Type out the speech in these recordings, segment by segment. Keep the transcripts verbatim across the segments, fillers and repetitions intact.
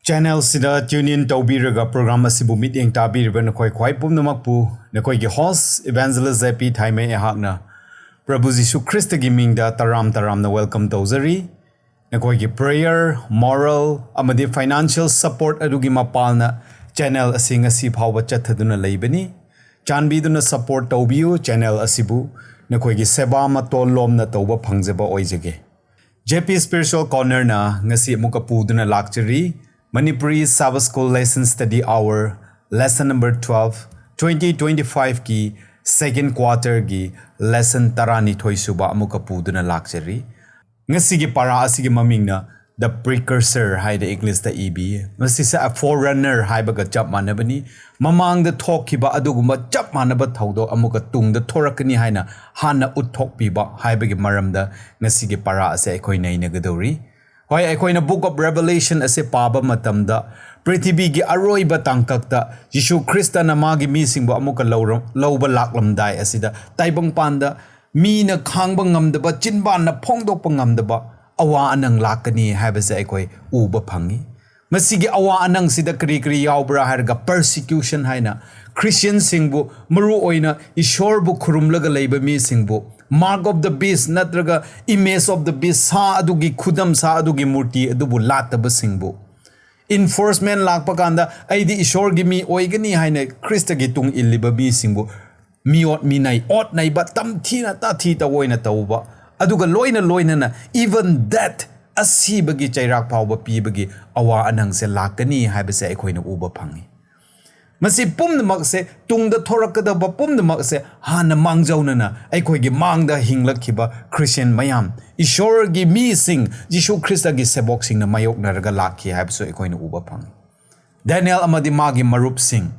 Channel ꯁꯤꯗ tune in ꯇꯧꯕꯤꯔꯒ program ꯑꯁꯤꯕꯨ ꯃꯤꯠꯌꯦꯡ ꯇꯥꯕꯤꯔꯤꯕ ꯅꯈꯣꯏ ꯈ꯭ꯋꯥꯏ ꯄꯨꯝꯅꯃꯛꯄꯨ ꯅꯈꯣꯏꯒꯤ host Evangelist J P ꯊꯥꯏꯃꯩ ꯑꯩꯍꯥꯛꯅ ꯄ꯭ꯔꯚꯨ ꯖꯤꯁꯨ ꯈ꯭ꯔꯤꯁꯇꯒꯤ ꯃꯤꯡꯗ ꯇꯔꯥꯝ ꯇꯔꯥꯝꯅ welcome ꯇꯧꯖꯔꯤ꯫ ꯅꯈꯣꯏꯒꯤ prayer, moral ꯑꯃꯗꯤ financial support ꯑꯗꯨꯒꯤ ꯃꯄꯥꯜꯅ channel ꯑꯁꯤ ꯉꯁꯤ ꯐꯥꯎꯕ ꯆꯠꯊꯗꯨꯅ ꯂꯩꯕꯅꯤ꯫ ꯆꯥꯟꯕꯤꯗꯨꯅ support ꯇꯧꯕꯤꯌꯨ channel ꯑꯁꯤꯕꯨ꯫ ꯅꯈꯣꯏꯒꯤ ꯁꯦꯕꯥ ꯃꯇꯣꯜ ꯂꯣꯝꯅ ꯇꯧꯕ ꯐꯪꯖꯕ ꯑꯣꯏꯖꯒꯦ꯫ J P Spiritual Cornerꯅ ꯉꯁꯤ ꯑꯃꯨꯛꯀ ꯄꯨꯗꯨꯅ ꯂꯥꯛꯆꯔꯤ꯫ Manipuri Sabbath School Lesson Study Hour, lesson number twelve, twenty twenty-fiveꯀꯤ second quarterꯒꯤ lesson ꯇꯔꯥꯅꯤꯊꯣꯏ ꯁꯨꯕ ꯑꯃꯨꯛꯀ ꯄꯨꯗꯨꯅ ꯂꯥꯛꯆꯔꯤ꯫ ꯉꯁꯤꯒꯤ ꯄꯥꯔꯥ ꯑꯁꯤꯒꯤ ꯃꯃꯤꯡꯅ The Precursor ꯍꯥꯏꯅ Englishꯇ ꯏꯕꯤ꯫ ꯃꯁꯤꯁꯦ a forerunner ꯍꯥꯏꯕꯒ ꯆꯞ ꯃꯥꯟꯅꯕꯅꯤ꯫ ꯃꯃꯥꯡꯗ ꯊꯣꯛꯈꯤꯕ ꯑꯗꯨꯒꯨꯝꯕ ꯆꯞ ꯃꯥꯟꯅꯕ ꯊꯧꯗꯣꯛ ꯑꯃꯨꯛꯀ ꯇꯨꯡꯗ ꯊꯣꯔꯛꯀꯅꯤ ꯍꯥꯏꯅ ꯍꯥꯟꯅ ꯎꯠꯊꯣꯛꯄꯤꯕ ꯍꯥꯏꯕꯒꯤ ꯃꯔꯝꯗ ꯉꯁꯤꯒꯤ ꯄꯥꯔꯥ ꯑꯁꯦ ꯑꯩꯈꯣꯏ ꯅꯩꯅꯒꯗꯧꯔꯤ꯫ ꯍꯣꯏ, ꯑꯩꯈꯣꯏꯅ Book of Revelation ꯑꯁꯦ ꯄꯥꯕ ꯃꯇꯝꯗ ꯄ꯭ꯔꯤꯊꯤꯕꯤꯒꯤ ꯑꯔꯣꯏꯕ ꯇꯥꯡꯀꯛꯇ ꯖꯤꯁꯨ ꯈ꯭ꯔꯤꯁꯇꯅ ꯃꯥꯒꯤ ꯃꯤꯁꯤꯡꯕꯨ ꯑꯃꯨꯛꯀ ꯂꯧꯔ-, ꯂꯧꯕ ꯂꯥꯛꯂꯝꯗꯥꯏ ꯑꯁꯤꯗ ꯇꯥꯏꯕꯪꯄꯥꯟꯗ ꯃꯤꯅ ꯈꯥꯡꯕ ꯉꯝꯗꯕ, ꯆꯤꯟꯕꯥꯟꯅ ꯐꯣꯡꯗꯣꯛꯄ ꯉꯝꯗꯕ ꯑꯋꯥ ꯑꯅꯪ ꯂꯥꯛꯀꯅꯤ ꯍꯥꯏꯕꯁꯦ ꯑꯩꯈꯣꯏ ꯎꯕ ꯐꯪꯉꯤ꯫ ꯃꯁꯤꯒꯤ ꯑꯋꯥ ꯑꯅꯪꯁꯤꯗ ꯀꯔꯤ ꯀꯔꯤ ꯌꯥꯎꯕ꯭ꯔꯥ ꯍꯥꯏꯔꯒ persecution ꯍꯥꯏꯅ Christianꯁꯤꯡꯕꯨ, ꯃꯔꯨ ꯑꯣꯏꯅ ꯏꯁꯣꯔꯕꯨ ꯈꯨꯔꯨꯝꯂꯒ ꯂꯩꯕ ꯃꯤꯁꯤꯡꯕꯨ, mark of the beast ꯅꯠꯇ꯭ꯔꯒ image of the beast, ꯁꯥ ꯑꯗꯨꯒꯤ ꯈꯨꯗꯝ, ꯁꯥ ꯑꯗꯨꯒꯤ ꯃꯨꯔꯇꯤ ꯑꯗꯨꯕꯨ ꯂꯥꯠꯇꯕꯁꯤꯡꯕꯨ, enforcement ꯂꯥꯛꯄ ꯀꯥꯟꯗ ꯑꯩꯗꯤ ꯏꯁꯣꯔꯒꯤ ꯃꯤ ꯑꯣꯏꯒꯅꯤ ꯍꯥꯏꯅ ꯈ꯭ꯔꯤꯁꯇꯒꯤ ꯇꯨꯡ ꯏꯜꯂꯤꯕ ꯃꯤꯁꯤꯡꯕꯨ ꯃꯤꯑꯣꯠ ꯃꯤꯅꯩ, ꯑꯣꯠ ꯅꯩꯕ, ꯇꯝꯊꯤꯅ ꯇꯥꯊꯤ ꯇꯑꯣꯏꯅ ꯇꯧꯕ, ꯑꯗꯨꯒ ꯂꯣꯏꯅ ꯂꯣꯏꯅꯅ even death, ꯑꯁꯤꯕꯒꯤ ꯆꯩꯔꯥꯛ ꯐꯥꯎꯕ ꯄꯤꯕꯒꯤ ꯑꯋꯥ ꯑꯅꯪꯁꯦ ꯂꯥꯛꯀꯅꯤ ꯍꯥꯏꯕꯁꯦ ꯑꯩꯈꯣꯏꯅ ꯎꯕ ꯐꯪꯉꯤ꯫ ꯃꯁꯤ ꯄꯨꯝꯅꯃꯛꯁꯦ ꯇꯨꯡꯗ ꯊꯣꯔꯛꯀꯗꯕ ꯄꯨꯝꯅꯃꯛꯁꯦ ꯍꯥꯟꯅ ꯃꯥꯡꯖꯧꯅꯅ ꯑꯩꯈꯣꯏꯒꯤ ꯃꯥꯡꯗ ꯍꯤꯡꯂꯛꯈꯤꯕ Christian ꯃꯌꯥꯝ, ꯏꯁꯣꯔꯒꯤ ꯃꯤꯁꯤꯡ, ꯖꯤꯁꯨ ꯈ꯭ꯔꯤꯁꯇꯒꯤ ꯁꯦꯕꯣꯛꯁꯤꯡꯅ ꯃꯥꯌꯣꯛꯅꯔꯒ ꯂꯥꯛꯈꯤ ꯍꯥꯏꯕꯁꯨ ꯑꯩꯈꯣꯏꯅ ꯎꯕ ꯐꯪꯉꯤ꯫ ꯗꯥꯅꯤꯌꯦꯜ ꯑꯃꯗꯤ ꯃꯥꯒꯤ ꯃꯔꯨꯞꯁꯤꯡ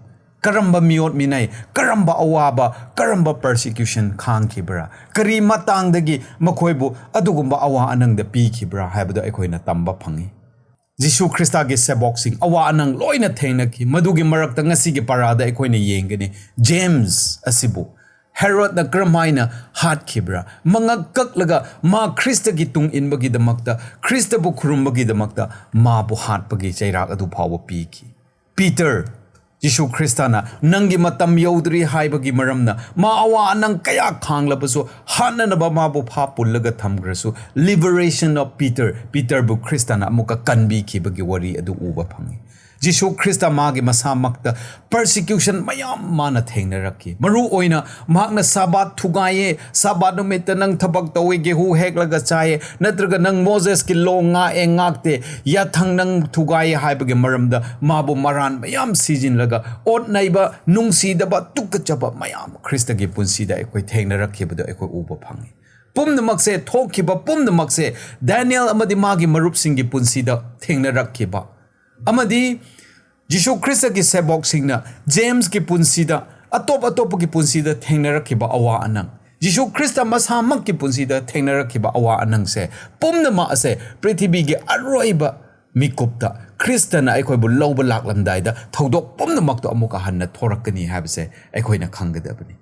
ꯀꯔꯝꯕ ꯃꯤꯑꯣꯠ ꯃꯤꯅꯩ, ꯀꯔꯝꯕ ꯑꯋꯥꯕ, ꯀꯔꯝꯕ persecution ꯈꯥꯡꯈꯤꯕ꯭ꯔꯥ? ꯀꯔꯤ ꯃꯇꯥꯡꯗꯒꯤ ꯃꯈꯣꯏꯕꯨ ꯑꯗꯨꯒꯨꯝꯕ ꯑꯋꯥ ꯑꯅꯪꯗ ꯄꯤꯈꯤꯕ꯭ꯔꯥ ꯍꯥꯏꯕꯗꯨ ꯑꯩꯈꯣꯏꯅ ꯇꯝꯕ ꯐꯪꯉꯤ꯫ ꯖꯤꯁꯨ ꯈ꯭ꯔꯤꯁꯇꯒꯤ ꯁꯦꯕꯣꯛꯁꯤꯡ ꯑꯋꯥ ꯑꯅꯪ ꯂꯣꯏꯅ ꯊꯦꯡꯅꯈꯤ꯫ ꯃꯗꯨꯒꯤ ꯃꯔꯛꯇ ꯉꯁꯤꯒꯤ ꯄꯥꯔꯥꯗ ꯑꯩꯈꯣꯏꯅ ꯌꯦꯡꯒꯅꯤ꯫ ꯖꯦꯝꯁ ꯑꯁꯤꯕꯨ ꯍꯦꯔꯣꯗꯅ ꯀꯔꯝꯍꯥꯏꯅ ꯍꯥꯠꯈꯤꯕ꯭ꯔꯥ? ꯃꯉꯛ ꯀꯛꯂꯒ ꯃꯥ ꯈ꯭ꯔꯤꯁꯇꯒꯤ ꯇꯨꯡ ꯏꯟꯕꯒꯤꯗꯃꯛꯇ, ꯈ꯭ꯔꯤꯁꯇꯕꯨ ꯈꯨꯔꯨꯝꯕꯒꯤꯗꯃꯛꯇ ꯃꯥꯕꯨ ꯍꯥꯠꯄꯒꯤ ꯆꯩꯔꯥꯛ ꯑꯗꯨ ꯐꯥꯎꯕ ꯄꯤꯈꯤ꯫ ꯄꯤꯇꯔ, ꯖꯤꯁꯨ ꯈ꯭ꯔꯤꯁꯇꯅ ꯅꯪꯒꯤ ꯃꯇꯝ ꯌꯧꯗ꯭ꯔꯤ ꯍꯥꯏꯕꯒꯤ ꯃꯔꯝꯅ ꯃꯥ ꯑꯋꯥ ꯑꯅꯪ ꯀꯌꯥ ꯈꯥꯡꯂꯕꯁꯨ, ꯍꯥꯠꯅꯅꯕ ꯃꯥꯕꯨ ꯐꯥ ꯄꯨꯜꯂꯒ ꯊꯝꯈ꯭ꯔꯁꯨ, liberation of Peter, ꯄꯤꯇꯔꯕꯨ ꯈ꯭ꯔꯤꯁꯇꯅ ꯑꯃꯨꯛꯀ ꯀꯟꯕꯤꯈꯤꯕꯒꯤ ꯋꯥꯔꯤ ꯑꯗꯨ ꯎꯕ ꯐꯪꯉꯤ꯫ ꯖꯤꯁꯨ ꯈ꯭ꯔꯤꯁꯇ ꯃꯥꯒꯤ ꯃꯁꯥꯃꯛꯇ persecution ꯃꯌꯥꯝ ꯃꯥꯅ ꯊꯦꯡꯅꯔꯛꯈꯤ꯫ ꯃꯔꯨ ꯑꯣꯏꯅ ꯃꯍꯥꯛꯅ ꯁꯥꯕꯥꯠ ꯊꯨꯒꯥꯏꯌꯦ, ꯁꯥꯕꯥꯠ ꯅꯨꯃꯤꯠꯇ ꯅꯪ ꯊꯕꯛ ꯇꯧꯋꯦ, ꯒꯦꯍꯨ ꯍꯦꯛꯂꯒ ꯆꯥꯏꯌꯦ, ꯅꯠꯇ꯭ꯔꯒ ꯅꯪ ꯃꯣꯖꯦꯁꯀꯤ law ꯉꯥꯛꯑꯦ, ꯉꯥꯛꯇꯦ, ꯌꯥꯊꯪ ꯅꯪ ꯊꯨꯒꯥꯏꯌꯦ ꯍꯥꯏꯕꯒꯤ ꯃꯔꯝꯗ ꯃꯥꯕꯨ ꯃꯔꯥꯟ ꯃꯌꯥꯝ ꯁꯤꯖꯤꯜꯂꯒ ꯑꯣꯠ ꯅꯩꯕ, ꯅꯨꯡꯁꯤꯗꯕ, ꯇꯨꯀꯠꯆꯕ ꯃꯌꯥꯝ ꯈ꯭ꯔꯤꯁꯇꯒꯤ ꯄꯨꯟꯁꯤꯗ ꯑꯩꯈꯣꯏ ꯊꯦꯡꯅꯔꯛꯈꯤꯕꯗꯣ ꯑꯩꯈꯣꯏ ꯎꯕ ꯐꯪꯉꯤ꯫ ꯄꯨꯝꯅꯃꯛꯁꯦ, ꯊꯣꯛꯈꯤꯕ ꯄꯨꯝꯅꯃꯛꯁꯦ ꯗꯥꯅꯤꯌꯦꯜ ꯑꯃꯗꯤ ꯃꯥꯒꯤ ꯃꯔꯨꯞꯁꯤꯡꯒꯤ ꯄꯨꯟꯁꯤꯗ ꯊꯦꯡꯅꯔꯛꯈꯤꯕ ꯑꯃꯗꯤ ꯖꯤꯁꯨ ꯈ꯭ꯔꯤꯁꯇꯒꯤ ꯁꯦꯕꯣꯛꯁꯤꯡꯅ ꯖꯦꯝꯁꯀꯤ ꯄꯨꯟꯁꯤꯗ, ꯑꯇꯣꯞ ꯑꯇꯣꯞꯄꯒꯤ ꯄꯨꯟꯁꯤꯗ ꯊꯦꯡꯅꯔꯛꯈꯤꯕ ꯑꯋꯥ ꯑꯅꯪ, ꯖꯤꯁꯨ ꯈ꯭ꯔꯤꯁꯇ ꯃꯁꯥꯃꯛꯀꯤ ꯄꯨꯟꯁꯤꯗ ꯊꯦꯡꯅꯔꯛꯈꯤꯕ ꯑꯋꯥ ꯑꯅꯪꯁꯦ ꯄꯨꯝꯅꯃꯛ ꯑꯁꯦ ꯄ꯭ꯔꯤꯊꯤꯕꯤꯒꯤ ꯑꯔꯣꯏꯕ ꯃꯤꯀꯨꯞꯇ ꯈ꯭ꯔꯤꯁꯇꯅ ꯑꯩꯈꯣꯏꯕꯨ ꯂꯧꯕ ꯂꯥꯛꯂꯝꯗꯥꯏꯗ ꯊꯧꯗꯣꯛ ꯄꯨꯝꯅꯃꯛꯇꯣ ꯑꯃꯨꯛꯀ ꯍꯟꯅ ꯊꯣꯔꯛꯀꯅꯤ ꯍꯥꯏꯕꯁꯦ ꯑꯩꯈꯣꯏꯅ ꯈꯪꯒꯗꯕꯅꯤ꯫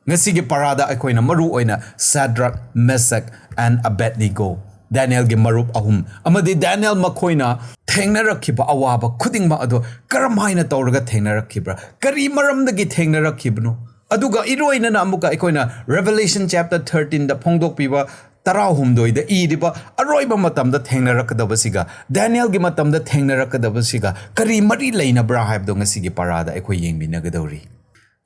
ꯉꯁꯤꯒꯤ ꯄꯔꯥꯗ ꯑꯩꯈꯣꯏꯅ ꯃꯔꯨ ꯑꯣꯏꯅ ꯁꯥꯗ꯭ꯔꯛ, ꯃꯦꯁꯛ and ꯑꯕꯦꯗꯅꯤꯒꯣ, ꯗꯥꯅꯤꯌꯦꯜꯒꯤ ꯃꯔꯨꯞ ꯑꯍꯨꯝ, ꯑꯃꯗꯤ ꯗꯥꯅꯤꯌꯦꯜ ꯃꯈꯣꯏꯅ ꯊꯦꯡꯅꯔꯛꯈꯤꯕ ꯑꯋꯥꯕ ꯈꯨꯗꯤꯡꯃꯛ ꯑꯗꯣ ꯀꯔꯝꯍꯥꯏꯅ ꯇꯧꯔꯒ ꯊꯦꯡꯅꯔꯛꯈꯤꯕ꯭ꯔꯥ? ꯀꯔꯤ ꯃꯔꯝꯗꯒꯤ ꯊꯦꯡꯅꯔꯛꯈꯤꯕꯅꯣ? ꯑꯗꯨꯒ ꯏꯔꯣꯏꯅꯅ ꯑꯃꯨꯛꯀ ꯑꯩꯈꯣꯏꯅ Revelation chapter thirteenꯗ ꯐꯣꯡꯗꯣꯛꯄꯤꯕ ꯇꯔꯥꯍꯨꯝꯗꯣꯏꯗ ꯏꯔꯤꯕ ꯑꯔꯣꯏꯕ ꯃꯇꯝꯗ ꯊꯦꯡꯅꯔꯛꯀꯗꯕꯁꯤꯒ, ꯗꯥꯅꯤꯌꯦꯜꯒꯤ ꯃꯇꯝꯗ ꯊꯦꯡꯅꯔꯛꯀꯗꯕꯁꯤꯒ ꯀꯔꯤ ꯃꯔꯤ ꯂꯩꯅꯕ꯭ꯔꯥ ꯍꯥꯏꯕꯗꯣ ꯉꯁꯤꯒꯤ ꯄꯔꯥꯗ ꯑꯩꯈꯣꯏ ꯌꯦꯡꯃꯤꯟꯅꯒꯗꯧꯔꯤ꯫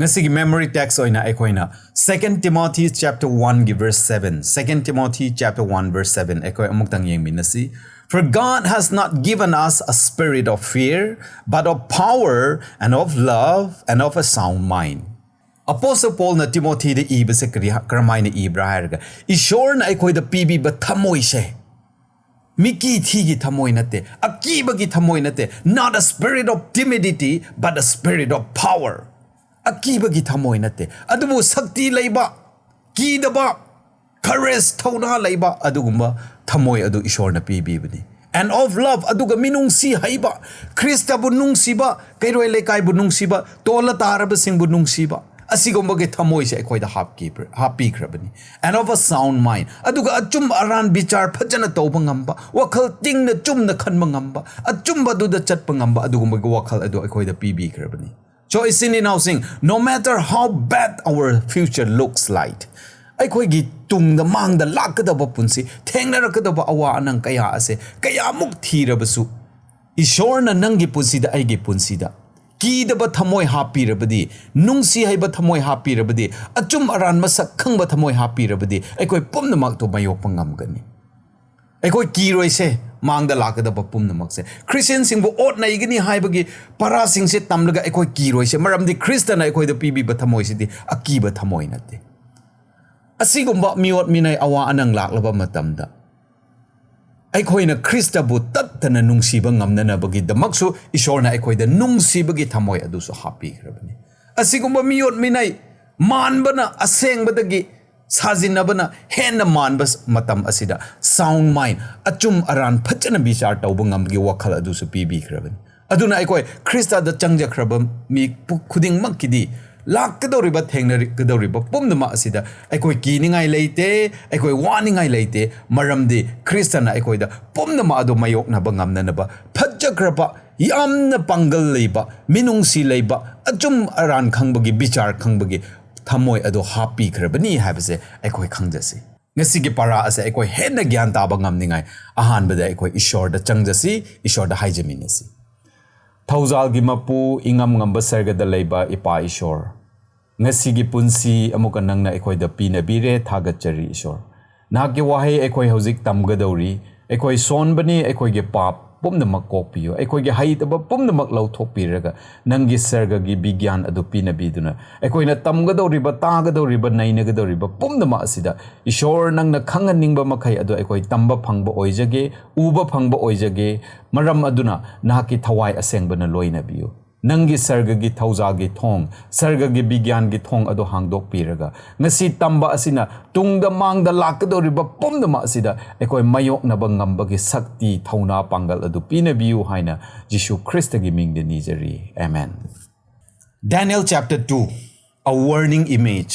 ꯉꯁꯤꯒꯤ memory text ꯑꯣꯏꯅ ꯑꯩꯈꯣꯏꯅ Second Timothy chapter oneꯒꯤ verse seven, Second Timothy chapter one verse seven ꯑꯩꯈꯣꯏ ꯑꯃꯨꯛꯇꯪ ꯌꯦꯡꯃꯤꯟꯅꯁꯤ꯫ For God has not given us a spirit of fear, but of power and of love and of a sound mind. Apostle Paulꯅ ꯇꯤꯃꯣꯊꯤꯗ ꯏꯕꯁꯦ ꯀꯔꯤ, ꯀꯔꯝꯍꯥꯏꯅ ꯏꯕ꯭ꯔꯥ ꯍꯥꯏꯔꯒ, ꯏꯁꯣꯔꯅ ꯑꯩꯈꯣꯏꯗ ꯄꯤꯕꯤꯕ ꯊꯃꯣꯏꯁꯦ ꯃꯤꯀꯤ ꯊꯤꯒꯤ ꯊꯃꯣꯏ ꯅꯠꯇꯦ, ꯑꯀꯤꯕꯒꯤ ꯊꯃꯣꯏ ꯅꯠꯇꯦ, not a spirit of timidity, but a spirit of power. ꯑꯀꯤꯕꯒꯤ ꯊꯃꯣꯏ ꯅꯠꯇꯦ, ꯑꯗꯨꯕꯨ ꯁꯛꯇꯤ ꯂꯩꯕ, ꯀꯤꯗꯕ, courage, ꯊꯧꯅꯥ ꯂꯩꯕ ꯑꯗꯨꯒꯨꯝꯕ ꯊꯃꯣꯏ ꯑꯗꯨ ꯏꯁꯣꯔꯅ ꯄꯤꯕꯤꯕꯅꯤ꯫ And of love, ꯑꯗꯨꯒ ꯃꯤꯅꯨꯡꯁꯤ ꯍꯩꯕ, ꯈ꯭ꯔꯤꯁꯇꯕꯨ ꯅꯨꯡꯁꯤꯕ, ꯀꯩꯔꯣꯏ ꯂꯩꯀꯥꯏꯕꯨ ꯅꯨꯡꯁꯤꯕ, ꯇꯣꯜꯂ ꯇꯥꯔꯕꯁꯤꯡꯕꯨ ꯅꯨꯡꯁꯤꯕ, ꯑꯁꯤꯒꯨꯝꯕꯒꯤ ꯊꯃꯣꯏꯁꯦ ꯑꯩꯈꯣꯏꯗ ꯍꯥꯞꯈꯤꯕ꯭ꯔ-, ꯍꯥꯞꯄꯤꯈ꯭ꯔꯕꯅꯤ꯫ And of a sound mind. ꯑꯗꯨꯒ ꯑꯆꯨꯝ ꯑꯔꯥꯟ ꯕꯤꯆꯥꯔ ꯐꯖꯅ ꯇꯧꯕ ꯉꯝꯕ, ꯋꯥꯈꯜ ꯇꯤꯡꯅ ꯆꯨꯝꯅ ꯈꯟꯕ ꯉꯝꯕ, ꯑꯆꯨꯝꯕꯗꯨꯗ ꯆꯠꯄ ꯉꯝꯕ, ꯑꯗꯨꯒꯨꯝꯕꯒꯤ ꯋꯥꯈꯜ ꯑꯗꯨ ꯑꯩꯈꯣꯏꯗ ꯄꯤꯕꯤꯈ꯭ꯔꯕꯅꯤ꯫ So, ꯏꯆꯤꯟ ꯏꯅꯥꯎꯁꯤꯡ, no matter how bad our future looks like, ꯑꯩꯈꯣꯏꯒꯤ ꯇꯨꯡꯗ ꯃꯥꯡꯗ ꯂꯥꯛꯀꯗꯕ ꯄꯨꯟꯁꯤ, ꯊꯦꯡꯅꯔꯛꯀꯗꯕ ꯑꯋꯥ ꯑꯅꯪ ꯀꯌꯥ ꯑꯁꯦ ꯀꯌꯥꯃꯨꯛ ꯊꯤꯔꯕꯁꯨ, ꯏꯁꯣꯔꯅ ꯅꯪꯒꯤ ꯄꯨꯟꯁꯤꯗ, ꯑꯩꯒꯤ ꯄꯨꯟꯁꯤꯗ ꯀꯤꯗꯕ ꯊꯃꯣꯏ ꯍꯥꯞꯄꯤꯔꯕꯗꯤ, ꯅꯨꯡꯁꯤ ꯍꯩꯕ ꯊꯃꯣꯏ ꯍꯥꯞꯄꯤꯔꯕꯗꯤ, ꯑꯆꯨꯝ ꯑꯔꯥꯟ ꯃꯁꯛ ꯈꯪꯕ ꯊꯃꯣꯏ ꯍꯥꯞꯄꯤꯔꯕꯗꯤ, ꯑꯩꯈꯣꯏ ꯄꯨꯝꯅꯃꯛꯇꯣ ꯃꯥꯌꯣꯛꯄ ꯉꯝꯒꯅꯤ꯫ ꯑꯩꯈꯣꯏ ꯀꯤꯔꯣꯏꯁꯦ ꯃꯥꯡꯗ ꯂꯥꯛꯀꯗꯕ ꯄꯨꯝꯅꯃꯛꯁꯦ꯫ ꯈ꯭ꯔꯤꯁꯇꯤꯌꯟꯁꯤꯡꯕꯨ ꯑꯣꯠ ꯅꯩꯒꯅꯤ ꯍꯥꯏꯕꯒꯤ ꯄꯔꯥꯁꯤꯡꯁꯦ ꯇꯝꯂꯒ ꯑꯩꯈꯣꯏ ꯀꯤꯔꯣꯏꯁꯦ, ꯃꯔꯝꯗꯤ ꯈ꯭ꯔꯤꯁꯇꯅ ꯑꯩꯈꯣꯏꯗ ꯄꯤꯕꯤꯕ ꯊꯃꯣꯏꯁꯤꯗꯤ ꯑꯀꯤꯕ ꯊꯃꯣꯏ ꯅꯠꯇꯦ꯫ ꯑꯁꯤꯒꯨꯝꯕ ꯃꯤꯑꯣꯠ ꯃꯤꯅꯩ ꯑꯋꯥ ꯑꯅꯪ ꯂꯥꯛꯂꯕ ꯃꯇꯝꯗ, ꯑꯩꯈꯣꯏꯅ ꯈ꯭ꯔꯤꯁꯇꯕꯨ ꯇꯠꯇꯅ ꯅꯨꯡꯁꯤꯕ ꯉꯝꯅꯅꯕꯒꯤꯗꯃꯛꯁꯨ ꯏꯁꯣꯔꯅ ꯑꯩꯈꯣꯏꯗ ꯅꯨꯡꯁꯤꯕꯒꯤ ꯊꯃꯣꯏ ꯑꯗꯨꯁꯨ ꯍꯥꯞꯄꯤꯈ꯭ꯔꯕꯅꯤ꯫ ꯑꯁꯤꯒꯨꯝꯕ ꯃꯤꯑꯣꯠ ꯃꯤꯅꯩ ꯃꯥꯟꯕꯅ ꯑꯁꯦꯡꯕꯗꯒꯤ ꯁꯥꯖꯤꯟꯅꯕꯅ ꯍꯦꯟꯅ ꯃꯥꯟꯕ ꯃꯇꯝ ꯑꯁꯤꯗ sound mind, ꯑꯆꯨꯝ ꯑꯔꯥꯟ ꯐꯖꯅ ꯕꯤꯆꯥꯔ ꯇꯧꯕ ꯉꯝꯕꯒꯤ ꯋꯥꯈꯜ ꯑꯗꯨꯁꯨ ꯄꯤꯕꯤꯈ꯭ꯔꯕꯅꯤ꯫ ꯑꯗꯨꯅ ꯑꯩꯈꯣꯏ ꯈ꯭ꯔꯤꯁꯇꯗ ꯆꯪꯖꯈ꯭ꯔꯕ ꯃꯤ ꯄꯨ-, ꯈꯨꯗꯤꯡꯃꯛꯀꯤꯗꯤ ꯂꯥꯛꯀꯗꯧꯔꯤꯕ, ꯊꯦꯡꯅꯒꯗꯧꯔꯤꯕ ꯄꯨꯝꯅꯃꯛ ꯑꯁꯤꯗ ꯑꯩꯈꯣꯏ ꯀꯤꯅꯤꯡꯉꯥꯏ ꯂꯩꯇꯦ, ꯑꯩꯈꯣꯏ ꯋꯥꯅꯤꯡꯉꯥꯏ ꯂꯩꯇꯦ, ꯃꯔꯝꯗꯤ ꯈ꯭ꯔꯤꯁꯇꯅ ꯑꯩꯈꯣꯏꯗ ꯄꯨꯝꯅꯃꯛ ꯑꯗꯨ ꯃꯥꯌꯣꯛꯅꯕ ꯉꯝꯅꯅꯕ ꯐꯖꯈ꯭ꯔꯕ, ꯌꯥꯝꯅ ꯄꯥꯡꯒꯜ ꯂꯩꯕ, ꯃꯤꯅꯨꯡꯁꯤ ꯂꯩꯕ, ꯑꯆꯨꯝ ꯑꯔꯥꯟ ꯈꯪꯕꯒꯤ, ꯕꯤꯆꯥꯔ ꯈꯪꯕꯒꯤ ꯊꯃꯣꯏ ꯑꯗꯨ ꯍꯥꯞꯄꯤꯈ꯭ꯔꯕꯅꯤ ꯍꯥꯏꯕꯁꯦ ꯑꯩꯈꯣꯏ ꯈꯪꯖꯁꯤ꯫ ꯉꯁꯤꯒꯤ ꯄꯔꯥ ꯑꯁꯦ ꯑꯩꯈꯣꯏ ꯍꯦꯟꯅ ꯒ꯭ꯌꯥꯟ ꯇꯥꯕ ꯉꯝꯅꯤꯡꯉꯥꯏ ꯑꯍꯥꯟꯕꯗ ꯑꯩꯈꯣꯏ ꯏꯁꯣꯔꯗ ꯆꯪꯖꯁꯤ, ꯏꯁꯣꯔꯗ ꯍꯥꯏꯖꯃꯤꯟꯅꯁꯤ꯫ ꯊꯧꯖꯥꯜꯒꯤ ꯃꯄꯨ, ꯏꯉꯝ ꯉꯝꯕ ꯁꯔꯒꯗ ꯂꯩꯕ ꯏꯄꯥ ꯏꯁꯣꯔ, ꯉꯁꯤꯒꯤ ꯄꯨꯟꯁꯤ ꯑꯃꯨꯛꯀ ꯅꯪꯅ ꯑꯩꯈꯣꯏꯗ ꯄꯤꯅꯕꯤꯔꯦ, ꯊꯥꯒꯠꯆꯔꯤ ꯏꯁꯣꯔ꯫ ꯅꯍꯥꯛꯀꯤ ꯋꯥꯍꯩ ꯑꯩꯈꯣꯏ ꯍꯧꯖꯤꯛ ꯇꯝꯒꯗꯧꯔꯤ꯫ ꯑꯩꯈꯣꯏ ꯁꯣꯟꯕꯅꯤ, ꯑꯩꯈꯣꯏꯒꯤ ꯄꯥꯞ ꯄꯨꯝꯅꯃꯛ ꯀꯣꯛꯄꯤꯌꯨ, ꯑꯩꯈꯣꯏꯒꯤ ꯍꯩꯇꯕ ꯄꯨꯝꯅꯃꯛ ꯂꯧꯊꯣꯛꯄꯤꯔꯒ ꯅꯪꯒꯤ ꯁꯔꯒꯒꯤ ꯕꯤꯒ꯭ꯌꯥꯟ ꯑꯗꯨ ꯄꯤꯅꯕꯤꯗꯨꯅ ꯑꯩꯈꯣꯏꯅ ꯇꯝꯒꯗꯧꯔꯤꯕ, ꯇꯥꯒꯗꯧꯔꯤꯕ, ꯅꯩꯅꯒꯗꯧꯔꯤꯕ ꯄꯨꯝꯅꯃꯛ ꯑꯁꯤꯗ ꯏꯁꯣꯔ ꯅꯪꯅ ꯈꯪꯍꯟꯅꯤꯡꯕ ꯃꯈꯩ ꯑꯗꯨ ꯑꯩꯈꯣꯏ ꯇꯝꯕ ꯐꯪꯕ ꯑꯣꯏꯖꯒꯦ, ꯎꯕ ꯐꯪꯕ ꯑꯣꯏꯖꯒꯦ꯫ ꯃꯔꯝ ꯑꯗꯨꯅ ꯅꯍꯥꯛꯀꯤ ꯊꯋꯥꯏ ꯑꯁꯦꯡꯕꯅ ꯂꯣꯏꯅꯕꯤꯌꯨ꯫ ꯅꯪꯒꯤ ꯁꯔꯒꯒꯤ ꯊꯧꯖꯥꯜꯒꯤ ꯊꯣꯡ, ꯁꯔꯒꯒꯤ ꯕꯤꯒ꯭ꯌꯥꯟꯒꯤ ꯊꯣꯡ ꯑꯗꯨ ꯍꯥꯡꯗꯣꯛꯄꯤꯔꯒ ꯉꯁꯤ ꯇꯝꯕ ꯑꯁꯤꯅ ꯇꯨꯡꯗ ꯃꯥꯡꯗ ꯂꯥꯛꯀꯗꯧꯔꯤꯕ ꯄꯨꯝꯅꯃꯛ ꯑꯁꯤꯗ ꯑꯩꯈꯣꯏ ꯃꯥꯌꯣꯛꯅꯕ ꯉꯝꯕꯒꯤ ꯁꯛꯇꯤ, ꯊꯧꯅꯥ, ꯄꯥꯡꯒꯜ ꯑꯗꯨ ꯄꯤꯅꯕꯤꯌꯨ ꯍꯥꯏꯅ ꯖꯤꯁꯨ ꯈ꯭ꯔꯤꯁꯇꯒꯤ ꯃꯤꯡꯗ ꯅꯤꯖꯔꯤ꯫ Amen. Daniel chapter two. a warning image.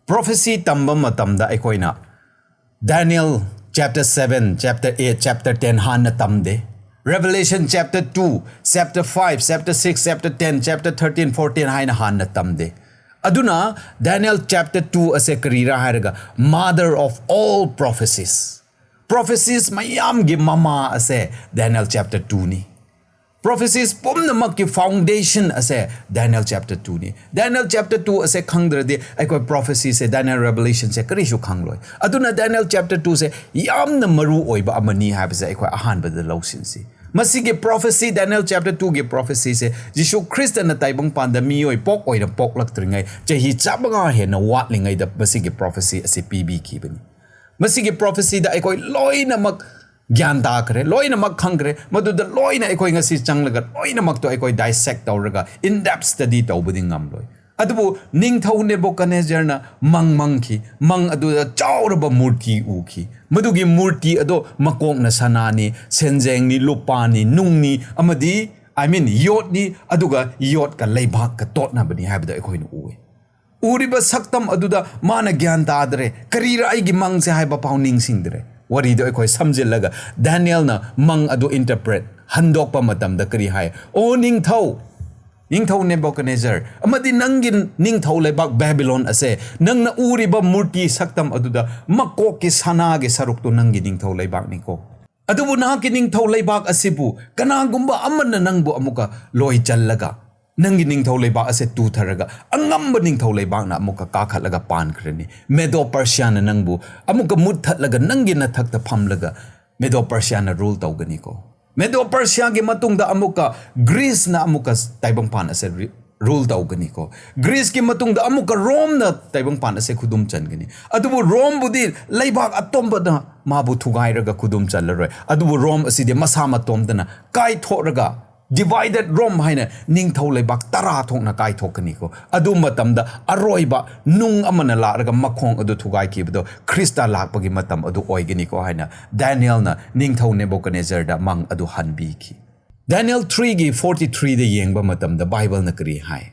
Prophecy ꯇꯝꯕ ꯃꯇꯝꯗ ꯑꯩꯈꯣꯏꯅ Daniel chapter seven, chapter eight, chapter ten ꯍꯥꯟꯅ ꯇꯝꯗꯦ꯫ Revelation chapter two, chapter five, chapter six, chapter ten, chapter thirteen, fourteen ꯍꯥꯏꯅ ꯍꯥꯟꯅ ꯇꯝꯗꯦ꯫ ꯑꯗꯨꯅ Daniel chapter two ꯑꯁꯦ ꯀꯔꯤꯔꯥ ꯍꯥꯏꯔꯒ, mother of all prophecies, prophecies ꯃꯌꯥꯝꯒꯤ ꯃꯃꯥ ꯑꯁꯦ Daniel chapter two ꯅꯤ꯫ Prophecies ꯄꯨꯝꯅꯃꯛꯀꯤ foundation ꯑꯁꯦ Daniel chapter two ꯅꯤ꯫ Daniel chapter two ꯑꯁꯦ ꯈꯪꯗ꯭ꯔꯗꯤ ꯑꯩꯈꯣꯏ prophecy ꯁꯦ, Daniel Revelation ꯁꯦ ꯀꯔꯤꯁꯨ ꯈꯪꯂꯣꯏ꯫ ꯑꯗꯨꯅ Daniel chapter two ꯁꯦ ꯌꯥꯝꯅ ꯃꯔꯨ ꯑꯣꯏꯕ ꯑꯃꯅꯤ ꯍꯥꯏꯕꯁꯦ ꯑꯩꯈꯣꯏ ꯑꯍꯥꯟꯕꯗ ꯂꯧꯁꯤꯟꯁꯤ꯫ ꯃꯁꯤꯒꯤ prophecy, Daniel chapter two ꯒꯤ prophecy ꯁꯦ ꯖꯤꯁꯨ ꯈ꯭ꯔꯤꯁꯇꯅ ꯇꯥꯏꯕꯪꯄꯥꯟꯗ ꯃꯤꯑꯣꯏ ꯄꯣꯛ ꯑꯣꯏꯅ ꯄꯣꯛꯂꯛꯇ꯭ꯔꯤꯉꯩ ꯆꯍꯤ ꯆꯥꯃꯉꯥ ꯍꯦꯟꯅ ꯋꯥꯠꯂꯤꯉꯩꯗ ꯃꯁꯤꯒꯤ prophecy ꯑꯁꯤ ꯄꯤꯕꯤꯈꯤꯕꯅꯤ꯫ ꯃꯁꯤꯒꯤ prophecy ꯗ ꯑꯩꯈꯣꯏ ꯂꯣꯏꯅꯃꯛ ꯒ꯭ꯌꯥꯟ ꯇꯥꯈ꯭ꯔꯦ, ꯂꯣꯏꯅꯃꯛ ꯈꯪꯈ꯭ꯔꯦ꯫ ꯃꯗꯨꯗ ꯂꯣꯏꯅ ꯑꯩꯈꯣꯏ ꯉꯁꯤ ꯆꯪꯂꯒ ꯂꯣꯏꯅꯃꯛꯇꯣ ꯑꯩꯈꯣꯏ dissect ꯇꯧꯔꯒ in depth study ꯇꯧꯕꯗꯤ ꯉꯝꯂꯣꯏ꯫ ꯑꯗꯨꯕꯨ ꯅꯤꯡꯊꯧ ꯅꯦꯕꯨꯀꯗꯅꯦꯖꯔꯅ ꯃꯪ ꯃꯪꯈꯤ꯫ ꯃꯪ ꯑꯗꯨꯗ ꯆꯥꯎꯔꯕ ꯃꯨꯔꯇꯤ ꯎꯈꯤ꯫ ꯃꯗꯨꯒꯤ ꯃꯨꯔꯇꯤ ꯑꯗꯣ ꯃꯀꯣꯛꯅ ꯁꯅꯥꯅꯤ, ꯁꯦꯟꯖꯦꯡꯅꯤ, ꯂꯨꯄꯥꯅꯤ, ꯅꯨꯡꯅꯤ, ꯑꯃꯗꯤ, I mean, ꯌꯣꯠꯅꯤ, ꯑꯗꯨꯒ ꯌꯣꯠꯀ ꯂꯩꯕꯥꯛꯀ ꯇꯣꯠꯅꯕꯅꯤ ꯍꯥꯏꯕꯗꯣ ꯑꯩꯈꯣꯏꯅ ꯎꯏ꯫ ꯎꯔꯤꯕ ꯁꯛꯇꯝ ꯑꯗꯨꯗ ꯃꯥꯅ ꯒ꯭ꯌꯥꯟ ꯇꯥꯗ꯭ꯔꯦ, ꯀꯔꯤꯔ ꯑꯩꯒꯤ ꯃꯪꯁꯦ ꯍꯥꯏꯕ ꯐꯥꯎ ꯅꯤꯡꯁꯤꯡꯗ꯭ꯔꯦ꯫ ꯋꯥꯔꯤꯗꯣ ꯑꯩꯈꯣꯏ ꯁꯝꯖꯤꯜꯂꯒ ꯗꯥꯅꯤꯌꯦꯜꯅ ꯃꯪ ꯑꯗꯨ interpret, ꯍꯟꯗꯣꯛꯄ ꯃꯇꯝꯗ ꯀꯔꯤ ꯍꯥꯏ? "ꯑꯣ ꯅꯤꯡꯊꯧ, ꯅꯤꯡꯊꯧ ꯅꯦꯕꯨꯀꯗꯅꯦꯖꯔ, ꯑꯃꯗꯤ ꯅꯪꯒꯤ ꯅꯤꯡꯊꯧ ꯂꯩꯕꯥꯛ ꯕꯦꯕꯤꯂꯣꯟ ꯑꯁꯦ, ꯅꯪꯅ ꯎꯔꯤꯕ ꯃꯨꯔꯇꯤ ꯁꯛꯇꯝ ꯑꯗꯨꯗ ꯃꯀꯣꯛꯀꯤ ꯁꯅꯥꯒꯤ ꯁꯔꯨꯛꯇꯨ ꯅꯪꯒꯤ ꯅꯤꯡꯊꯧ ꯂꯩꯕꯥꯛꯅꯤꯀꯣ꯫ ꯑꯗꯨꯕꯨ ꯅꯍꯥꯛꯀꯤ ꯅꯤꯡꯊꯧ ꯂꯩꯕꯥꯛ ꯑꯁꯤꯕꯨ ꯀꯅꯥꯒꯨꯝꯕ ꯑꯃꯅ ꯅꯪꯕꯨ ꯑꯃꯨꯛꯀ ꯂꯣꯏ ꯆꯜꯂꯒ, ꯅꯪꯒꯤ ꯅꯤꯡꯊꯧ ꯂꯩꯕꯥꯛ ꯑꯁꯦ ꯇꯨꯊꯔꯒ ꯑꯉꯝꯕ ꯅꯤꯡꯊꯧ ꯂꯩꯕꯥꯛꯅ ꯑꯃꯨꯛꯀ ꯀꯥꯈꯠꯂꯒ ꯄꯥꯟꯈ꯭ꯔꯅꯤ꯫ ꯃꯦꯗꯣ ꯄꯔꯁꯤꯌꯥꯅ ꯅꯪꯕꯨ ꯑꯃꯨꯛꯀ ꯃꯨꯠꯊꯠꯂꯒ ꯅꯪꯒꯤ ꯅꯊꯛꯇ ꯐꯝꯂꯒ ꯃꯦꯗꯣ ꯄꯔꯁꯤꯌꯥꯅ rule ꯇꯧꯒꯅꯤꯀꯣ꯫ ꯃꯦꯗꯣ ꯄꯔꯁꯤꯌꯥꯒꯤ ꯃꯇꯨꯡꯗ ꯑꯃꯨꯛꯀ ꯒ꯭ꯔꯤꯁꯅ ꯑꯃꯨꯛꯀ ꯇꯥꯏꯕꯪꯄꯥꯟ ꯑꯁꯦ ꯔꯤ-, rule ꯇꯧꯒꯅꯤꯀꯣ꯫ ꯒ꯭ꯔꯤꯁꯀꯤ ꯃꯇꯨꯡꯗ ꯑꯃꯨꯛꯀ ꯔꯣꯝꯅ ꯇꯥꯏꯕꯪꯄꯥꯟ ꯑꯁꯦ ꯈꯨꯗꯨꯝ ꯆꯟꯒꯅꯤ꯫ ꯑꯗꯨꯕꯨ ꯔꯣꯝꯕꯨꯗꯤ ꯂꯩꯕꯥꯛ ꯑꯇꯣꯞꯄꯅ ꯃꯥꯕꯨ ꯊꯨꯒꯥꯏꯔꯒ ꯈꯨꯗꯨꯝ ꯆꯜꯂꯔꯣꯏ꯫ ꯑꯗꯨꯕꯨ ꯔꯣꯝ ꯑꯁꯤꯗꯤ ꯃꯁꯥ ꯃꯇꯣꯝꯇꯅ ꯀꯥꯏꯊꯣꯛꯂꯒ divided Rome ꯍꯥꯏꯅ ꯅꯤꯡꯊꯧ ꯂꯩꯕꯥꯛ ꯇꯔꯥ ꯊꯣꯛꯅ ꯀꯥꯏꯊꯣꯛꯀꯅꯤꯀꯣ꯫ ꯑꯗꯨ ꯃꯇꯝꯗ ꯑꯔꯣꯏꯕ ꯅꯨꯡ ꯑꯃꯅ ꯂꯥꯛꯂꯒ ꯃꯈꯣꯡ ꯑꯗꯨ ꯊꯨꯒꯥꯏꯈꯤꯕꯗꯣ ꯈ꯭ꯔꯤꯁꯇ ꯂꯥꯛꯄꯒꯤ ꯃꯇꯝ ꯑꯗꯨ ꯑꯣꯏꯒꯅꯤꯀꯣ ꯍꯥꯏꯅ ꯗꯥꯅꯤꯌꯦꯜꯅ ꯅꯤꯡꯊꯧ ꯅꯦꯕꯨꯀꯗꯅꯦꯖꯔꯗ ꯃꯪ ꯑꯗꯨ ꯍꯟꯕꯤꯈꯤ꯫ ꯗꯥꯅꯤꯌꯦꯜ three ꯒꯤ forty three ꯗ ꯌꯦꯡꯕ ꯃꯇꯝꯗ ꯕꯥꯏꯕꯜꯅ ꯀꯔꯤ ꯍꯥꯏ?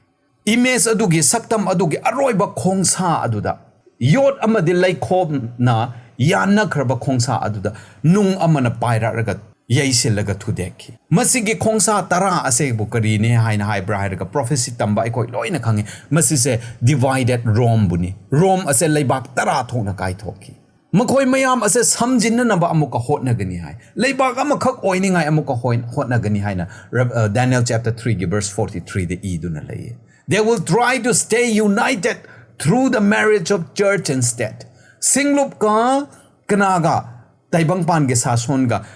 Image ꯑꯗꯨꯒꯤ, ꯁꯛꯇꯝ ꯑꯗꯨꯒꯤ ꯑꯔꯣꯏꯕ ꯈꯣꯡꯁꯥ ꯑꯗꯨꯗ, ꯌꯣꯠ ꯑꯃꯗꯤ ꯂꯩꯈꯣꯝꯅ ꯌꯥꯟꯅꯈ꯭ꯔꯕ ꯈꯣꯡꯁꯥ ꯑꯗꯨꯗ ꯅꯨꯡ ꯑꯃꯅ ꯄꯥꯏꯔꯛꯂꯒ ꯌꯩꯁꯤꯜꯂꯒ ꯊꯨꯗꯦꯛꯈꯤ꯫ ꯃꯁꯤꯒꯤ ꯈꯣꯡꯁꯥ ꯇꯔꯥ ꯑꯁꯤꯕꯨ ꯀꯔꯤꯅꯤ ꯍꯥꯏꯅ ꯍꯥꯏꯕ꯭ꯔꯥ ꯍꯥꯏꯔꯒ, prophecy ꯇꯝꯕ ꯑꯩꯈꯣꯏ ꯂꯣꯏꯅ ꯈꯪꯉꯤ, ꯃꯁꯤꯁꯦ divided Rome ꯕꯨꯅꯤ꯫ ꯔꯣꯝ ꯑꯁꯦ ꯂꯩꯕꯥꯛ ꯇꯔꯥ ꯊꯣꯛꯅ ꯀꯥꯏꯊꯣꯛꯈꯤ꯫ ꯃꯈꯣꯏ ꯃꯌꯥꯝ ꯑꯁꯦ ꯁꯝꯖꯤꯟꯅꯅꯕ ꯑꯃꯨꯛꯀ ꯍꯣꯠꯅꯒꯅꯤ ꯍꯥꯏ, ꯂꯩꯕꯥꯛ ꯑꯃꯈꯛ ꯑꯣꯏꯅꯤꯡꯉꯥꯏ ꯑꯃꯨꯛꯀ ꯍꯣꯏ-, ꯍꯣꯠꯅꯒꯅꯤ ꯍꯥꯏꯅ ꯔ-, ꯑ, Daniel chapter three ꯒꯤ verse forty three ꯗ ꯏꯗꯨꯅ ꯂꯩꯌꯦ꯫ They will try to stay united through the marriage of church and state. ꯁꯤꯡꯂꯨꯞꯀ ꯀꯅꯥꯒ? ꯇꯥꯏꯕꯪꯄꯥꯟꯒꯤ ꯁꯥꯁꯣꯟꯒ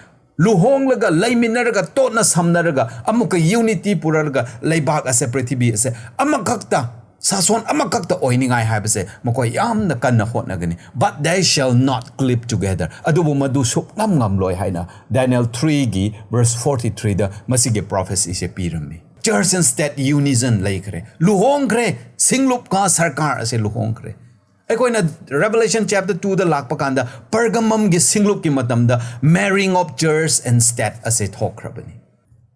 ꯂꯨꯍꯣꯡꯂꯒ, ꯂꯩꯃꯤꯟꯅꯔꯒ, ꯇꯣꯠꯅ ꯁꯝꯅꯔꯒ, ꯑꯃꯨꯛꯀ unity ꯄꯨꯔꯛꯂꯒ ꯂꯩꯕꯥꯛ ꯑꯁꯦ, ꯄ꯭ꯔꯤꯊꯤꯕꯤ ꯑꯁꯦ ꯑꯃꯈꯛꯇ, ꯁꯥꯁꯣꯟ ꯑꯃꯈꯛꯇ ꯑꯣꯏꯅꯤꯡꯉꯥꯏ ꯍꯥꯏꯕꯁꯦ ꯃꯈꯣꯏ ꯌꯥꯝꯅ ꯀꯟꯅ ꯍꯣꯠꯅꯒꯅꯤ꯫ But they shall not cleave together. ꯑꯗꯨꯕꯨ ꯃꯗꯨ ꯁꯨꯞꯉꯝ ꯉꯝꯂꯣꯏ ꯍꯥꯏꯅ Daniel three ꯒꯤ verse forty three ꯗ ꯃꯁꯤꯒꯤ prophecy say ꯄꯤꯔꯝꯃꯤ꯫ Church and state unison ꯂꯩꯈ꯭ꯔꯦ, ꯂꯨꯍꯣꯡꯈ꯭ꯔꯦ, ꯁꯤꯡꯂꯨꯞꯀ ꯁꯔꯀꯥꯔ ꯑꯁꯦ ꯂꯨꯍꯣꯡꯈ꯭ꯔꯦ꯫ ꯑꯩꯈꯣꯏꯅ Revelation chapter two ꯗ ꯂꯥꯛꯄ ꯀꯥꯟꯗ, ꯄꯔꯒꯃꯝꯒꯤ ꯁꯤꯡꯂꯨꯞꯀꯤ ꯃꯇꯝꯗ marrying of church and state ꯑꯁꯦ ꯊꯣꯛꯈ꯭ꯔꯕꯅꯤ꯫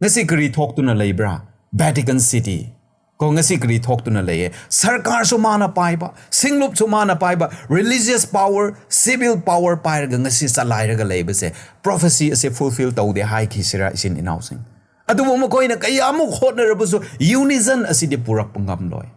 ꯉꯁꯤ ꯀꯔꯤ ꯊꯣꯛꯇꯨꯅ ꯂꯩꯕ꯭ꯔꯥ? Vatican City꯫ ꯀꯣ, ꯉꯁꯤ ꯀꯔꯤ ꯊꯣꯛꯇꯨꯅ ꯂꯩꯌꯦ? ꯁꯔꯀꯥꯔꯁꯨ ꯃꯥꯅ ꯄꯥꯏꯕ, ꯁꯤꯡꯂꯨꯞꯁꯨ ꯃꯥꯅ ꯄꯥꯏꯕ, religious power, civil power ꯄꯥꯏꯔꯒ ꯉꯁꯤ ꯆꯂꯥꯏꯔꯒ ꯂꯩꯕꯁꯦ, prophecy ꯑꯁꯦ fulfill ꯇꯧꯗꯦ ꯍꯥꯏꯈꯤꯁꯤꯔꯥ, ꯏꯆꯤꯟ ꯏꯅꯥꯎꯁꯤꯡ? ꯑꯗꯨꯕꯨ ꯃꯈꯣꯏꯅ ꯀꯌꯥꯃꯨꯛ ꯍꯣꯠꯅꯔꯕꯁꯨ unison ꯑꯁꯤꯗꯤ ꯄꯨꯔꯛꯄ ꯉꯝꯂꯣꯏ꯫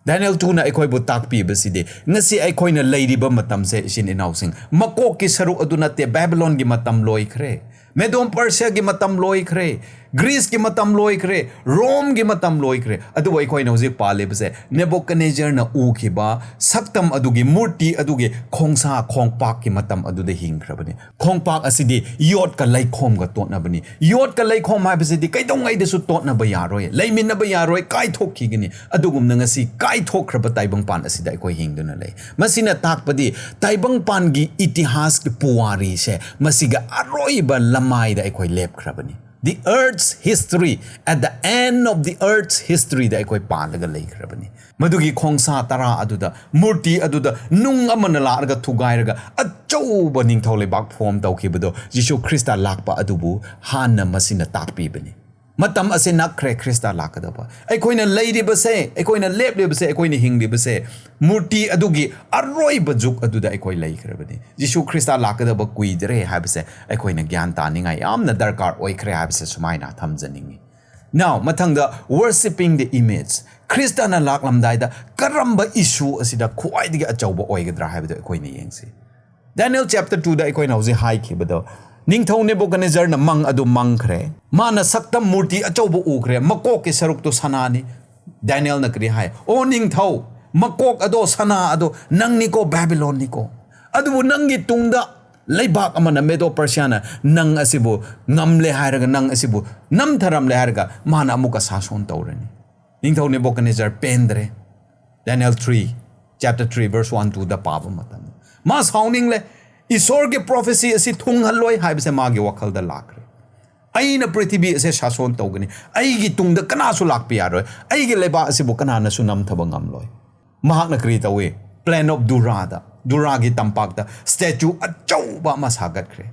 Daniel two ꯅ ꯑꯩꯈꯣꯏꯕꯨ ꯇꯥꯛꯄꯤꯕꯁꯤꯗꯤ, ꯉꯁꯤ ꯑꯩꯈꯣꯏꯅ ꯂꯩꯔꯤꯕ ꯃꯇꯝꯁꯦ, ꯏꯆꯤꯟ ꯏꯅꯥꯎꯁꯤꯡ, ꯃꯀꯣꯛꯀꯤ ꯁꯔꯨꯛ ꯑꯗꯨ ꯅꯠꯇꯦ꯫ ꯕꯦꯕꯤꯂꯣꯟꯒꯤ ꯃꯇꯝ ꯂꯣꯏꯈ꯭ꯔꯦ, ꯃꯦꯗꯣꯝ ꯄꯔꯁꯤꯌꯥꯒꯤ ꯃꯇꯝ ꯂꯣꯏꯈ꯭ꯔꯦ, ꯒ꯭ꯔꯤꯁꯀꯤ ꯃꯇꯝ ꯂꯣꯏꯈ꯭ꯔꯦ, ꯔꯣꯝꯒꯤ ꯃꯇꯝ ꯂꯣꯏꯈ꯭ꯔꯦ꯫ ꯑꯗꯨꯕꯨ ꯑꯩꯈꯣꯏꯅ ꯍꯧꯖꯤꯛ ꯄꯥꯜꯂꯤꯕꯁꯦ, ꯅꯦꯕꯨꯀꯗꯅꯦꯖꯔꯅ ꯎꯈꯤꯕ ꯁꯛꯇꯝ ꯑꯗꯨꯒꯤ, ꯃꯨꯔꯇꯤ ꯑꯗꯨꯒꯤ ꯈꯣꯡꯁꯥ, ꯈꯣꯡꯄꯥꯛꯀꯤ ꯃꯇꯝ ꯑꯗꯨꯗ ꯍꯤꯡꯈ꯭ꯔꯕꯅꯤ꯫ ꯈꯣꯡꯄꯥꯛ ꯑꯁꯤꯗꯤ ꯌꯣꯠꯀ ꯂꯩꯈꯣꯝꯒ ꯇꯣꯠꯅꯕꯅꯤ꯫ ꯌꯣꯠꯀ ꯂꯩꯈꯣꯝ ꯍꯥꯏꯕꯁꯤꯗꯤ ꯀꯩꯗꯧꯉꯩꯗꯁꯨ ꯇꯣꯠꯅꯕ ꯌꯥꯔꯣꯏ, ꯂꯩꯃꯤꯟꯅꯕ ꯌꯥꯔꯣꯏ, ꯀꯥꯏꯊꯣꯛꯈꯤꯒꯅꯤ꯫ ꯑꯗꯨꯒꯨꯝꯅ ꯉꯁꯤ ꯀꯥꯏꯊꯣꯛꯈ꯭ꯔꯕ ꯇꯥꯏꯕꯪꯄꯥꯟ ꯑꯁꯤꯗ ꯑꯩꯈꯣꯏ ꯍꯤꯡꯗꯨꯅ ꯂꯩ꯫ ꯃꯁꯤꯅ ꯇꯥꯛꯄꯗꯤ ꯇꯥꯏꯕꯪꯄꯥꯟꯒꯤ ꯏꯇꯤꯍꯥꯁꯀꯤ ꯄꯨꯋꯥꯔꯤꯁꯦ ꯃꯁꯤꯒ ꯑꯔꯣꯏꯕ ꯂꯃꯥꯏꯗ ꯑꯩꯈꯣꯏ ꯂꯦꯞꯈ꯭ꯔꯕꯅꯤ꯫ The earth's history, at the end of the earth's history ꯗ ꯑꯩꯈꯣꯏ ꯄꯥꯜꯂꯒ ꯂꯩꯈ꯭ꯔꯕꯅꯤ꯫ ꯃꯗꯨꯒꯤ ꯈꯣꯡꯁꯥ ꯇꯔꯥ ꯑꯗꯨꯗ, ꯃꯨꯔꯇꯤ ꯑꯗꯨꯗ ꯅꯨꯡ ꯑꯃꯅ ꯂꯥꯛꯂꯒ ꯊꯨꯒꯥꯏꯔꯒ ꯑꯆꯧꯕ ꯅꯤꯡꯊꯧ ꯂꯩꯕꯥꯛ form ꯇꯧꯈꯤꯕꯗꯣ, ꯖꯤꯁꯨ ꯈ꯭ꯔꯤꯁꯇ ꯂꯥꯛꯄ ꯑꯗꯨꯕꯨ ꯍꯥꯟꯅ ꯃꯁꯤꯅ ꯇꯥꯛꯄꯤꯕꯅꯤ꯫ ꯃꯇꯝ ꯑꯁꯤ ꯅꯛꯈ꯭ꯔꯦ, ꯈ꯭ꯔꯤꯁꯇ ꯂꯥꯛꯀꯗꯕ꯫ ꯑꯩꯈꯣꯏꯅ ꯂꯩꯔꯤꯕꯁꯦ, ꯑꯩꯈꯣꯏꯅ ꯂꯦꯞꯂꯤꯕꯁꯦ, ꯑꯩꯈꯣꯏꯅ ꯍꯤꯡꯂꯤꯕꯁꯦ ꯃꯨꯔꯇꯤ ꯑꯗꯨꯒꯤ ꯑꯔꯣꯏꯕ ꯖꯨꯛ ꯑꯗꯨꯗ ꯑꯩꯈꯣꯏ ꯂꯩꯈ꯭ꯔꯕꯅꯤ꯫ ꯖꯤꯁꯨ ꯈ꯭ꯔꯤꯁꯇ ꯂꯥꯛꯀꯗꯕ ꯀꯨꯏꯗ꯭ꯔꯦ ꯍꯥꯏꯕꯁꯦ ꯑꯩꯈꯣꯏꯅ ꯒ꯭ꯌꯥꯟ ꯇꯥꯅꯤꯡꯉꯥꯏ ꯌꯥꯝꯅ ꯗꯔꯀꯥꯔ ꯑꯣꯏꯈ꯭ꯔꯦ ꯍꯥꯏꯕꯁꯦ ꯁꯨꯃꯥꯏꯅ ꯊꯝꯖꯅꯤꯡꯉꯤ꯫ Now, ꯃꯊꯪꯗ, worshipping the image꯫ ꯈ꯭ꯔꯤꯁꯇꯅ ꯂꯥꯛꯂꯝꯗꯥꯏꯗ ꯀꯔꯝꯕ ꯏꯁꯨ ꯑꯁꯤꯗ ꯈ꯭ꯋꯥꯏꯗꯒꯤ ꯑꯆꯧꯕ ꯑꯣꯏꯒꯗ꯭ꯔꯥ ꯍꯥꯏꯕꯗꯨ ꯑꯩꯈꯣꯏꯅ ꯌꯦꯡꯁꯤ꯫ ꯗꯥꯅꯤꯌꯦꯜ ꯆꯦꯞꯇꯔ ꯇꯨꯗ ꯑꯩꯈꯣꯏꯅ ꯍꯧꯖꯤꯛ ꯍꯥꯏꯈꯤꯕꯗꯣ, ꯅꯤꯡꯊꯧ ꯅꯦꯕꯨꯀꯗꯅꯦꯖꯔꯅ ꯃꯪ ꯑꯗꯨ ꯃꯪꯈ꯭ꯔꯦ꯫ ꯃꯥꯅ ꯁꯛꯇꯝ ꯃꯨꯔꯇꯤ ꯑꯆꯧꯕ ꯎꯈ꯭ꯔꯦ, ꯃꯀꯣꯛꯀꯤ ꯁꯔꯨꯛꯇꯨ ꯁꯅꯥꯅꯤ꯫ ꯗꯥꯅꯤꯌꯦꯜꯅ ꯀꯔꯤ ꯍꯥꯏ? "ꯑꯣ ꯅꯤꯡꯊꯧ, ꯃꯀꯣꯛ ꯑꯗꯣ, ꯁꯅꯥ ꯑꯗꯣ ꯅꯪꯅꯤꯀꯣ, ꯕꯦꯕꯤꯂꯣꯟꯅꯤꯀꯣ꯫ ꯑꯗꯨꯕꯨ ꯅꯪꯒꯤ ꯇꯨꯡꯗ ꯂꯩꯕꯥꯛ ꯑꯃꯅ, ꯃꯦꯗꯣ ꯄꯔꯁꯤꯌꯥꯅ ꯅꯪ ꯑꯁꯤꯕꯨ ꯉꯝꯂꯦ ꯍꯥꯏꯔꯒ, ꯅꯪ ꯑꯁꯤꯕꯨ ꯅꯝꯊꯔꯝꯂꯦ ꯍꯥꯏꯔꯒ, ꯃꯥꯅ ꯑꯃꯨꯛꯀ ꯁꯥꯁꯣꯟ ꯇꯧꯔꯅꯤ꯫" ꯅꯤꯡꯊꯧ ꯅꯦꯕꯨꯀꯗꯅꯦꯖꯔ ꯄꯦꯟꯗ꯭ꯔꯦ꯫ Daniel three, chapter three, verse one, twoꯗ ꯄꯥꯕ ꯃꯇꯝꯗ ꯃꯥ ꯁꯥꯎꯅꯤꯡꯂꯦ꯫ ꯏꯁꯣꯔꯒꯤ ꯄ꯭ꯔꯣꯐꯦꯁꯤ ꯑꯁꯤ ꯊꯨꯡꯍꯜꯂꯣꯏ ꯍꯥꯏꯕꯁꯦ ꯃꯥꯒꯤ ꯋꯥꯈꯜꯗ ꯂꯥꯛꯈ꯭ꯔꯦ꯫ "ꯑꯩꯅ ꯄ꯭ꯔꯤꯊꯤꯕꯤ ꯑꯁꯦ ꯁꯥꯁꯣꯟ ꯇꯧꯒꯅꯤ, ꯑꯩꯒꯤ ꯇꯨꯡꯗ ꯀꯅꯥꯁꯨ ꯂꯥꯛꯄ ꯌꯥꯔꯣꯏ, ꯑꯩꯒꯤ ꯂꯩꯕꯥꯛ ꯑꯁꯤꯕꯨ ꯀꯅꯥꯅꯁꯨ ꯅꯝꯊꯕ ꯉꯝꯂꯣꯏ꯫" ꯃꯍꯥꯛꯅ ꯀꯔꯤ ꯇꯧꯏ? Plain of Duraꯗ, ꯗꯨꯔꯥꯒꯤ ꯇꯝꯄꯥꯛꯇ ꯁ꯭ꯇꯦꯆꯨ ꯑꯆꯧꯕ ꯑꯃ ꯁꯥꯒꯠꯈ꯭ꯔꯦ꯫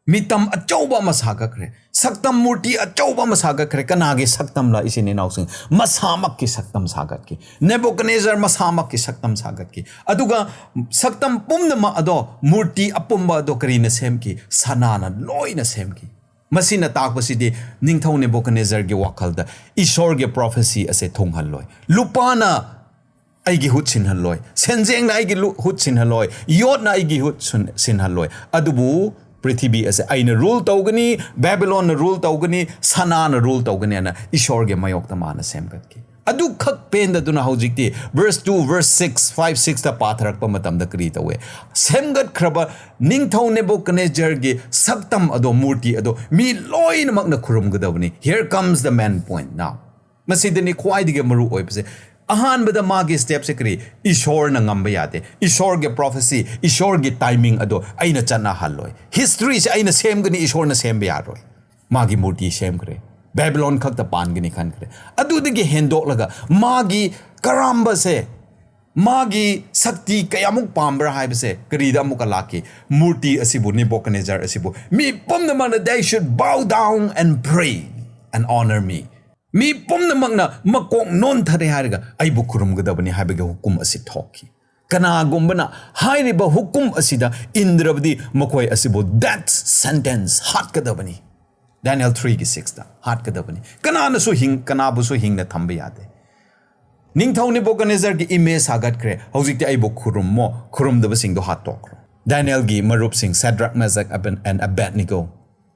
ꯃꯤꯇꯝ ꯑꯆꯧꯕ ꯑꯃ ꯁꯥꯒꯠꯈ꯭ꯔꯦ꯫ ꯁꯛꯇꯝ ꯃꯨꯔꯇꯤ ꯑꯆꯧꯕ ꯑꯃ ꯁꯥꯒꯠꯈ꯭ꯔꯦ꯫ ꯀꯅꯥꯒꯤ ꯁꯛꯇꯝꯂ, ꯏꯆꯤꯟ ꯏꯅꯥꯎꯁꯤꯡ? ꯃꯁꯥꯃꯛꯀꯤ ꯁꯛꯇꯝ ꯁꯥꯒꯠꯈꯤ꯫ ꯅꯦꯕꯨꯀꯗꯅꯦꯖꯔ ꯃꯁꯥꯃꯛꯀꯤ ꯁꯛꯇꯝ ꯁꯥꯒꯠꯈꯤ꯫ ꯑꯗꯨꯒ ꯁꯛꯇꯝ ꯄꯨꯝꯅꯃꯛ ꯑꯗꯣ, ꯃꯨꯔꯇꯤ ꯑꯄꯨꯝꯕ ꯑꯗꯣ ꯀꯔꯤꯅ ꯁꯦꯝꯈꯤ? ꯁꯅꯥꯅ ꯂꯣꯏꯅ ꯁꯦꯝꯈꯤ꯫ ꯃꯁꯤꯅ ꯇꯥꯛꯄꯁꯤꯗꯤ ꯅꯤꯡꯊꯧ ꯅꯦꯕꯨꯀꯗꯅꯦꯖꯔꯒꯤ ꯋꯥꯈꯜꯗ ꯏꯁꯣꯔꯒꯤ ꯄ꯭ꯔꯣꯐꯦꯁꯤ ꯑꯁꯦ ꯊꯨꯡꯍꯜꯂꯣꯏ꯫ ꯂꯨꯄꯥꯅ ꯑꯩꯒꯤ ꯍꯨꯠ ꯁꯤꯟꯍꯜꯂꯣꯏ, ꯁꯦꯟꯖꯦꯡꯅ ꯑꯩꯒꯤ ꯂꯨ-, ꯍꯨꯠ ꯁꯤꯟꯍꯜꯂꯣꯏ, ꯌꯣꯠꯅ ꯑꯩꯒꯤ ꯍꯨꯠ ꯁꯨꯟ-, ꯁꯤꯟꯍꯜꯂꯣꯏ꯫ ꯑꯗꯨꯕꯨ ꯄ꯭ꯔꯤꯊꯤꯕꯤ ꯑꯁꯦ ꯑꯩꯅ ꯔꯨꯜ ꯇꯧꯒꯅꯤ, ꯕꯦꯕꯤꯂꯣꯟꯅ ꯔꯨꯜ ꯇꯧꯒꯅꯤ, ꯁꯅꯥꯅ ꯔꯨꯜ ꯇꯧꯒꯅꯤ ꯍꯥꯏꯅ ꯏꯁꯣꯔꯒꯤ ꯃꯥꯌꯣꯛꯇ ꯃꯥꯅ ꯁꯦꯝꯒꯠꯈꯤ꯫ ꯑꯗꯨꯈꯛ ꯄꯦꯟꯗꯗꯨꯅ ꯍꯧꯖꯤꯛꯇꯤ verse two, verse six, five, sixꯇ ꯄꯥꯊꯔꯛꯄ ꯃꯇꯝꯗ ꯀꯔꯤ ꯇꯧꯋꯦ? ꯁꯦꯝꯒꯠꯈ꯭ꯔꯕ ꯅꯤꯡꯊꯧ ꯅꯦꯕꯨꯀꯗꯅꯦꯖꯔꯒꯤ ꯁꯛꯇꯝ ꯑꯗꯣ, ꯃꯨꯔꯇꯤ ꯑꯗꯣ ꯃꯤ ꯂꯣꯏꯅꯃꯛꯅ ꯈꯨꯔꯨꯝꯒꯗꯕꯅꯤ꯫ Here comes the main point now. ꯃꯁꯤꯗꯅꯤ ꯈ꯭ꯋꯥꯏꯗꯒꯤ ꯃꯔꯨ ꯑꯣꯏꯕꯁꯦ꯫ ꯑꯍꯥꯟꯕꯗ ꯃꯥꯒꯤ ꯁ꯭ꯇꯦꯞꯁꯦ ꯀꯔꯤ? ꯏꯁꯣꯔꯅ ꯉꯝꯕ ꯌꯥꯗꯦ꯫ ꯏꯁꯣꯔꯒꯤ ꯄ꯭ꯔꯣꯐꯦꯁꯤ, ꯏꯁꯣꯔꯒꯤ ꯇꯥꯏꯃꯤꯡ ꯑꯗꯣ ꯑꯩꯅ ꯆꯠꯅꯍꯜꯂꯣꯏ꯫ ꯍꯤꯁꯇ꯭ꯔꯤꯁꯦ ꯑꯩꯅ ꯁꯦꯝꯒꯅꯤ, ꯏꯁꯣꯔꯅ ꯁꯦꯝꯕ ꯌꯥꯔꯣꯏ꯫ ꯃꯥꯒꯤ ꯃꯨꯔꯇꯤ ꯁꯦꯝꯈ꯭ꯔꯦ꯫ ꯕꯦꯕꯤꯂꯣꯟ ꯈꯛꯇ ꯄꯥꯟꯒꯅꯤ ꯈꯟꯈ꯭ꯔꯦ꯫ ꯑꯗꯨꯗꯒꯤ ꯍꯦꯟꯗꯣꯛꯂꯒ ꯃꯥꯒꯤ ꯀꯔꯝꯕꯁꯦ, ꯃꯥꯒꯤ ꯁꯛꯇꯤ ꯀꯌꯥꯃꯨꯛ ꯄꯥꯝꯕ꯭ꯔꯥ ꯍꯥꯏꯕꯁꯦ ꯀꯔꯤꯗ ꯑꯃꯨꯛꯀ ꯂꯥꯛꯈꯤ? ꯃꯨꯔꯇꯤ ꯑꯁꯤꯕꯨ, ꯅꯦꯕꯨꯀꯗꯅꯦꯖꯔ ꯑꯁꯤꯕꯨ ꯃꯤ ꯄꯨꯝꯅꯃꯛꯅ, "They should bow down and pray." and honor me. ꯃꯤ ꯄꯨꯝꯅꯃꯛꯅ ꯃꯀꯣꯛ ꯅꯣꯟꯊꯔꯦ ꯍꯥꯏꯔꯒ ꯑꯩꯕꯨ ꯈꯨꯔꯨꯝꯒꯗꯕꯅꯤ ꯍꯥꯏꯕꯒꯤ ꯍꯨꯀꯨꯝ ꯑꯁꯤ ꯊꯣꯛꯈꯤ꯫ ꯀꯅꯥꯒꯨꯝꯕꯅ ꯍꯥꯏꯔꯤꯕ ꯍꯨꯀꯨꯝ ꯑꯁꯤꯗ ꯏꯟꯗ꯭ꯔꯕꯗꯤ ꯃꯈꯣꯏ ꯑꯁꯤꯕꯨ death sentence ꯍꯥꯠꯀꯗꯕꯅꯤ꯫ ꯗꯥꯅꯤꯌꯦꯜ ꯊ꯭ꯔꯤꯒꯤ ꯁꯤꯛꯁꯇ ꯍꯥꯠꯀꯗꯕꯅꯤ꯫ ꯀꯅꯥꯅꯁꯨ ꯍꯤꯡ ꯀꯅꯥꯕꯨꯁꯨ ꯍꯤꯡꯅ ꯊꯝꯕ ꯌꯥꯗꯦ꯫ ꯅꯤꯡꯊꯧ ꯅꯦꯕꯨꯀꯗꯅꯦꯖꯔꯒꯤ ꯏꯃꯦꯖ ꯁꯥꯒꯠꯈ꯭ꯔꯦ꯫ ꯍꯧꯖꯤꯛꯇꯤ ꯑꯩꯕꯨ ꯈꯨꯔꯨꯝꯃꯣ, ꯈꯨꯔꯨꯝꯗꯕꯁꯤꯡꯗꯣ ꯍꯥꯠꯇꯣꯛꯈ꯭ꯔꯣ꯫ ꯗꯥꯅꯤꯌꯦꯜꯒꯤ ꯃꯔꯨꯞꯁꯤꯡ ꯁꯦꯗ꯭ꯔꯛ, ꯃꯦꯁꯛ ꯑꯦꯟ ꯑꯕꯦꯗꯅꯤꯒꯣ,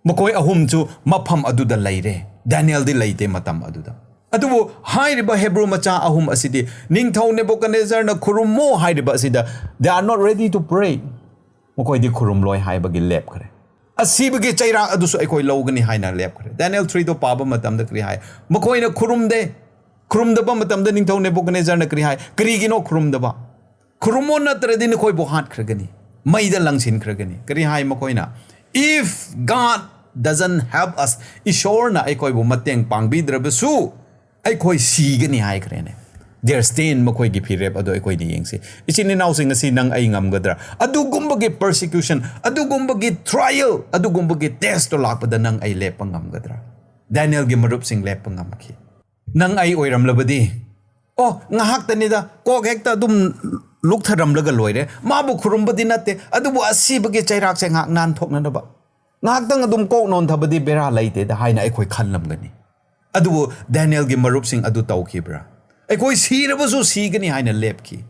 ꯃꯈꯣꯏ ꯑꯍꯨꯝꯁꯨ ꯃꯐꯝ ꯑꯗꯨꯗ ꯂꯩꯔꯦ꯫ ꯗꯥꯅꯤꯌꯦꯜꯗꯤ ꯂꯩꯇꯦ ꯃꯇꯝ ꯑꯗꯨꯗ꯫ ꯑꯗꯨꯕꯨ ꯍꯥꯏꯔꯤꯕ ꯍꯦꯕ꯭ꯔꯨ ꯃꯆꯥ ꯑꯍꯨꯝ ꯑꯁꯤꯗꯤ ꯅꯤꯡꯊꯧ ꯅꯦꯕꯨꯀꯗꯅꯦꯖꯔꯅ ꯈꯨꯔꯨꯝꯃꯣ ꯍꯥꯏꯔꯤꯕ ꯑꯁꯤꯗ they are not ready to pray꯫ ꯃꯈꯣꯏꯗꯤ ꯈꯨꯔꯨꯝꯂꯣꯏ ꯍꯥꯏꯕꯒꯤ ꯂꯦꯞꯈ꯭ꯔꯦ꯫ ꯑꯁꯤꯕꯒꯤ ꯆꯩꯔꯥꯛ ꯑꯗꯨꯁꯨ ꯑꯩꯈꯣꯏ ꯂꯧꯒꯅꯤ ꯍꯥꯏꯅ ꯂꯦꯞꯈ꯭ꯔꯦ꯫ ꯗꯥꯅꯤꯌꯦꯜ ꯊ꯭ꯔꯤꯗꯣ ꯄꯥꯕ ꯃꯇꯝꯗ ꯀꯔꯤ ꯍꯥꯏ? ꯃꯈꯣꯏꯅ ꯈꯨꯔꯨꯝꯗꯦ꯫ ꯈꯨꯔꯨꯝꯗꯕ ꯃꯇꯝꯗ ꯅꯤꯡꯊꯧ ꯅꯦꯕꯨꯀꯗꯅꯦꯖꯔꯅ ꯀꯔꯤ ꯍꯥꯏ? ꯀꯔꯤꯒꯤꯅꯣ ꯈꯨꯔꯨꯝꯗꯕ? "ꯈꯨꯔꯨꯝꯃꯣ, ꯅꯠꯇ꯭ꯔꯗꯤ ꯅꯈꯣꯏꯕꯨ ꯍꯥꯠꯈ꯭ꯔꯒꯅꯤ, ꯃꯩꯗ ꯂꯪꯁꯤꯟꯈ꯭ꯔꯒꯅꯤ"꯫ ꯀꯔꯤ ꯍꯥꯏ ꯃꯈꯣꯏꯅ? "If God doesn't help us", ꯏꯁꯣꯔꯅ ꯑꯩꯈꯣꯏꯕꯨ ꯃꯇꯦꯡ ꯄꯥꯡꯕꯤꯗ꯭ꯔꯕꯁꯨ ꯑꯩꯈꯣꯏ ꯁꯤꯒꯅꯤ ꯍꯥꯏꯈ꯭ꯔꯦꯅꯦ꯫ Their stand, ꯃꯈꯣꯏꯒꯤ ꯐꯤꯔꯦꯞ ꯑꯗꯣ ꯑꯩꯈꯣꯏꯅ ꯌꯦꯡꯁꯤ꯫ ꯏꯆꯤꯟ ꯏꯅꯥꯎꯁꯤꯡ, ꯉꯁꯤ ꯅꯪ ꯑꯩ ꯉꯝꯒꯗ꯭ꯔꯥ? ꯑꯗꯨꯒꯨꯝꯕꯒꯤ persecution, ꯑꯗꯨꯒꯨꯝꯕꯒꯤ trial, ꯑꯗꯨꯒꯨꯝꯕꯒꯤ test ꯇꯣ ꯂꯥꯛꯄꯗ ꯅꯪ ꯑꯩ ꯂꯦꯞꯄ ꯉꯝꯒꯗ꯭ꯔꯥ? ꯗꯥꯅꯤꯌꯦꯜꯒꯤ ꯃꯔꯨꯞꯁꯤꯡ ꯂꯦꯞꯄ ꯉꯝꯈꯤ꯫ ꯅꯪ ꯑꯩ ꯑꯣꯏꯔꯝꯂꯕꯗꯤ, "ꯑꯣ, ꯉꯥꯏꯍꯥꯛꯇꯅꯤꯗ, ꯀꯣꯛ ꯍꯦꯛꯇ ꯑꯗꯨꯝ ꯂꯨꯛꯊꯔꯝꯂꯒ ꯂꯣꯏꯔꯦ, ꯃꯥꯕꯨ ꯈꯨꯔꯨꯝꯕꯗꯤ ꯅꯠꯇꯦ, ꯑꯗꯨꯕꯨ ꯑꯁꯤꯕꯒꯤ ꯆꯩꯔꯥꯛꯁꯦ ꯉꯥꯏꯍꯥꯛ ꯅꯥꯟꯊꯣꯛꯅꯅꯕ, ꯉꯥꯏꯍꯥꯛꯇꯪ ꯑꯗꯨꯝ ꯀꯣꯛ ꯅꯣꯟꯊꯕꯗꯤ ꯕꯦꯔꯥ ꯂꯩꯇꯦꯗ" ꯍꯥꯏꯅ ꯑꯩꯈꯣꯏ ꯈꯜꯂꯝꯒꯅꯤ꯫ ꯑꯗꯨꯕꯨ ꯗꯥꯅꯤꯌꯦꯜꯒꯤ ꯃꯔꯨꯞꯁꯤꯡ ꯑꯗꯨ ꯇꯧꯈꯤꯕ꯭ꯔꯥ? "ꯑꯩꯈꯣꯏ ꯁꯤꯔꯕꯁꯨ ꯁꯤꯒꯅꯤ" ꯍꯥꯏꯅ ꯂꯦꯞꯈꯤ꯫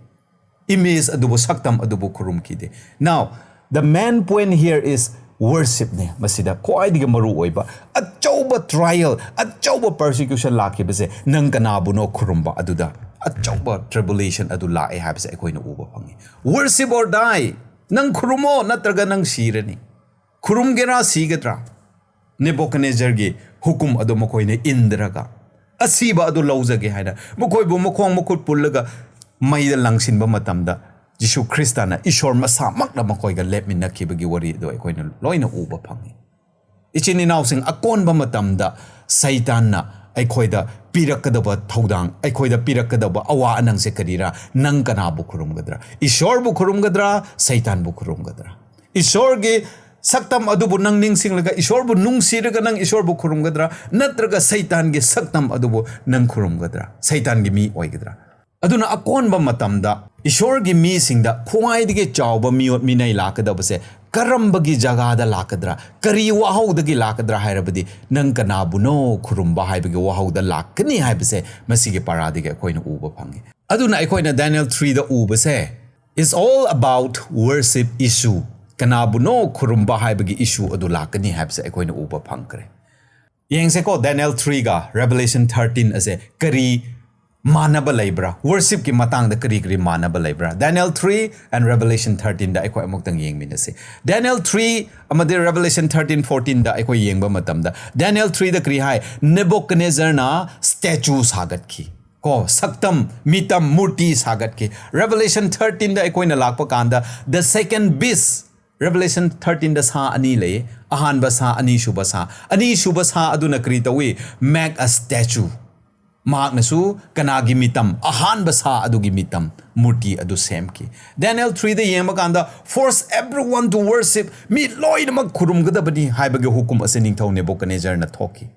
ꯏꯃꯦꯖ ꯑꯗꯨꯕꯨ, ꯁꯛꯇꯝ ꯑꯗꯨꯕꯨ ꯈꯨꯔꯨꯝꯈꯤꯗꯦ꯫ Now, the main point here is worship ꯅꯦ꯫ ꯃꯁꯤꯗ ꯈ꯭ꯋꯥꯏꯗꯒꯤ ꯃꯔꯨ ꯑꯣꯏꯕ ꯑꯆꯧꯕ trial, ꯑꯆꯧꯕ persecution ꯂꯥꯛꯈꯤꯕꯁꯦ ꯅꯪ ꯀꯅꯥꯕꯨꯅꯣ ꯈꯨꯔꯨꯝꯕ ꯑꯗꯨꯗ ꯑꯆꯧꯕ tribulation ꯑꯗꯨ ꯂꯥꯛꯑꯦ ꯍꯥꯏꯕꯁꯦ ꯑꯩꯈꯣꯏꯅ ꯎꯕ ꯐꯪꯉꯤ꯫ Worship or die, ꯅꯪ ꯈꯨꯔꯨꯝꯃꯣ ꯅꯠꯇ꯭ꯔꯒ ꯅꯪ ꯁꯤꯔꯅꯤ꯫ ꯈꯨꯔꯨꯝꯒꯦꯔꯥ ꯁꯤꯒꯗ꯭ꯔꯥ? ꯅꯦꯕꯨꯀꯗꯅꯦꯖꯔꯒꯤ ꯍꯨꯀꯨꯝ ꯑꯗꯨ ꯃꯈꯣꯏꯅ ꯏꯟꯗ꯭ꯔꯒ ꯑꯁꯤꯕ ꯑꯗꯨ ꯂꯧꯖꯒꯦ ꯍꯥꯏꯅ ꯃꯈꯣꯏꯕꯨ ꯃꯈꯣꯡ ꯃꯈꯨꯠ ꯄꯨꯜꯂꯒ ꯃꯩꯗ ꯂꯪꯁꯤꯟꯕ ꯃꯇꯝꯗ ꯖꯤꯁꯨ ꯈ꯭ꯔꯤꯁꯇꯅ ꯏꯁꯣꯔ ꯃꯁꯥꯃꯛꯅ ꯃꯈꯣꯏꯒ ꯂꯦꯞꯃꯤꯟꯅꯈꯤꯕꯒꯤ ꯋꯥꯔꯤ ꯑꯗꯨ ꯑꯩꯈꯣꯏꯅ ꯂꯣꯏꯅ ꯎꯕ ꯐꯪꯉꯤ꯫ ꯏꯆꯤꯟ ꯏꯅꯥꯎꯁꯤꯡ, ꯑꯀꯣꯟꯕ ꯃꯇꯝꯗ ꯁꯩꯇꯥꯟꯅ ꯑꯩꯈꯣꯏꯗ ꯄꯤꯔꯛꯀꯗꯕ ꯊꯧꯗꯥꯡ, ꯑꯩꯈꯣꯏꯗ ꯄꯤꯔꯛꯀꯗꯕ ꯑꯋꯥ ꯑꯅꯪꯁꯦ ꯀꯔꯤꯔꯥ? ꯅꯪ ꯀꯅꯥꯕꯨ ꯈꯨꯔꯨꯝꯒꯗ꯭ꯔꯥ? ꯏꯁꯣꯔꯕꯨ ꯈꯨꯔꯨꯝꯒꯗ꯭ꯔꯥ? ꯁꯩꯇꯥꯟꯕꯨ ꯈꯨꯔꯨꯝꯒꯗ꯭ꯔꯥ? ꯏꯁꯣꯔꯒꯤ ꯁꯛꯇꯝ ꯑꯗꯨꯕꯨ ꯅꯪ ꯅꯤꯡꯁꯤꯡꯂꯒ ꯏꯁꯣꯔꯕꯨ ꯅꯨꯡꯁꯤꯔꯒ ꯅꯪ ꯏꯁꯣꯔꯕꯨ ꯈꯨꯔꯨꯝꯒꯗ꯭ꯔꯥ? ꯅꯠꯇ꯭ꯔꯒ ꯁꯩꯇꯥꯟꯒꯤ ꯁꯛꯇꯝ ꯑꯗꯨꯕꯨ ꯅꯪ ꯈꯨꯔꯨꯝꯒꯗ꯭ꯔꯥ? ꯁꯩꯇꯥꯟꯒꯤ ꯃꯤ ꯑꯣꯏꯒꯗ꯭ꯔꯥ? ꯑꯗꯨꯅ ꯑꯀꯣꯟꯕ ꯃꯇꯝꯗ ꯏꯁꯣꯔꯒꯤ ꯃꯤꯁꯤꯡꯗ ꯈ꯭ꯋꯥꯏꯗꯒꯤ ꯆꯥꯎꯕ ꯃꯤꯑꯣꯠ ꯃꯤꯅꯩ ꯂꯥꯛꯀꯗꯕꯁꯦ ꯀꯔꯝꯕꯒꯤ ꯖꯒꯥꯗ ꯂꯥꯛꯀꯗ꯭ꯔꯥ? ꯀꯔꯤ ꯋꯥꯍꯧꯗꯒꯤ ꯂꯥꯛꯀꯗ꯭ꯔꯥ ꯍꯥꯏꯔꯕꯗꯤ, ꯅꯪ ꯀꯅꯥꯕꯨꯅꯣ ꯈꯨꯔꯨꯝꯕ ꯍꯥꯏꯕꯒꯤ ꯋꯥꯍꯧꯗ ꯂꯥꯛꯀꯅꯤ ꯍꯥꯏꯕꯁꯦ ꯃꯁꯤꯒꯤ ꯄꯔꯥꯗꯒꯤ ꯑꯩꯈꯣꯏꯅ ꯎꯕ ꯐꯪꯉꯤ꯫ ꯑꯗꯨꯅ ꯑꯩꯈꯣꯏꯅ Daniel threeꯗ ꯎꯕꯁꯦ, it's all about worship issue꯫ ꯀꯅꯥꯕꯨꯅꯣ ꯈꯨꯔꯨꯝꯕ ꯍꯥꯏꯕꯒꯤ issue ꯑꯗꯨ ꯂꯥꯛꯀꯅꯤ ꯍꯥꯏꯕꯁꯦ ꯑꯩꯈꯣꯏꯅ ꯎꯕ ꯐꯪꯈ꯭ꯔꯦ꯫ ꯌꯦꯡꯁꯦꯀꯣ, Daniel threeꯒ Revelation thirteen ꯑꯁꯦ ꯀꯔꯤ ꯃꯥꯟꯅꯕ ꯂꯩꯕ꯭ꯔꯥ? Worshipꯀꯤ ꯃꯇꯥꯡꯗ ꯀꯔꯤ ꯀꯔꯤ ꯃꯥꯟꯅꯕ ꯂꯩꯕ꯭ꯔꯥ? Daniel three and Revelation thirteenꯗ ꯑꯩꯈꯣꯏ ꯑꯃꯨꯛꯇꯪ ꯌꯦꯡꯃꯤꯟꯅꯁꯤ꯫ Daniel three ꯑꯃꯗꯤ Revelation thirteen fourteenꯗ ꯑꯩꯈꯣꯏ ꯌꯦꯡꯕ ꯃꯇꯝꯗ, Daniel threeꯗ ꯀꯔꯤ ꯍꯥꯏ? ꯅꯦꯕꯨꯀꯗꯅꯦꯖꯔꯅ statue ꯁꯥꯒꯠꯈꯤ꯫ ꯀꯣ, ꯁꯛꯇꯝ, ꯃꯤꯇꯝ, ꯃꯨꯔꯇꯤ ꯁꯥꯒꯠꯈꯤ꯫ Revelation thirteenꯗ ꯑꯩꯈꯣꯏꯅ ꯂꯥꯛꯄ ꯀꯥꯟꯗ, the second beast, Revelation thirteenꯗ ꯁꯥ ꯑꯅꯤ ꯂꯩ꯫ ꯑꯍꯥꯟꯕ ꯁꯥ, ꯑꯅꯤꯁꯨꯕ ꯁꯥ꯫ ꯑꯅꯤꯁꯨꯕ ꯁꯥ ꯑꯗꯨꯅ ꯀꯔꯤ ꯇꯧꯏ? Make a statue꯫ ꯃꯍꯥꯛꯅꯁꯨ ꯀꯅꯥꯒꯤ ꯃꯤꯇꯝ? ꯑꯍꯥꯟꯕ ꯁꯥ ꯑꯗꯨꯒꯤ ꯃꯤꯇꯝ, ꯃꯨꯔꯇꯤ ꯑꯗꯨ ꯁꯦꯝꯈꯤ꯫ Daniel threeꯗ ꯌꯦꯡꯕ ꯀꯥꯟꯗ, force everyone to worship, ꯃꯤ ꯂꯣꯏꯅꯃꯛ ꯈꯨꯔꯨꯝꯒꯗꯕꯅꯤ ꯍꯥꯏꯕꯒꯤ ꯍꯨꯀꯨꯝ ꯑꯁꯤ ꯅꯤꯡꯊꯧ ꯅꯦꯕꯨꯀꯗꯅꯦꯖꯔꯅ ꯊꯣꯛꯈꯤ꯫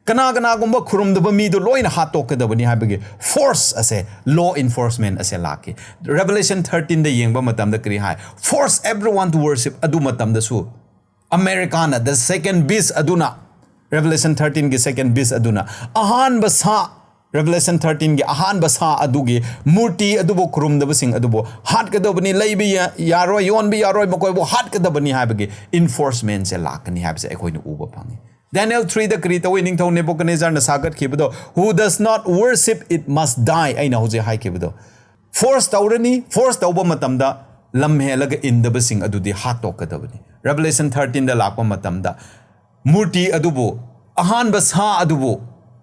ꯀꯅꯥ ꯀꯅꯥꯒꯨꯝꯕ ꯈꯨꯔꯨꯝꯗꯕ ꯃꯤꯗꯨ ꯂꯣꯏꯅ ꯍꯥꯠꯇꯣꯛꯀꯗꯕꯅꯤ ꯍꯥꯏꯕꯒꯤ force ꯑꯁꯦ, law enforcement ꯑꯁꯦ ꯂꯥꯛꯈꯤ꯫ Revelation thirteenꯗ ꯌꯦꯡꯕ ꯃꯇꯝꯗ ꯀꯔꯤ ꯍꯥꯏ? Force everyone to worship꯫ ꯑꯗꯨ ꯃꯇꯝꯗꯁꯨ Americaꯅ, the second beast ꯑꯗꯨꯅ, Revelation thirteenꯒꯤ second beast ꯑꯗꯨꯅ ꯑꯍꯥꯟꯕ ꯁꯥ, Revelation thirteenꯒꯤ ꯑꯍꯥꯟꯕ ꯁꯥ ꯑꯗꯨꯒꯤ ꯃꯨꯔꯇꯤ ꯑꯗꯨꯕꯨ ꯈꯨꯔꯨꯝꯗꯕꯁꯤꯡ ꯑꯗꯨꯕꯨ ꯍꯥꯠꯀꯗꯕꯅꯤ, ꯂꯩꯕ ꯌꯥ-, ꯌꯥꯔꯣꯏ, ꯌꯣꯟꯕ ꯌꯥꯔꯣꯏ, ꯃꯈꯣꯏꯕꯨ ꯍꯥꯠꯀꯗꯕꯅꯤ ꯍꯥꯏꯕꯒꯤ enforcementꯁꯦ ꯂꯥꯛꯀꯅꯤ ꯍꯥꯏꯕꯁꯦ ꯑꯩꯈꯣꯏꯅ ꯎꯕ ꯐꯪꯉꯤ꯫ Daniel threeꯗ ꯀꯔꯤ ꯇꯧꯏ? ꯅꯤꯡꯊꯧ ꯅꯦꯕꯨꯀꯗꯅꯦꯖꯔꯅ ꯁꯥꯒꯠꯈꯤꯕꯗꯣ, "Who does not worship it must die" ꯑꯩꯅ ꯍꯧꯖꯤꯛ ꯍꯥꯏꯈꯤꯕꯗꯣ꯫ Force ꯇꯧꯔꯅꯤ, force ꯇꯧꯕ ꯃꯇꯝꯗ ꯂꯝ ꯍꯦꯜꯂꯒ ꯏꯟꯗꯕꯁꯤꯡ ꯑꯗꯨꯗꯤ ꯍꯥꯠꯇꯣꯛꯀꯗꯕꯅꯤ꯫ Revelation thirteenꯗ ꯂꯥꯛꯄ ꯃꯇꯝꯗ ꯃꯨꯔꯇꯤ ꯑꯗꯨꯕꯨ, ꯑꯍꯥꯟꯕ ꯁꯥ ꯑꯗꯨꯕꯨ,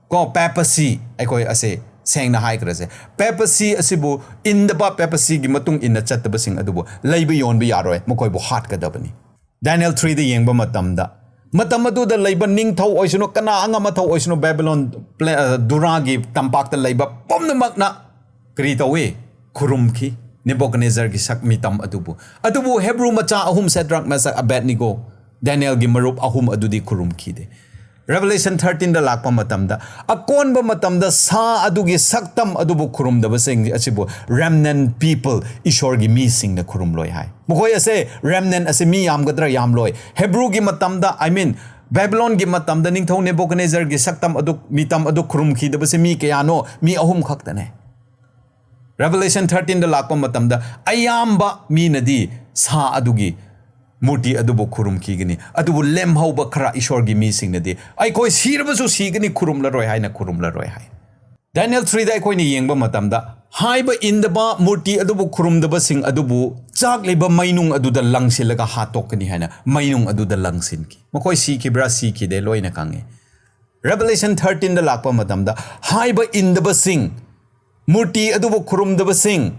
ꯀꯣ, papacy, ꯑꯩꯈꯣꯏ ꯑꯁꯦ ꯁꯦꯡꯅ ꯍꯥꯏꯈ꯭ꯔꯁꯦ, papacy ꯑꯁꯤꯕꯨ ꯏꯟꯗꯕ, papacyꯒꯤ ꯃꯇꯨꯡ ꯏꯟꯅ ꯆꯠꯇꯕꯁꯤꯡ ꯑꯗꯨꯕꯨ ꯂꯩꯕ ꯌꯣꯟꯕ ꯌꯥꯔꯣꯏ, ꯃꯈꯣꯏꯕꯨ ꯍꯥꯠꯀꯗꯕꯅꯤ꯫ Daniel threeꯗ ꯌꯦꯡꯕ ꯃꯇꯝꯗ, ꯃꯇꯝ ꯑꯗꯨꯗ ꯂꯩꯕ ꯅꯤꯡꯊꯧ ꯑꯣꯏꯁꯅꯨ, ꯀꯅꯥ ꯑꯉꯝ ꯑꯊꯧ ꯑꯣꯏꯁꯅꯨ, ꯕꯦꯕꯤꯂꯣꯟ ꯄ꯭ꯂꯦ-, ꯑ, ꯗꯨꯔꯥꯒꯤ ꯇꯝꯄꯥꯛꯇ ꯂꯩꯕ ꯄꯨꯝꯅꯃꯛꯅ ꯀꯔꯤ ꯇꯧꯏ? ꯈꯨꯔꯨꯝꯈꯤ꯫ ꯅꯦꯕꯨꯀꯗꯅꯦꯖꯔꯒꯤ ꯁꯛ ꯃꯤꯇꯝ ꯑꯗꯨꯕꯨ꯫ ꯑꯗꯨꯕꯨ ꯍꯦꯕ꯭ꯔꯨ ꯃꯆꯥ ꯑꯍꯨꯝ, ꯁꯦꯗ꯭ꯔꯛ, ꯃꯦꯁꯛ, ꯑꯕꯦꯗꯅꯤꯒꯣ, ꯗꯥꯅꯤꯌꯦꯜꯒꯤ ꯃꯔꯨꯞ ꯑꯍꯨꯝ ꯑꯗꯨꯗꯤ ꯈꯨꯔꯨꯝꯈꯤꯗꯦ꯫ ꯔꯦꯚꯦꯂꯦꯁꯟ ꯊꯥꯔꯇꯤꯟꯗ ꯂꯥꯛꯄ ꯃꯇꯝꯗ, ꯑꯀꯣꯟꯕ ꯃꯇꯝꯗ ꯁꯥ ꯑꯗꯨꯒꯤ ꯁꯛꯇꯝ ꯑꯗꯨꯕꯨ ꯈꯨꯔꯨꯝꯗꯕꯁꯤꯡ ꯑꯁꯤꯕꯨ remnant people, ꯏꯁꯣꯔꯒꯤ ꯃꯤꯁꯤꯡꯅ ꯈꯨꯔꯨꯝꯂꯣꯏ ꯍꯥꯏ꯫ ꯃꯈꯣꯏ ꯑꯁꯦ, remnant ꯑꯁꯤ ꯃꯤ ꯌꯥꯝꯒꯗ꯭ꯔꯥ ꯌꯥꯝꯂꯣꯏ? ꯍꯦꯕ꯭ꯔꯨꯒꯤ ꯃꯇꯝꯗ, I mean, ꯕꯦꯕꯤꯂꯣꯟꯒꯤ ꯃꯇꯝꯗ ꯅꯤꯡꯊꯧ ꯅꯦꯕꯨꯀꯗꯅꯦꯖꯔꯒꯤ ꯁꯛꯇꯝ ꯑꯗꯨ, ꯃꯤꯇꯝ ꯑꯗꯨ ꯈꯨꯔꯨꯝꯈꯤꯗꯕꯁꯤ ꯃꯤ ꯀꯌꯥꯅꯣ? ꯃꯤ ꯑꯍꯨꯝ ꯈꯛꯇꯅꯦ꯫ ꯔꯦꯚꯦꯂꯦꯁꯟ ꯊꯥꯔꯇꯤꯟꯗ ꯂꯥꯛꯄ ꯃꯇꯝꯗ, ꯑꯌꯥꯝꯕ ꯃꯤꯅꯗꯤ ꯁꯥ ꯑꯗꯨꯒꯤ ꯃꯨꯔꯇꯤ ꯑꯗꯨꯕꯨ ꯈꯨꯔꯨꯝꯈꯤꯒꯅꯤ, ꯑꯗꯨꯕꯨ ꯂꯦꯝꯍꯧꯕ ꯈꯔ ꯏꯁꯣꯔꯒꯤ ꯃꯤꯁꯤꯡꯅꯗꯤ, "ꯑꯩꯈꯣꯏ ꯁꯤꯔꯕꯁꯨ ꯁꯤꯒꯅꯤ, ꯈꯨꯔꯨꯝꯂꯔꯣꯏ" ꯍꯥꯏꯅ ꯈꯨꯔꯨꯝꯂꯔꯣꯏ ꯍꯥꯏ꯫ ꯗꯥꯅꯤꯌꯦꯜ ꯊ꯭ꯔꯤꯗ ꯑꯩꯈꯣꯏꯅ ꯌꯦꯡꯕ ꯃꯇꯝꯗ, ꯍꯥꯏꯕ ꯏꯟꯗꯕ ꯃꯨꯔꯇꯤ ꯑꯗꯨꯕꯨ ꯈꯨꯔꯨꯝꯗꯕꯁꯤꯡ ꯑꯗꯨꯕꯨ ꯆꯥꯛꯂꯤꯕ ꯃꯩꯅꯨꯡ ꯑꯗꯨꯗ ꯂꯪꯁꯤꯜꯂꯒ ꯍꯥꯠꯇꯣꯛꯀꯅꯤ ꯍꯥꯏꯅ ꯃꯩꯅꯨꯡ ꯑꯗꯨꯗ ꯂꯪꯁꯤꯟꯈꯤ꯫ ꯃꯈꯣꯏ ꯁꯤꯈꯤꯕ꯭ꯔꯥ ꯁꯤꯈꯤꯗꯦ ꯂꯣꯏꯅ ꯈꯪꯉꯤ꯫ ꯔꯦꯚꯦꯂꯦꯁꯟ ꯊꯥꯔꯇꯤꯟꯗ ꯂꯥꯛꯄ ꯃꯇꯝꯗ, ꯍꯥꯏꯕ ꯏꯟꯗꯕꯁꯤꯡ, ꯃꯨꯔꯇꯤ ꯑꯗꯨꯕꯨ ꯈꯨꯔꯨꯝꯗꯕꯁꯤꯡ,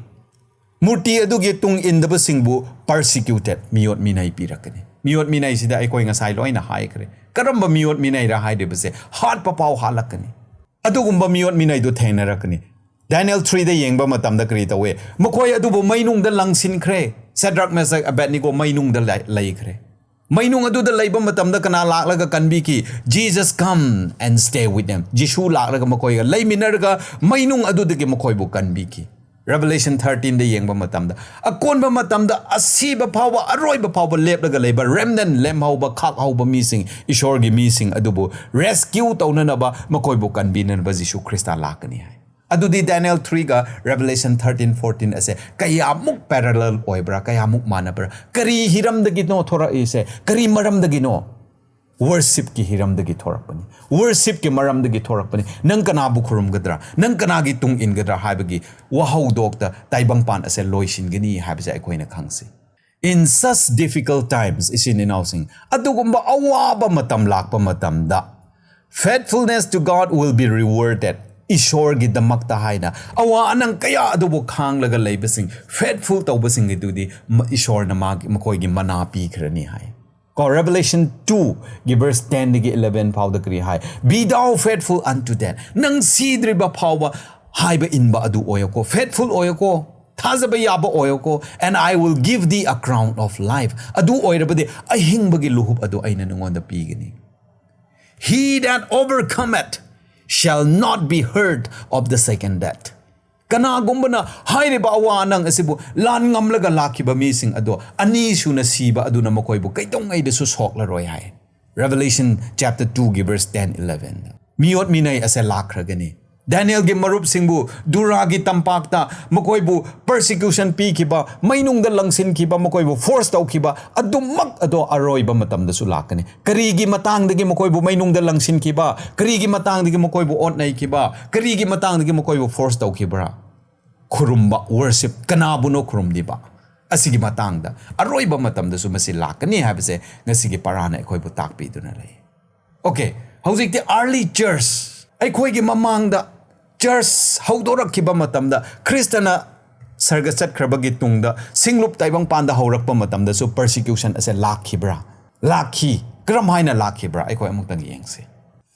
ꯃꯨꯔꯇꯤ ꯑꯗꯨꯒꯤ ꯇꯨꯡ ꯏꯟꯗꯕꯁꯤꯡꯕꯨ persecuted, ꯃꯤꯑꯣꯠ ꯃꯤꯅꯩ ꯄꯤꯔꯛꯀꯅꯤ꯫ ꯃꯤꯑꯣꯠ ꯃꯤꯅꯩꯁꯤꯗ ꯑꯩꯈꯣꯏ ꯉꯁꯥꯏ ꯂꯣꯏꯅ ꯍꯥꯏꯈ꯭ꯔꯦ꯫ ꯀꯔꯝꯕ ꯃꯤꯑꯣꯠ ꯃꯤꯅꯩꯔ ꯍꯥꯏꯔꯤꯕꯁꯦ, ꯍꯥꯠꯄ ꯐꯥꯎ ꯍꯥꯠꯂꯛꯀꯅꯤ꯫ ꯑꯗꯨꯒꯨꯝꯕ ꯃꯤꯑꯣꯠ ꯃꯤꯅꯩꯗꯨ ꯊꯦꯡꯅꯔꯛꯀꯅꯤ꯫ ꯗꯥꯅꯤꯌꯦꯜ ꯊ꯭ꯔꯤꯗ ꯌꯦꯡꯕ ꯃꯇꯝꯗ ꯀꯔꯤ ꯇꯧꯋꯦ? ꯃꯈꯣꯏ ꯑꯗꯨꯕꯨ ꯃꯩꯅꯨꯡꯗ ꯂꯪꯁꯤꯟꯈ꯭ꯔꯦ꯫ ꯁꯦꯗ꯭ꯔꯛ, ꯃꯦꯁꯛ, ꯑꯕꯦꯗꯅꯤꯒꯣ ꯃꯩꯅꯨꯡꯗ ꯂꯩ-, ꯂꯩꯈ꯭ꯔꯦ꯫ ꯃꯩꯅꯨꯡ ꯑꯗꯨꯗ ꯂꯩꯕ ꯃꯇꯝꯗ ꯀꯅꯥ ꯂꯥꯛꯂꯒ ꯀꯟꯕꯤꯈꯤ? Jesus come and stay with them. ꯖꯤꯁꯨ ꯂꯥꯛꯂꯒ ꯃꯈꯣꯏꯒ ꯂꯩꯃꯤꯟꯅꯔꯒ ꯃꯩꯅꯨꯡ ꯑꯗꯨꯗꯒꯤ ꯃꯈꯣꯏꯕꯨ ꯀꯟꯕꯤꯈꯤ꯫ ꯔꯦꯚꯦꯂꯦꯁꯟ ꯊꯥꯔꯇꯤꯟꯗ ꯌꯦꯡꯕ ꯃꯇꯝꯗ, ꯑꯀꯣꯟꯕ ꯃꯇꯝꯗ ꯑꯁꯤꯕ ꯐꯥꯎꯕ, ꯑꯔꯣꯏꯕ ꯐꯥꯎꯕ ꯂꯦꯞꯂꯒ ꯂꯩꯕ remnant, ꯂꯦꯝꯍꯧꯕ, ꯈꯥꯛꯍꯧꯕ ꯃꯤꯁꯤꯡ, ꯏꯁꯣꯔꯒꯤ ꯃꯤꯁꯤꯡ ꯑꯗꯨꯕꯨ rescue ꯇꯧꯅꯅꯕ, ꯃꯈꯣꯏꯕꯨ ꯀꯟꯕꯤꯅꯅꯕ ꯖꯤꯁꯨ ꯈ꯭ꯔꯤꯁꯇ ꯂꯥꯛꯀꯅꯤ ꯍꯥꯏ꯫ ꯑꯗꯨꯗꯤ ꯗꯥꯅꯤꯌꯦꯜ ꯊ꯭ꯔꯤꯒ ꯔꯦꯚꯦꯂꯦꯁꯟ ꯊꯥꯔꯇꯤꯟ, ꯐꯣꯔꯇꯤꯟ ꯑꯁꯦ ꯀꯌꯥꯃꯨꯛ parallel ꯑꯣꯏꯕ꯭ꯔꯥ, ꯀꯌꯥꯃꯨꯛ ꯃꯥꯟꯅꯕ꯭ꯔꯥ? ꯀꯔꯤ ꯍꯤꯔꯝꯗꯒꯤꯅꯣ ꯊꯣꯔꯛꯏꯁꯦ? ꯀꯔꯤ ꯃꯔꯝꯗꯒꯤꯅꯣ? Worshipꯀꯤ ꯍꯤꯔꯝꯗꯒꯤ ꯊꯣꯔꯛꯄꯅꯤ꯫ Worshipꯀꯤ ꯃꯔꯝꯗꯒꯤ ꯊꯣꯔꯛꯄꯅꯤ꯫ ꯅꯪ ꯀꯅꯥꯕꯨ ꯈꯨꯔꯨꯝꯒꯗ꯭ꯔꯥ? ꯅꯪ ꯀꯅꯥꯒꯤ ꯇꯨꯡ ꯏꯟꯒꯗ꯭ꯔꯥ ꯍꯥꯏꯕꯒꯤ ꯋꯥꯍꯧꯗꯣꯛꯇ ꯇꯥꯏꯕꯪꯄꯥꯟ ꯑꯁꯦ ꯂꯣꯏꯁꯤꯟꯒꯅꯤ ꯍꯥꯏꯕꯁꯦ ꯑꯩꯈꯣꯏꯅ ꯈꯪꯁꯤ꯫ In such difficult times, ꯏꯆꯤꯟ ꯏꯅꯥꯎꯁꯤꯡ, ꯑꯗꯨꯒꯨꯝꯕ ꯑꯋꯥꯕ ꯃꯇꯝ ꯂꯥꯛꯄ ꯃꯇꯝꯗ, faithfulness to God will be rewarded. ꯏꯁꯣꯔꯒꯤꯗꯃꯛꯇ ꯍꯥꯏꯅ ꯑꯋꯥ ꯑꯅꯪ ꯀꯌꯥ ꯑꯗꯨꯕꯨ ꯈꯥꯡꯂꯒ ꯂꯩꯕꯁꯤꯡ, faithful ꯇꯧꯕꯁꯤꯡ ꯑꯗꯨꯗꯤ ꯃ-, ꯏꯁꯣꯔꯅ ꯃꯥꯒꯤ, ꯃꯈꯣꯏꯒꯤ ꯃꯅꯥ ꯄꯤꯈ꯭ꯔꯅꯤ ꯍꯥꯏ꯫ ꯀꯣ, ꯔꯦꯚꯦꯂꯦꯁꯟ ꯇꯨꯒꯤ ꯚꯔꯁ ꯇꯦꯟꯗꯒꯤ ꯏꯂꯦꯚꯦꯟ ꯐꯥꯎꯗ ꯀꯔꯤ ꯍꯥꯏ? "Be thou faithful unto death." ꯅꯪ ꯁꯤꯗ꯭ꯔꯤꯕ ꯐꯥꯎꯕ ꯍꯥꯏꯕ ꯏꯟꯕ ꯑꯗꯨ ꯑꯣꯏꯌꯣꯀꯣ, faithful ꯑꯣꯏꯌꯣꯀꯣ꯫ ꯊꯥꯖꯕ ꯌꯥꯕ ꯑꯣꯏꯌꯣꯀꯣ, and I will give thee a crown of life. ꯑꯗꯨ ꯑꯣꯏꯔꯕꯗꯤ ꯑꯍꯤꯡꯕꯒꯤ ꯂꯨꯍꯨꯞ ꯑꯗꯨ ꯑꯩꯅ ꯅꯉꯣꯟꯗ ꯄꯤꯒꯅꯤ. He that overcometh shall not be hurt of the second death. ꯀꯅꯥꯒꯨꯝꯕꯅ ꯍꯥꯏꯔꯤꯕ ꯑꯋꯥ ꯑꯅꯪ ꯑꯁꯤꯕꯨ ꯂꯥꯟ ꯉꯝꯂꯒ ꯂꯥꯛꯈꯤꯕ ꯃꯤꯁꯤꯡ ꯑꯗꯣ ꯑꯅꯤꯁꯨꯅ ꯁꯤꯕ ꯑꯗꯨꯅ ꯃꯈꯣꯏꯕꯨ ꯀꯩꯗꯧꯉꯩꯗꯁꯨ ꯁꯣꯛꯂꯔꯣꯏ ꯍꯥꯏ꯫ Revelation chapter twoꯒꯤ verse ten, eleven. ꯃꯤꯑꯣꯠ ꯃꯤꯅꯩ ꯑꯁꯦ ꯂꯥꯛꯈ꯭ꯔꯒꯅꯤ. ꯗꯥꯅꯤꯌꯦꯜꯒꯤ ꯃꯔꯨꯞꯁꯤꯡꯕꯨ ꯗꯨꯔꯥꯒꯤ ꯇꯝꯄꯥꯛꯇ ꯃꯈꯣꯏꯕꯨ persecution ꯄꯤꯈꯤꯕ, ꯃꯩꯅꯨꯡꯗ ꯂꯪꯁꯤꯟꯈꯤꯕ, ꯃꯈꯣꯏꯕꯨ force ꯇꯧꯈꯤꯕ ꯑꯗꯨꯃꯛ ꯑꯗꯣ ꯑꯔꯣꯏꯕ ꯃꯇꯝꯗꯁꯨ ꯂꯥꯛꯀꯅꯤ꯫ ꯀꯔꯤꯒꯤ ꯃꯇꯥꯡꯗꯒꯤ ꯃꯈꯣꯏꯕꯨ ꯃꯩꯅꯨꯡꯗ ꯂꯪꯁꯤꯟꯈꯤꯕ? ꯀꯔꯤꯒꯤ ꯃꯇꯥꯡꯗꯒꯤ ꯃꯈꯣꯏꯕꯨ ꯑꯣꯠꯅꯩꯈꯤꯕ? ꯀꯔꯤꯒꯤ ꯃꯇꯥꯡꯗꯒꯤ ꯃꯈꯣꯏꯕꯨ force ꯇꯧꯈꯤꯕ꯭ꯔꯥ? ꯈꯨꯔꯨꯝꯕ, worship, ꯀꯅꯥꯕꯨꯅꯣ ꯈꯨꯔꯨꯝꯂꯤꯕ? ꯑꯁꯤꯒꯤ ꯃꯇꯥꯡꯗ ꯑꯔꯣꯏꯕ ꯃꯇꯝꯗꯁꯨ ꯃꯁꯤ ꯂꯥꯛꯀꯅꯤ ꯍꯥꯏꯕꯁꯦ ꯉꯁꯤꯒꯤ ꯄꯔꯥꯅ ꯑꯩꯈꯣꯏꯕꯨ ꯇꯥꯛꯄꯤꯗꯨꯅ ꯂꯩ꯫ Okay, ꯍꯧꯖꯤꯛꯇꯤ early church, ꯑꯩꯈꯣꯏꯒꯤ ꯃꯃꯥꯡꯗ church ꯍꯧꯗꯣꯔꯛꯈꯤꯕ ꯃꯇꯝꯗ, ꯈ꯭ꯔꯤꯁꯇꯅ ꯁꯔꯒ ꯆꯠꯈ꯭ꯔꯕꯒꯤ ꯇꯨꯡꯗ ꯁꯤꯡꯂꯨꯞ ꯇꯥꯏꯕꯪꯄꯥꯟꯗ ꯍꯧꯔꯛꯄ ꯃꯇꯝꯗꯁꯨ persecution ꯑꯁꯦ ꯂꯥꯛꯈꯤꯕ꯭ꯔꯥ? ꯂꯥꯛꯈꯤ꯫ ꯀꯔꯝ ꯍꯥꯏꯅ ꯂꯥꯛꯈꯤꯕ꯭ꯔꯥ? ꯑꯩꯈꯣꯏ ꯑꯃꯨꯛꯇꯪ ꯌꯦꯡꯁꯤ꯫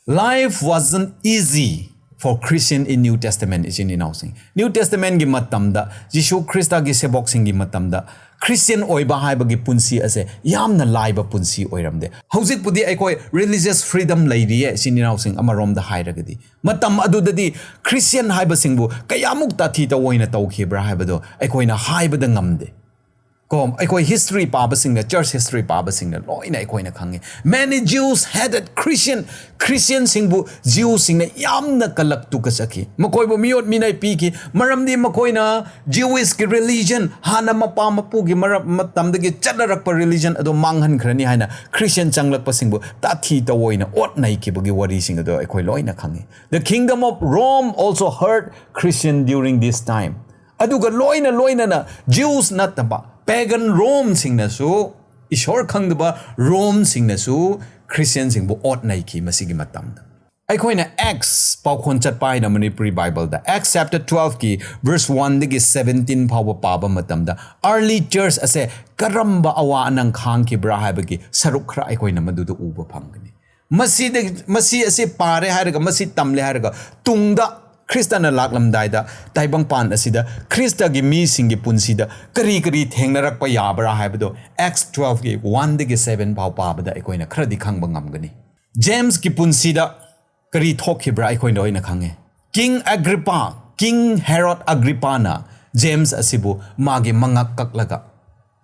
Life wasn't easy for Christian in New Testament, ꯏꯆꯤꯟ ꯏꯅꯥꯎꯁꯤꯡ꯫ New Testamentꯒꯤ ꯃꯇꯝꯗ, ꯖꯤꯁꯨ ꯈ꯭ꯔꯤꯁꯇꯒꯤ ꯁꯦꯕꯣꯛꯁꯤꯡꯒꯤ ꯃꯇꯝꯗ Christian ꯑꯣꯏꯕ ꯍꯥꯏꯕꯒꯤ ꯄꯨꯟꯁꯤ ꯑꯁꯦ ꯌꯥꯝꯅ ꯂꯥꯏꯕ ꯄꯨꯟꯁꯤ ꯑꯣꯏꯔꯝꯗꯦ꯫ ꯍꯧꯖꯤꯛꯄꯨꯗꯤ ꯑꯩꯈꯣꯏ religious freedom ꯂꯩꯔꯤꯌꯦ, ꯏꯆꯤꯟ ꯏꯅꯥꯎꯁꯤꯡ, ꯑꯃꯔꯣꯝꯗ ꯍꯥꯏꯔꯒꯗꯤ꯫ ꯃꯇꯝ ꯑꯗꯨꯗꯗꯤ Christian ꯍꯥꯏꯕꯁꯤꯡꯕꯨ ꯀꯌꯥꯃꯨꯛ ꯇꯥꯊꯤ ꯇꯑꯣꯏꯅ ꯇꯧꯈꯤꯕ꯭ꯔꯥ ꯍꯥꯏꯕꯗꯣ ꯑꯩꯈꯣꯏꯅ ꯍꯥꯏꯕꯗ ꯉꯝꯗꯦ꯫ ꯀꯣ, ꯑꯩꯈꯣꯏ history ꯄꯥꯕꯁꯤꯡꯅ, church history ꯄꯥꯕꯁꯤꯡꯅ ꯂꯣꯏꯅ ꯑꯩꯈꯣꯏꯅ ꯈꯪꯉꯤ꯫ Many Jews hated Christian, Christianꯁꯤꯡꯕꯨ Jewsꯁꯤꯡꯅ ꯌꯥꯝꯅ ꯀꯂꯛ ꯇꯨꯀꯠꯆꯈꯤ꯫ ꯃꯈꯣꯏꯕꯨ ꯃꯤꯑꯣꯠ ꯃꯤꯅꯩ ꯄꯤꯈꯤ, ꯃꯔꯝꯗꯤ ꯃꯈꯣꯏꯅ Jewishꯀꯤ religion, ꯍꯥꯟꯅ ꯃꯄꯥ ꯃꯄꯨꯒꯤ ꯃꯔꯛ-, ꯃꯇꯝꯗꯒꯤ ꯆꯠꯅꯔꯛꯄ religion ꯑꯗꯨ ꯃꯥꯡꯍꯟꯈ꯭ꯔꯅꯤ ꯍꯥꯏꯅ Christian ꯆꯪꯂꯛꯄꯁꯤꯡꯕꯨ ꯇꯥꯊꯤ ꯇꯑꯣꯏꯅ ꯑꯣꯠ ꯅꯩꯈꯤꯕꯒꯤ ꯋꯥꯔꯤꯁꯤꯡ ꯑꯗꯨ ꯑꯩꯈꯣꯏ ꯂꯣꯏꯅ ꯈꯪꯉꯤ꯫ The kingdom of Rome also hurt Christian during this time. ꯑꯗꯨꯒ ꯂꯣꯏꯅ ꯂꯣꯏꯅꯅ Jews ꯅꯠꯇꯕ pagan Romeꯁꯤꯡꯅꯁꯨ, ꯏꯁꯣꯔ ꯈꯪꯗꯕ Romeꯁꯤꯡꯅꯁꯨ Christianꯁꯤꯡꯕꯨ ꯑꯣꯠ ꯅꯩꯈꯤ ꯃꯁꯤꯒꯤ ꯃꯇꯝꯗ꯫ ꯑꯩꯈꯣꯏꯅ Acts, ꯄꯥꯎꯈꯣꯟ ꯆꯠꯄ ꯍꯥꯏꯅ Manipuri Bibleꯗ, Acts chapter twelveꯀꯤ verse oneꯗꯒꯤ seventeen ꯐꯥꯎꯕ ꯄꯥꯕ ꯃꯇꯝꯗ, early church ꯑꯁꯦ ꯀꯔꯝꯕ ꯑꯋꯥ ꯑꯅꯪ ꯈꯥꯡꯈꯤꯕ꯭ꯔꯥ ꯍꯥꯏꯕꯒꯤ ꯁꯔꯨꯛ ꯈꯔ ꯑꯩꯈꯣꯏꯅ ꯃꯗꯨꯗ ꯎꯕ ꯐꯪꯒꯅꯤ꯫ ꯃꯁꯤꯗ, ꯃꯁꯤ ꯑꯁꯤ ꯄꯥꯔꯦ ꯍꯥꯏꯔꯒ, ꯃꯁꯤ ꯇꯝꯂꯦ ꯍꯥꯏꯔꯒ, ꯇꯨꯡꯗ ꯈ꯭ꯔꯤꯁꯇꯅ ꯂꯥꯛꯂꯝꯗꯥꯏꯗ ꯇꯥꯏꯕꯪꯄꯥꯟ ꯑꯁꯤꯗ ꯈ꯭ꯔꯤꯁꯇꯒꯤ ꯃꯤꯁꯤꯡꯒꯤ ꯄꯨꯟꯁꯤꯗ ꯀꯔꯤ ꯀꯔꯤ ꯊꯦꯡꯅꯔꯛꯄ ꯌꯥꯕ꯭ꯔꯥ ꯍꯥꯏꯕꯗꯣ Acts twelveꯀꯤ oneꯗꯒꯤ seven ꯐꯥꯎ ꯄꯥꯕꯗ ꯑꯩꯈꯣꯏꯅ ꯈꯔꯗꯤ ꯈꯪꯕ ꯉꯝꯒꯅꯤ꯫ ꯖꯦꯝꯁꯀꯤ ꯄꯨꯟꯁꯤꯗ ꯀꯔꯤ ꯊꯣꯛꯈꯤꯕ꯭ꯔꯥ ꯑꯩꯈꯣꯏ ꯂꯣꯏꯅ ꯈꯪꯉꯦ꯫ King Agrippa, King Herod Agrippaꯅ ꯖꯦꯝꯁ ꯑꯁꯤꯕꯨ ꯃꯥꯒꯤ ꯃꯉꯛ ꯀꯛꯂꯒ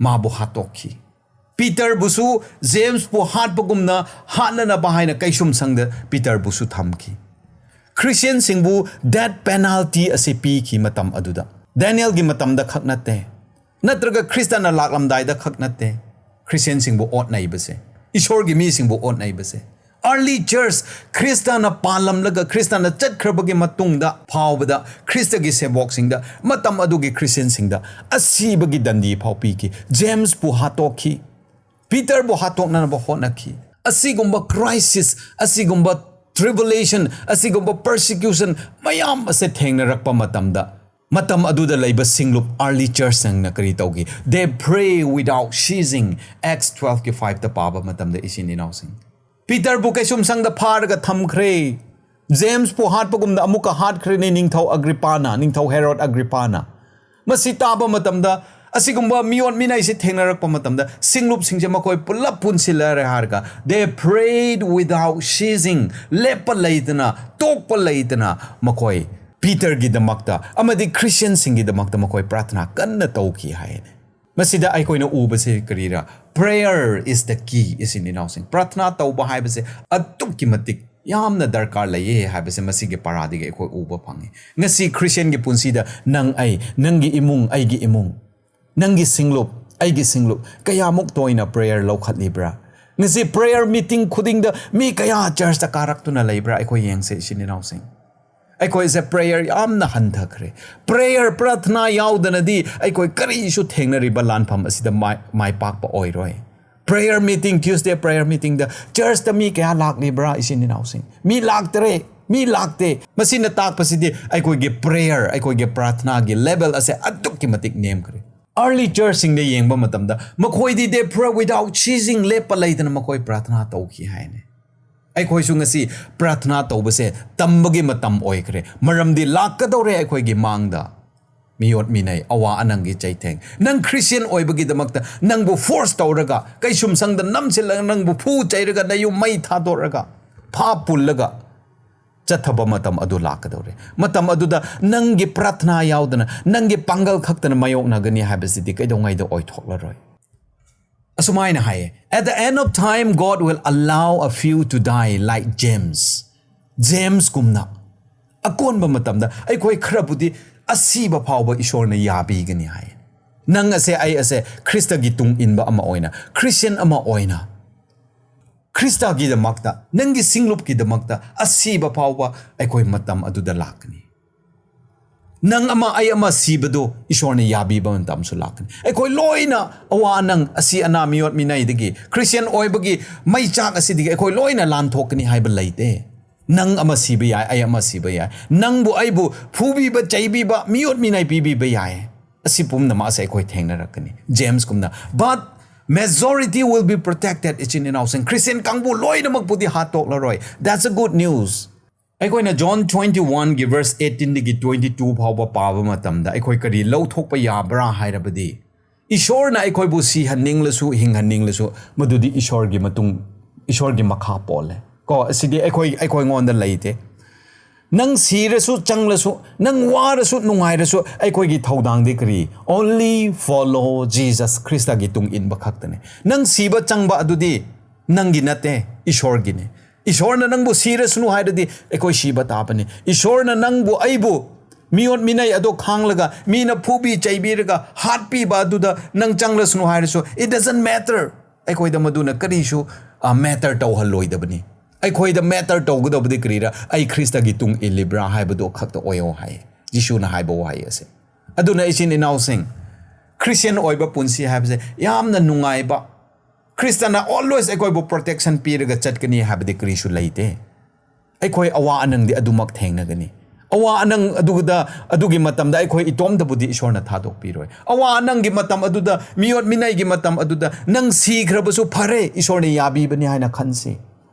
ꯃꯥꯕꯨ ꯍꯥꯠꯇꯣꯛꯈꯤ꯫ ꯄꯤꯇꯔꯕꯨꯁꯨ ꯖꯦꯝꯁꯄꯨ ꯍꯥꯠꯄꯒꯨꯝꯅ ꯍꯥꯠꯅꯅꯕ ꯍꯥꯏꯅ ꯀꯩꯁꯨꯝꯁꯪꯗ ꯄꯤꯇꯔꯕꯨꯁꯨ ꯊꯝꯈꯤ꯫ ꯈ꯭ꯔꯤꯁꯇꯤꯌꯟꯁꯤꯡꯕꯨ death penalty ꯑꯁꯤ ꯄꯤꯈꯤ ꯃꯇꯝ ꯑꯗꯨꯗ꯫ ꯗꯦꯅꯤꯌꯦꯜꯒꯤ ꯃꯇꯝꯗ ꯈꯛ ꯅꯠꯇꯦ, ꯅꯠꯇ꯭ꯔꯒ ꯈ꯭ꯔꯤꯁꯇꯅ ꯂꯥꯛꯂꯝꯗꯥꯏꯗ ꯈꯛ ꯅꯠꯇꯦ꯫ ꯈ꯭ꯔꯤꯁꯇꯤꯌꯟꯁꯤꯡꯕꯨ ꯑꯣꯠꯅꯩꯕꯁꯦ, ꯏꯁꯣꯔꯒꯤ ꯃꯤꯁꯤꯡꯕꯨ ꯑꯣꯠꯅꯩꯕꯁꯦ꯫ Early church, ꯈ꯭ꯔꯤꯁꯇꯅ ꯄꯥꯜꯂꯝꯂꯒ ꯈ꯭ꯔꯤꯁꯇꯅ ꯆꯠꯈ꯭ꯔꯕꯒꯤ ꯃꯇꯨꯡꯗ ꯐꯥꯎꯕꯗ ꯈ꯭ꯔꯤꯁꯇꯒꯤ ꯁꯦꯕꯣꯛꯁꯤꯡꯗ, ꯃꯇꯝ ꯑꯗꯨꯒꯤ ꯈ꯭ꯔꯤꯁꯇꯤꯌꯟꯁꯤꯡꯗ ꯑꯁꯤꯕꯒꯤ ꯗꯟꯗꯤ ꯐꯥꯎ ꯄꯤꯈꯤ꯫ ꯖꯦꯝꯁꯄꯨ ꯍꯥꯠꯇꯣꯛꯈꯤ, ꯄꯤꯇꯔꯕꯨ ꯍꯥꯠꯇꯣꯛꯅꯅꯕ ꯍꯣꯠꯅꯈꯤ꯫ ꯑꯁꯤꯒꯨꯝꯕ crisis, ꯑꯁꯤꯒꯨꯝꯕ tribulation, ꯑꯁꯤꯒꯨꯝꯕ persecution ꯃꯌꯥꯝ ꯑꯁꯦ ꯊꯦꯡꯅꯔꯛꯄ ꯃꯇꯝꯗ, ꯃꯇꯝ ꯑꯗꯨꯗ ꯂꯩꯕ ꯁꯤꯡꯂꯨꯞ early churchꯁꯤꯡꯅ ꯀꯔꯤ ꯇꯧꯈꯤ? They pray without ceasing, Acts twelveꯀꯤ fiveꯇ ꯄꯥꯕ ꯃꯇꯝꯗ, ꯏꯆꯤꯟ ꯏꯅꯥꯎꯁꯤꯡ, ꯄꯤꯇꯔꯕꯨ ꯀꯩꯁꯨꯝꯁꯪꯗ ꯐꯥꯔꯒ ꯊꯝꯈ꯭ꯔꯦ꯫ ꯖꯦꯝꯁꯄꯨ ꯍꯥꯠꯄꯒꯨꯝꯅ ꯑꯃꯨꯛꯀ ꯍꯥꯠꯈ꯭ꯔꯦꯅꯦ ꯅꯤꯡꯊꯧ ꯑꯒ꯭ꯔꯤꯄꯥꯅ, ꯅꯤꯡꯊꯧ ꯍꯦꯔꯣꯗ ꯑꯒ꯭ꯔꯤꯄꯥꯅ꯫ ꯃꯁꯤ ꯇꯥꯕ ꯃꯇꯝꯗ ꯑꯁꯤꯒꯨꯝꯕ ꯃꯤꯑꯣꯠ ꯃꯤꯅꯩꯁꯤ ꯊꯦꯡꯅꯔꯛꯄ ꯃꯇꯝꯗ ꯁꯤꯡꯂꯨꯞꯁꯤꯡꯁꯦ ꯃꯈꯣꯏ ꯄꯨꯂꯞ ꯄꯨꯟꯁꯤꯜꯂꯔꯦ ꯍꯥꯏꯔꯒ they prayed without ceasing, ꯂꯦꯞꯄ ꯂꯩꯇꯅ, ꯇꯣꯛꯄ ꯂꯩꯇꯅ ꯃꯈꯣꯏ ꯄꯤꯇꯔꯒꯤꯗꯃꯛꯇ ꯑꯃꯗꯤ ꯈ꯭ꯔꯤꯁꯇꯤꯌꯟꯁꯤꯡꯒꯤꯗꯃꯛꯇ ꯃꯈꯣꯏ ꯄ꯭ꯔꯥꯊꯅꯥ ꯀꯟꯅ ꯇꯧꯈꯤ ꯍꯥꯏꯅꯦ꯫ ꯃꯁꯤꯗ ꯑꯩꯈꯣꯏꯅ ꯎꯕꯁꯤ ꯀꯔꯤꯔꯥ? Prayer is the key, ꯏꯆꯤꯟ ꯏꯅꯥꯎꯁꯤꯡ꯫ ꯄ꯭ꯔꯥꯊꯅꯥ ꯇꯧꯕ ꯍꯥꯏꯕꯁꯦ ꯑꯗꯨꯛꯀꯤ ꯃꯇꯤꯛ ꯌꯥꯝꯅ ꯗꯔꯀꯥꯔ ꯂꯩꯌꯦ ꯍꯥꯏꯕꯁꯦ ꯃꯁꯤꯒꯤ ꯄꯔꯥꯗꯒꯤ ꯑꯩꯈꯣꯏ ꯎꯕ ꯐꯪꯉꯤ꯫ ꯉꯁꯤ ꯈ꯭ꯔꯤꯁꯇꯤꯌꯟꯒꯤ ꯄꯨꯟꯁꯤꯗ ꯅꯪ, ꯑꯩ, ꯅꯪꯒꯤ ꯏꯃꯨꯡ, ꯑꯩꯒꯤ ꯏꯃꯨꯡ, ꯅꯪꯒꯤ ꯁꯤꯡꯂꯨꯞ, ꯑꯩꯒꯤ ꯁꯤꯡꯂꯨꯞ ꯀꯌꯥꯃꯨꯛ ꯇꯣꯏꯅ prayer ꯂꯧꯈꯠꯂꯤꯕ꯭ꯔꯥ? ꯉꯁꯤ prayer meeting ꯈꯨꯗꯤꯡꯗ ꯃꯤ ꯀꯌꯥ churchꯇ ꯀꯥꯔꯛꯇꯨꯅ ꯂꯩꯕ꯭ꯔꯥ? ꯑꯩꯈꯣꯏ ꯌꯦꯡꯁꯦ, ꯏꯆꯤꯟ ꯏꯅꯥꯎꯁꯤꯡ꯫ ꯑꯩꯈꯣꯏꯁꯦ prayer ꯌꯥꯝꯅ ꯍꯟꯊꯈ꯭ꯔꯦ꯫ Prayer, ꯄ꯭ꯔꯥꯊꯅꯥ ꯌꯥꯎꯗꯅꯗꯤ ꯑꯩꯈꯣꯏ ꯀꯔꯤꯁꯨ ꯊꯦꯡꯅꯔꯤꯕ ꯂꯥꯟꯐꯝ ꯑꯁꯤꯗ ꯃꯥꯏ, ꯃꯥꯏ ꯄꯥꯛꯄ ꯑꯣꯏꯔꯣꯏ꯫ Prayer meeting, Tuesday prayer meetingꯗ churchꯇ ꯃꯤ ꯀꯌꯥ ꯂꯥꯛꯂꯤꯕ꯭ꯔꯥ, ꯏꯆꯤꯟ ꯏꯅꯥꯎꯁꯤꯡ? ꯃꯤ ꯂꯥꯛꯇꯔꯦ, ꯃꯤ ꯂꯥꯛꯇꯦ꯫ ꯃꯁꯤꯅ ꯇꯥꯛꯄꯁꯤꯗꯤ ꯑꯩꯈꯣꯏꯒꯤ prayer, ꯑꯩꯈꯣꯏꯒꯤ ꯄ꯭ꯔꯥꯊꯅꯥꯒꯤ level ꯑꯁꯦ ꯑꯗꯨꯛꯀꯤ ꯃꯇꯤꯛ ꯅꯦꯝꯈ꯭ꯔꯦ꯫ Early churchꯁꯤꯡꯗ ꯌꯦꯡꯕ ꯃꯇꯝꯗ ꯃꯈꯣꯏꯗꯤ they pray without ceasing, ꯂꯦꯞꯄ ꯂꯩꯇꯅ ꯃꯈꯣꯏ ꯄ꯭ꯔꯥꯊꯅꯥ ꯇꯧꯈꯤ ꯍꯥꯏꯅꯦ꯫ ꯑꯩꯈꯣꯏꯁꯨ ꯉꯁꯤ ꯄ꯭ꯔꯥꯊꯅꯥ ꯇꯧꯕꯁꯦ ꯇꯝꯕꯒꯤ ꯃꯇꯝ ꯑꯣꯏꯈ꯭ꯔꯦ꯫ ꯃꯔꯝꯗꯤ ꯂꯥꯛꯀꯗꯧꯔꯦ ꯑꯩꯈꯣꯏꯒꯤ ꯃꯥꯡꯗ ꯃꯤꯑꯣꯠ ꯃꯤꯅꯩ, ꯑꯋꯥ ꯑꯅꯪꯒꯤ ꯆꯩꯊꯦꯡ꯫ ꯅꯪ ꯈ꯭ꯔꯤꯁꯇꯤꯌꯟ ꯑꯣꯏꯕꯒꯤꯗꯃꯛꯇ ꯅꯪꯕꯨ ꯐꯣꯔꯁ ꯇꯧꯔꯒ, ꯀꯩꯁꯨꯝꯁꯪꯗ ꯅꯝꯁꯤꯜꯂꯒ, ꯅꯪꯕꯨ ꯐꯨ ꯆꯩꯔꯒ, ꯅꯌꯨꯝ ꯃꯩ ꯊꯥꯗꯣꯛꯔꯒ, ꯐꯥ ꯄꯨꯜꯂꯒ ꯆꯠꯊꯕ ꯃꯇꯝ ꯑꯗꯨ ꯂꯥꯛꯀꯗꯧꯔꯦ꯫ ꯃꯇꯝ ꯑꯗꯨꯗ ꯅꯪꯒꯤ ꯄ꯭ꯔꯥꯊꯅꯥ ꯌꯥꯎꯗꯅ, ꯅꯪꯒꯤ ꯄꯥꯡꯒꯜ ꯈꯛꯇꯅ ꯃꯥꯌꯣꯛꯅꯒꯅꯤ ꯍꯥꯏꯕꯁꯤꯗꯤ ꯀꯩꯗꯧꯉꯩꯗ ꯑꯣꯏꯊꯣꯛꯂꯔꯣꯏ꯫ ꯑꯁꯨꯃꯥꯏꯅ ꯍꯥꯏꯌꯦ, "At the end of time, God will allow a few to die like James." ꯖꯦꯝꯁꯀꯨꯝꯅ ꯑꯀꯣꯟꯕ ꯃꯇꯝꯗ ꯑꯩꯈꯣꯏ ꯈꯔꯕꯨꯗꯤ ꯑꯁꯤꯕ ꯐꯥꯎꯕ ꯏꯁꯣꯔꯅ ꯌꯥꯕꯤꯒꯅꯤ ꯍꯥꯏ꯫ ꯅꯪ ꯑꯁꯦ, ꯑꯩ ꯑꯁꯦ ꯈ꯭ꯔꯤꯁꯇꯒꯤ ꯇꯨꯡ ꯏꯟꯕ ꯑꯃ ꯑꯣꯏꯅ, ꯈ꯭ꯔꯤꯁꯇꯤꯌꯟ ꯑꯃ ꯑꯣꯏꯅ, ꯈ꯭ꯔꯤꯁꯇꯒꯤꯗꯃꯛꯇ, ꯅꯪꯒꯤ ꯁꯤꯡꯂꯨꯞꯀꯤꯗꯃꯛꯇ ꯑꯁꯤꯕ ꯐꯥꯎꯕ ꯑꯩꯈꯣꯏ ꯃꯇꯝ ꯑꯗꯨꯗ ꯂꯥꯛꯀꯅꯤ꯫ ꯅꯪ ꯑꯃ, ꯑꯩ ꯑꯃ ꯁꯤꯕꯗꯨ ꯏꯁꯣꯔꯅ ꯌꯥꯕꯤꯕ ꯃꯇꯝꯁꯨ ꯂꯥꯛꯀꯅꯤ꯫ ꯑꯩꯈꯣꯏ ꯂꯣꯏꯅ ꯑꯋꯥ ꯑꯅꯪ, ꯑꯁꯤ ꯑꯅꯥ, ꯃꯤꯑꯣꯠ ꯃꯤꯅꯩꯗꯒꯤ, ꯈ꯭ꯔꯤꯁꯇꯤꯌꯟ ꯑꯣꯏꯕꯒꯤ ꯃꯩꯆꯥꯛ ꯑꯁꯤꯗꯒꯤ ꯑꯩꯈꯣꯏ ꯂꯣꯏꯅ ꯂꯥꯟꯊꯣꯛꯀꯅꯤ ꯍꯥꯏꯕ ꯂꯩꯇꯦ꯫ ꯅꯪ ꯑꯃ ꯁꯤꯕ ꯌꯥꯏ, ꯑꯩ ꯑꯃ ꯁꯤꯕ ꯌꯥꯏ꯫ ꯅꯪꯕꯨ ꯑꯩꯕꯨ ꯐꯨꯕꯤꯕ, ꯆꯩꯕꯤꯕ, ꯃꯤꯑꯣꯠ ꯃꯤꯅꯩ ꯄꯤꯕꯤꯕ ꯌꯥꯏ꯫ ꯑꯁꯤ ꯄꯨꯝꯅꯃꯛ ꯑꯁꯦ ꯑꯩꯈꯣꯏ ꯊꯦꯡꯅꯔꯛꯀꯅꯤ꯫ ꯖꯦꯝꯁꯀꯨꯝꯅ, "But majority will be protected," ꯏꯆꯤꯟ ꯏꯅꯥꯎꯁꯤꯡ, ꯈ꯭ꯔꯤꯁꯇꯤꯌꯟ ꯀꯥꯡꯕꯨ ꯂꯣꯏꯅꯃꯛꯄꯨꯗꯤ ꯍꯥꯠꯇꯣꯛꯂꯔꯣꯏ꯫ That's a good news. ꯑꯩꯈꯣꯏꯅ ꯖꯣꯟ twenty one ꯒꯤ verse eighteen ꯗꯒꯤ twenty two ꯐꯥꯎꯕ ꯄꯥꯕ ꯃꯇꯝꯗ ꯑꯩꯈꯣꯏ ꯀꯔꯤ ꯂꯧꯊꯣꯛꯄ ꯌꯥꯕ꯭ꯔꯥ ꯍꯥꯏꯔꯕꯗꯤ, ꯏꯁꯣꯔꯅ ꯑꯩꯈꯣꯏꯕꯨ ꯁꯤꯍꯟꯅꯤꯡꯂꯁꯨ, ꯍꯤꯡꯍꯟꯅꯤꯡꯂꯁꯨ, ꯃꯗꯨꯗꯤ ꯏꯁꯣꯔꯒꯤ ꯃꯇꯨꯡ, ꯏꯁꯣꯔꯒꯤ ꯃꯈꯥ ꯄꯣꯜꯂꯦ꯫ ꯀꯣ, ꯑꯁꯤꯗꯤ ꯑꯩꯈꯣꯏ, ꯑꯩꯈꯣꯏꯉꯣꯟꯗ ꯂꯩꯇꯦ꯫ ꯅꯪ ꯁꯤꯔꯁꯨ, ꯆꯪꯂꯁꯨ, ꯅꯪ ꯋꯥꯔꯁꯨ, ꯅꯨꯡꯉꯥꯏꯔꯁꯨ, ꯑꯩꯈꯣꯏꯒꯤ ꯊꯧꯗꯥꯡꯗꯤ ꯀꯔꯤ? Only follow Jesus, ꯈ꯭ꯔꯤꯁꯇꯒꯤ ꯇꯨꯡ ꯏꯟꯕ ꯈꯛꯇꯅꯤ꯫ ꯅꯪ ꯁꯤꯕ ꯆꯪꯕ ꯑꯗꯨꯗꯤ ꯅꯪꯒꯤ ꯅꯠꯇꯦ, ꯏꯁꯣꯔꯒꯤꯅꯤ꯫ ꯏꯁꯣꯔꯅ ꯅꯪꯕꯨ ꯁꯤꯔꯁꯅꯨ ꯍꯥꯏꯔꯗꯤ ꯑꯩꯈꯣꯏ ꯁꯤꯕ ꯇꯥꯕꯅꯤ꯫ ꯏꯁꯣꯔꯅ ꯅꯪꯕꯨ, ꯑꯩꯕꯨ ꯃꯤꯑꯣꯠ ꯃꯤꯅꯩ ꯑꯗꯣ ꯈꯥꯡꯂꯒ, ꯃꯤꯅ ꯐꯨꯕꯤ ꯆꯩꯕꯤꯔꯒ ꯍꯥꯠꯄꯤꯕ ꯑꯗꯨꯗ ꯅꯪ ꯆꯪꯂꯁꯅꯨ ꯍꯥꯏꯔꯁꯨ, it doesn't matter꯫ ꯑꯩꯈꯣꯏꯗ ꯃꯗꯨꯅ ꯀꯔꯤꯁꯨ, ꯑ, matter ꯇꯧꯍꯜꯂꯣꯏꯗꯕꯅꯤ꯫ ꯑꯩꯈꯣꯏꯗ matter ꯇꯧꯒꯗꯕꯗꯤ ꯀꯔꯤꯔꯥ? ꯑꯩ ꯈ꯭ꯔꯤꯁꯇꯒꯤ ꯇꯨꯡ ꯏꯜꯂꯤꯕ꯭ꯔꯥ ꯍꯥꯏꯕꯗꯣ ꯈꯛꯇ ꯑꯣꯏꯌꯣ ꯍꯥꯏꯌꯦ ꯖꯤꯁꯨꯅ ꯍꯥꯏꯕ ꯋꯥꯍꯩ ꯑꯁꯦ꯫ ꯑꯗꯨꯅ ꯏꯆꯤꯟ ꯏꯅꯥꯎꯁꯤꯡ, ꯈ꯭ꯔꯤꯁꯇꯤꯌꯟ ꯑꯣꯏꯕ ꯄꯨꯟꯁꯤ ꯍꯥꯏꯕꯁꯦ ꯌꯥꯝꯅ ꯅꯨꯡꯉꯥꯏꯕ, ꯈ꯭ꯔꯤꯁꯇꯅ always ꯑꯩꯈꯣꯏꯕꯨ protection ꯄꯤꯔꯒ ꯆꯠꯀꯅꯤ ꯍꯥꯏꯕꯗꯤ ꯀꯔꯤꯁꯨ ꯂꯩꯇꯦ꯫ ꯑꯩꯈꯣꯏ ꯑꯋꯥ ꯑꯅꯪꯗꯤ ꯑꯗꯨꯃꯛ ꯊꯦꯡꯅꯒꯅꯤ꯫ ꯑꯋꯥ ꯑꯅꯪ ꯑꯗꯨꯗ, ꯑꯗꯨꯒꯤ ꯃꯇꯝꯗ ꯑꯩꯈꯣꯏ ꯏꯇꯣꯝꯇꯕꯨꯗꯤ ꯏꯁꯣꯔꯅ ꯊꯥꯗꯣꯛꯄꯤꯔꯣꯏ꯫ ꯑꯋꯥ ꯑꯅꯪꯒꯤ ꯃꯇꯝ ꯑꯗꯨꯗ, ꯃꯤꯑꯣꯠ ꯃꯤꯅꯩꯒꯤ ꯃꯇꯝ ꯑꯗꯨꯗ ꯅꯪ ꯁꯤꯈ꯭ꯔꯕꯁꯨ ꯐꯔꯦ, ꯏꯁꯣꯔꯅ ꯌꯥꯕꯤꯕꯅꯤ ꯍꯥꯏꯅ ꯈꯟꯁꯤ꯫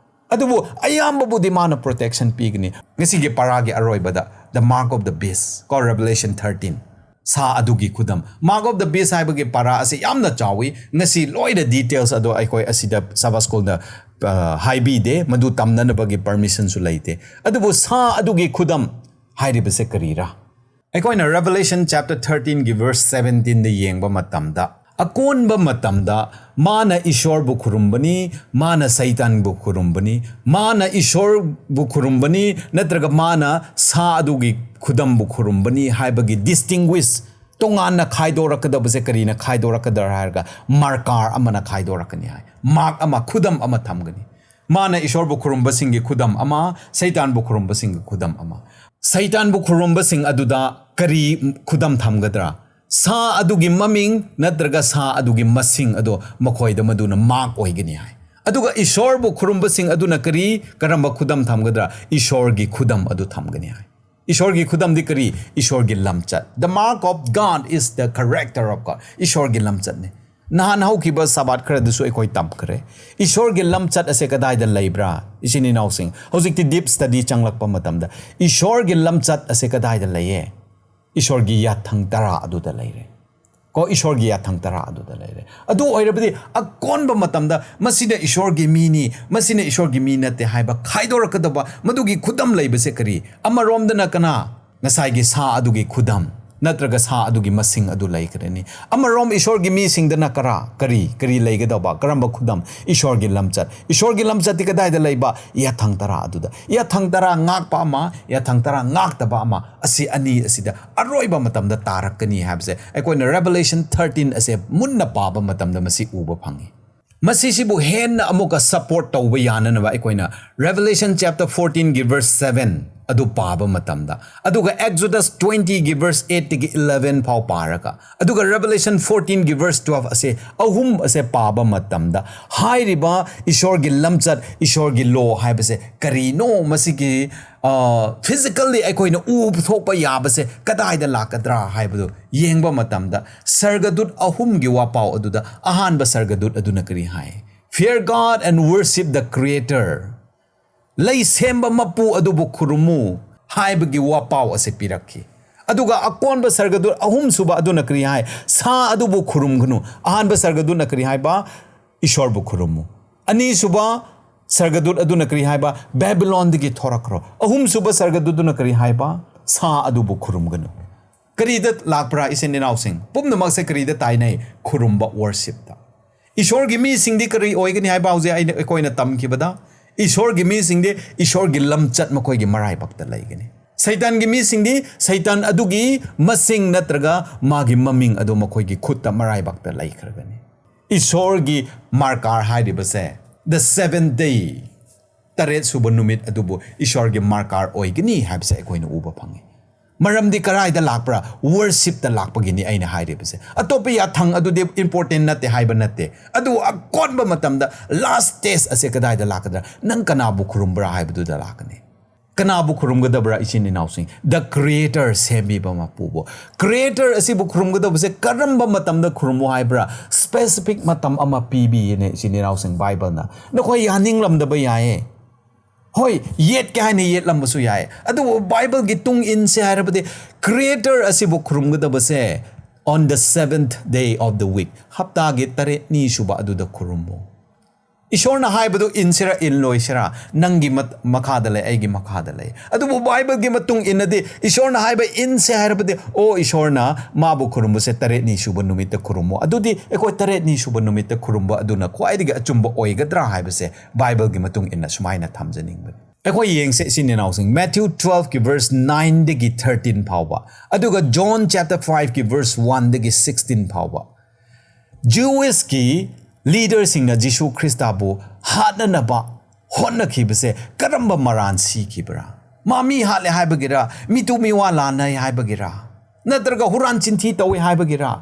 ꯑꯗꯨꯕꯨ ꯑꯌꯥꯝꯕꯕꯨꯗꯤ ꯃꯥꯅ protection ꯄꯤꯒꯅꯤ꯫ ꯉꯁꯤꯒꯤ ꯄꯔꯥꯒꯤ ꯑꯔꯣꯏꯕꯗ, the mark of the beast, ꯀꯣ, Revelation thirteen, ꯁꯥ ꯑꯗꯨꯒꯤ ꯈꯨꯗꯝ꯫ Mark of the beast ꯍꯥꯏꯕꯒꯤ ꯄꯔꯥ ꯑꯁꯤ ꯌꯥꯝꯅ ꯆꯥꯎꯏ꯫ ꯉꯁꯤ ꯂꯣꯏꯅ details ꯑꯗꯣ ꯑꯩꯈꯣꯏ ꯑꯁꯤꯗ Sabbath Schoolꯗ, ꯑ, ꯍꯥꯏꯕꯤꯗꯦ, ꯃꯗꯨ ꯇꯝꯅꯅꯕꯒꯤ permissionꯁꯨ ꯂꯩꯇꯦ꯫ ꯑꯗꯨꯕꯨ ꯁꯥ ꯑꯗꯨꯒꯤ ꯈꯨꯗꯝ ꯍꯥꯏꯔꯤꯕꯁꯦ ꯀꯔꯤꯔꯥ? ꯑꯩꯈꯣꯏꯅ Revelation chapter thirteenꯒꯤ verse seventeenꯗ ꯌꯦꯡꯕ ꯃꯇꯝꯗ, ꯑꯀꯣꯟꯕ ꯃꯇꯝꯗ ꯃꯥꯅ ꯏꯁꯣꯔꯕꯨ ꯈꯨꯔꯨꯝꯕꯅꯤ, ꯃꯥꯅ ꯁꯩꯇꯥꯟꯕꯨ ꯈꯨꯔꯨꯝꯕꯅꯤ, ꯃꯥꯅ ꯏꯁꯣꯔꯕꯨ ꯈꯨꯔꯨꯝꯕꯅꯤ ꯅꯠꯇ꯭ꯔꯒ ꯃꯥꯅ ꯁꯥ ꯑꯗꯨꯒꯤ ꯈꯨꯗꯝꯕꯨ ꯈꯨꯔꯨꯝꯕꯅꯤ ꯍꯥꯏꯕꯒꯤ distinguish, ꯇꯣꯉꯥꯟꯅ ꯈꯥꯏꯗꯣꯔꯛꯀꯗꯕꯁꯦ ꯀꯔꯤꯅ ꯈꯥꯏꯗꯣꯔꯛꯀꯗ꯭ꯔꯥ ꯍꯥꯏꯔꯒ, marker ꯑꯃꯅ ꯈꯥꯏꯗꯣꯔꯛꯀꯅꯤ ꯍꯥꯏ꯫ Mark ꯑꯃ, ꯈꯨꯗꯝ ꯑꯃ ꯊꯝꯒꯅꯤ꯫ ꯃꯥꯅ ꯏꯁꯣꯔꯕꯨ ꯈꯨꯔꯨꯝꯕꯁꯤꯡꯒꯤ ꯈꯨꯗꯝ ꯑꯃ, ꯁꯩꯇꯥꯟꯕꯨ ꯈꯨꯔꯨꯝꯕꯁꯤꯡꯒꯤ ꯈꯨꯗꯝ ꯑꯃ꯫ ꯁꯩꯇꯥꯟꯕꯨ ꯈꯨꯔꯨꯝꯕꯁꯤꯡ ꯑꯗꯨꯗ ꯀꯔꯤ ꯈꯨꯗꯝ ꯊꯝꯒꯗ꯭ꯔꯥ? ꯁꯥ ꯑꯗꯨꯒꯤ ꯃꯃꯤꯡ ꯅꯠꯇ꯭ꯔꯒ ꯁꯥ ꯑꯗꯨꯒꯤ ꯃꯁꯤꯡ ꯑꯗꯣ ꯃꯈꯣꯏꯗ ꯃꯗꯨꯅ mark ꯑꯣꯏꯒꯅꯤ ꯍꯥꯏ꯫ ꯑꯗꯨꯒ ꯏꯁꯣꯔꯕꯨ ꯈꯨꯔꯨꯝꯕꯁꯤꯡ ꯑꯗꯨꯅ ꯀꯔꯤ, ꯀꯔꯝꯕ ꯈꯨꯗꯝ ꯊꯝꯒꯗ꯭ꯔꯥ? ꯏꯁꯣꯔꯒꯤ ꯈꯨꯗꯝ ꯑꯗꯨ ꯊꯝꯒꯅꯤ ꯍꯥꯏ꯫ ꯏꯁꯣꯔꯒꯤ ꯈꯨꯗꯝꯗꯤ ꯀꯔꯤ? ꯏꯁꯣꯔꯒꯤ ꯂꯝꯆꯠ꯫ The mark of God is the character of God. ꯏꯁꯣꯔꯒꯤ ꯂꯝꯆꯠꯅꯤ꯫ ꯅꯍꯥꯟ ꯍꯧꯈꯤꯕ ꯁꯥꯕꯥꯠ ꯈꯔꯗꯁꯨ ꯑꯩꯈꯣꯏ ꯇꯝꯈ꯭ꯔꯦ꯫ ꯏꯁꯣꯔꯒꯤ ꯂꯝꯆꯠ ꯑꯁꯦ ꯀꯗꯥꯏꯗ ꯂꯩꯕ꯭ꯔꯥ? ꯏꯆꯤꯟ ꯏꯅꯥꯎꯁꯤꯡ, ꯍꯧꯖꯤꯛꯇꯤ deep study ꯆꯪꯂꯛꯄ ꯃꯇꯝꯗ ꯏꯁꯣꯔꯒꯤ ꯂꯝꯆꯠ ꯑꯁꯦ ꯀꯗꯥꯏꯗ ꯂꯩꯌꯦ? ꯏꯁꯣꯔꯒꯤ ꯌꯥꯊꯪ ꯇꯔꯥ ꯑꯗꯨꯗ ꯂꯩꯔꯦ꯫ ꯀꯣ, ꯏꯁꯣꯔꯒꯤ ꯌꯥꯊꯪ ꯇꯔꯥ ꯑꯗꯨꯗ ꯂꯩꯔꯦ꯫ ꯑꯗꯨ ꯑꯣꯏꯔꯕꯗꯤ ꯑꯀꯣꯟꯕ ꯃꯇꯝꯗ ꯃꯁꯤꯅ ꯏꯁꯣꯔꯒꯤ ꯃꯤꯅꯤ, ꯃꯁꯤꯅ ꯏꯁꯣꯔꯒꯤ ꯃꯤ ꯅꯠꯇꯦ ꯍꯥꯏꯕ ꯈꯥꯏꯗꯣꯔꯛꯀꯗꯕ ꯃꯗꯨꯒꯤ ꯈꯨꯗꯝ ꯂꯩꯕꯁꯦ ꯀꯔꯤ? ꯑꯃꯔꯣꯝꯗꯅ ꯀꯅꯥ? ꯉꯁꯥꯏꯒꯤ ꯁꯥ ꯑꯗꯨꯒꯤ ꯈꯨꯗꯝ ꯅꯠꯇ꯭ꯔꯒ ꯁꯥ ꯑꯗꯨꯒꯤ ꯃꯁꯤꯡ ꯑꯗꯨ ꯂꯩꯈ꯭ꯔꯅꯤ꯫ ꯑꯃꯔꯣꯝ ꯏꯁꯣꯔꯒꯤ ꯃꯤꯁꯤꯡꯗꯅ ꯀꯔꯥ, ꯀꯔꯤ, ꯀꯔꯤ ꯂꯩꯒꯗꯧꯕ? ꯀꯔꯝꯕ ꯈꯨꯗꯝ? ꯏꯁꯣꯔꯒꯤ ꯂꯝꯆꯠ꯫ ꯏꯁꯣꯔꯒꯤ ꯂꯝꯆꯠꯇꯤ ꯀꯗꯥꯏꯗ ꯂꯩꯕ? ꯌꯥꯊꯪ ꯇꯔꯥ ꯑꯗꯨꯗ꯫ ꯌꯥꯊꯪ ꯇꯔꯥ ꯉꯥꯛꯄ ꯑꯃ, ꯌꯥꯊꯪ ꯇꯔꯥ ꯉꯥꯛꯇꯕ ꯑꯃ, ꯑꯁꯤ ꯑꯅꯤ ꯑꯁꯤꯗ ꯑꯔꯣꯏꯕ ꯃꯇꯝꯗ ꯇꯥꯔꯛꯀꯅꯤ ꯍꯥꯏꯕꯁꯦ ꯑꯩꯈꯣꯏꯅ Revelation thirteen ꯑꯁꯦ ꯃꯨꯟꯅ ꯄꯥꯕ ꯃꯇꯝꯗ ꯃꯁꯤ ꯎꯕ ꯐꯪꯉꯤ꯫ ꯃꯁꯤꯁꯤꯕꯨ ꯍꯦꯟꯅ ꯑꯃꯨꯛꯀ support ꯇꯧꯕ ꯌꯥꯅꯅꯕ ꯑꯩꯈꯣꯏꯅ Revelation chapter fourteenꯒꯤ verse seven ꯑꯗꯨ ꯄꯥꯕ ꯃꯇꯝꯗ, ꯑꯗꯨꯒ Exodus twentyꯒꯤ verse eightꯇꯒꯤ eleven ꯐꯥꯎ ꯄꯥꯔꯒ, ꯑꯗꯨꯒ Revelation fourteenꯒꯤ verse twelve ꯑꯁꯦ, ꯑꯍꯨꯝ ꯑꯁꯦ ꯄꯥꯕ ꯃꯇꯝꯗ, ꯍꯥꯏꯔꯤꯕ ꯏꯁꯣꯔꯒꯤ ꯂꯝꯆꯠ, ꯏꯁꯣꯔꯒꯤ law ꯍꯥꯏꯕꯁꯦ ꯀꯔꯤꯅꯣ? ꯃꯁꯤꯒꯤ, ꯑ, physically ꯑꯩꯈꯣꯏꯅ ꯎꯕ ꯊꯣꯛꯄ ꯌꯥꯕꯁꯦ ꯀꯗꯥꯏꯗ ꯂꯥꯛꯀꯗ꯭ꯔꯥ ꯍꯥꯏꯕꯗꯨ ꯌꯦꯡꯕ ꯃꯇꯝꯗ, ꯁꯔꯒꯗꯨꯠ ꯑꯍꯨꯝꯒꯤ ꯋꯥꯄꯥꯎ ꯑꯗꯨꯗ ꯑꯍꯥꯟꯕ ꯁꯔꯒꯗꯨꯠ ꯑꯗꯨꯅ ꯀꯔꯤ ꯍꯥꯏ? Fear God and worship the Creator. ꯂꯩ ꯁꯦꯝꯕ ꯃꯄꯨ ꯑꯗꯨꯕꯨ ꯈꯨꯔꯨꯝꯃꯨ ꯍꯥꯏꯕꯒꯤ ꯋꯥꯄꯥꯎ ꯑꯁꯤ ꯄꯤꯔꯛꯈꯤ꯫ ꯑꯗꯨꯒ ꯑꯀꯣꯟꯕ ꯁꯔꯒꯗꯨꯠ ꯑꯍꯨꯝꯁꯨꯕ ꯑꯗꯨꯅ ꯀꯔꯤ ꯍꯥꯏ? ꯁꯥ ꯑꯗꯨꯕꯨ ꯈꯨꯔꯨꯝꯒꯅꯨ꯫ ꯑꯍꯥꯟꯕ ꯁꯔꯒꯗꯨꯠꯅ ꯀꯔꯤ ꯍꯥꯏꯕ? ꯏꯁꯣꯔꯕꯨ ꯈꯨꯔꯨꯝꯃꯨ꯫ ꯑꯅꯤꯁꯨꯕ ꯁꯔꯒꯗꯨꯠ ꯑꯗꯨꯅ ꯀꯔꯤ ꯍꯥꯏꯕ? ꯕꯦꯕꯤꯂꯣꯟꯗꯒꯤ ꯊꯣꯔꯛꯈ꯭ꯔꯣ꯫ ꯑꯍꯨꯝꯁꯨꯕ ꯁꯔꯒꯗꯨꯠ ꯑꯗꯨꯅ ꯀꯔꯤ ꯍꯥꯏꯕ? ꯁꯥ ꯑꯗꯨꯕꯨ ꯈꯨꯔꯨꯝꯒꯅꯨ꯫ ꯀꯔꯤꯗ ꯂꯥꯛꯄ꯭ꯔꯥ, ꯏꯆꯤꯟ ꯏꯅꯥꯎꯁꯤꯡ? ꯄꯨꯝꯅꯃꯛꯁꯦ ꯀꯔꯤꯗ ꯇꯥꯏꯅꯩ? ꯈꯨꯔꯨꯝꯕ, ꯋꯔꯁꯤꯞꯇ꯫ ꯏꯁꯣꯔꯒꯤ ꯃꯤꯁꯤꯡꯗꯤ ꯀꯔꯤ ꯑꯣꯏꯒꯅꯤ ꯍꯥꯏꯕ? ꯍꯧꯖꯤꯛ ꯑꯩꯅ, ꯑꯩꯈꯣꯏꯅ ꯇꯝꯈꯤꯕꯗ, ꯏꯁꯣꯔꯒꯤ ꯃꯤꯁꯤꯡꯗꯤ ꯏꯁꯣꯔꯒꯤ ꯂꯝꯆꯠ ꯃꯈꯣꯏꯒꯤ ꯃꯔꯥꯏꯕꯛꯇ ꯂꯩꯒꯅꯤ꯫ ꯁꯩꯇꯥꯟꯒꯤ ꯃꯤꯁꯤꯡꯗꯤ ꯁꯩꯇꯥꯟ ꯑꯗꯨꯒꯤ ꯃꯁꯤꯡ ꯅꯠꯇ꯭ꯔꯒ ꯃꯥꯒꯤ ꯃꯃꯤꯡ ꯑꯗꯨ ꯃꯈꯣꯏꯒꯤ ꯈꯨꯠꯇ, ꯃꯔꯥꯏꯕꯛꯇ ꯂꯩꯈ꯭ꯔꯒꯅꯤ꯫ ꯏꯁꯣꯔꯒꯤ ꯃꯥꯔꯀꯥꯔ ꯍꯥꯏꯔꯤꯕꯁꯦ, the seventh day, ꯇꯔꯦꯠ ꯁꯨꯕ ꯅꯨꯃꯤꯠ ꯑꯗꯨꯕꯨ ꯏꯁꯣꯔꯒꯤ ꯃꯥꯔꯀꯥꯔ ꯑꯣꯏꯒꯅꯤ ꯍꯥꯏꯕꯁꯦ ꯑꯩꯈꯣꯏꯅ ꯎꯕ ꯐꯪꯉꯤ꯫ ꯃꯔꯝꯗꯤ ꯀꯗꯥꯏꯗ ꯂꯥꯛꯄ꯭ꯔꯥ? ꯋꯔꯁꯤꯞꯇ ꯂꯥꯛꯄꯒꯤꯅꯤ ꯑꯩꯅ ꯍꯥꯏꯔꯤꯕꯁꯦ꯫ ꯑꯇꯣꯞꯄ ꯌꯥꯊꯪ ꯑꯗꯨꯗꯤ ꯏꯝꯄꯣꯔꯇꯦꯟ ꯅꯠꯇꯦ ꯍꯥꯏꯕ ꯅꯠꯇꯦ, ꯑꯗꯨꯕꯨ ꯑꯀꯣꯟꯕ ꯃꯇꯝꯗ ꯂꯥꯁ ꯇꯦꯁ ꯑꯁꯦ ꯀꯗꯥꯏꯗ ꯂꯥꯛꯀꯗ꯭ꯔꯥ? ꯅꯪ ꯀꯅꯥꯕꯨ ꯈꯨꯔꯨꯝꯕ꯭ꯔꯥ ꯍꯥꯏꯕꯗꯨꯗ ꯂꯥꯛꯀꯅꯤ꯫ ꯀꯅꯥꯕꯨ ꯈꯨꯔꯨꯝꯒꯗꯕ꯭ꯔꯥ, ꯏꯆꯤꯟ ꯏꯅꯥꯎꯁꯤꯡ? The Creator, ꯁꯦꯝꯕꯤꯕ ꯃꯄꯨꯕꯨ꯫ Creator ꯑꯁꯤꯕꯨ ꯈꯨꯔꯨꯝꯒꯗꯕꯁꯦ ꯀꯔꯝꯕ ꯃꯇꯝꯗ ꯈꯨꯔꯨꯝꯃꯨ ꯍꯥꯏꯕ꯭ꯔꯥ? ꯁ꯭ꯄꯦꯁꯤꯐꯤꯛ ꯃꯇꯝ ꯑꯃ ꯄꯤꯕꯤꯌꯦꯅꯦ, ꯏꯆꯤꯟ ꯏꯅꯥꯎꯁꯤꯡ, ꯕꯥꯏꯕꯜꯅ꯫ ꯅꯈꯣꯏ ꯌꯥꯅꯤꯡꯂꯝꯗꯕ ꯌꯥꯏꯌꯦ꯫ ꯍꯣꯏ, ꯌꯦꯠꯀꯦ ꯍꯥꯏꯅ ꯌꯦꯠꯂꯝꯕꯁꯨ ꯌꯥꯏ, ꯑꯗꯨꯕꯨ ꯕꯥꯏꯕꯜꯒꯤ ꯇꯨꯡ ꯏꯟꯁꯦ ꯍꯥꯏꯔꯕꯗꯤ, Creator ꯑꯁꯤꯕꯨ ꯈꯨꯔꯨꯝꯒꯗꯕꯁꯦ on the seventh day of the week, ꯍꯞꯇꯥꯒꯤ ꯇꯔꯦꯠꯅꯤ ꯁꯨꯕ ꯑꯗꯨꯗ ꯈꯨꯔꯨꯝꯃꯨ꯫ ꯏꯁꯣꯔꯅ ꯍꯥꯏꯕꯗꯨ ꯏꯟꯁꯤꯔꯥ ꯏꯟꯂꯣꯏꯁꯤꯔꯥ, ꯅꯪꯒꯤ ꯃꯠ-, ꯃꯈꯥꯗ ꯂꯩ, ꯑꯩꯒꯤ ꯃꯈꯥꯗ ꯂꯩ꯫ ꯑꯗꯨꯕꯨ ꯕꯥꯏꯕꯜꯒꯤ ꯃꯇꯨꯡ ꯏꯟꯅꯗꯤ, ꯏꯁꯣꯔꯅ ꯍꯥꯏꯕ ꯏꯟꯁꯦ ꯍꯥꯏꯔꯕꯗꯤ, ꯑꯣ, ꯏꯁꯣꯔꯅ ꯃꯥꯕꯨ ꯈꯨꯔꯨꯝꯕꯁꯦ ꯇꯔꯦꯠꯅꯤ ꯁꯨꯕ ꯅꯨꯃꯤꯠꯇ ꯈꯨꯔꯨꯝꯃꯨ, ꯑꯗꯨꯗꯤ ꯑꯩꯈꯣꯏ ꯇꯔꯦꯠꯅꯤ ꯁꯨꯕ ꯅꯨꯃꯤꯠꯇ ꯈꯨꯔꯨꯝꯕ ꯑꯗꯨꯅ ꯈ꯭ꯋꯥꯏꯗꯒꯤ ꯑꯆꯨꯝꯕ ꯑꯣꯏꯒꯗ꯭ꯔꯥ ꯍꯥꯏꯕꯁꯦ ꯕꯥꯏꯕꯜꯒꯤ ꯃꯇꯨꯡ ꯏꯟꯅ ꯁꯨꯃꯥꯏꯅ ꯊꯝꯖꯅꯤꯡꯕꯅꯤ꯫ ꯑꯩꯈꯣꯏ ꯌꯦꯡꯁꯦ, ꯏꯆꯤꯟ ꯏꯅꯥꯎꯁꯤꯡ, Matthew twelve ꯀꯤ verse nine ꯗꯒꯤ thirteen ꯐꯥꯎꯕ, ꯑꯗꯨꯒ John chapter five ꯀꯤ verse one ꯗꯒꯤ sixteen ꯐꯥꯎꯕ꯫ Jewish ꯀꯤ leader ꯁꯤꯡꯅ ꯖꯤꯁꯨ ꯈ꯭ꯔꯤꯁꯇꯕꯨ ꯍꯥꯠꯅꯅꯕ ꯍꯣꯠꯅꯈꯤꯕꯁꯦ ꯀꯔꯝꯕ ꯃꯔꯥꯟ ꯁꯤꯈꯤꯕ꯭ꯔꯥ? ꯃꯥ ꯃꯤ ꯍꯥꯠꯂꯦ ꯍꯥꯏꯕꯒꯤꯔ? ꯃꯤꯇꯨ ꯃꯤꯋꯥ ꯂꯥꯟꯅꯩ ꯍꯥꯏꯕꯒꯤꯔ? ꯅꯠꯇ꯭ꯔꯒ ꯍꯨꯔꯥꯟ ꯆꯤꯟꯊꯤ ꯇꯧꯏ ꯍꯥꯏꯕꯒꯤꯔ?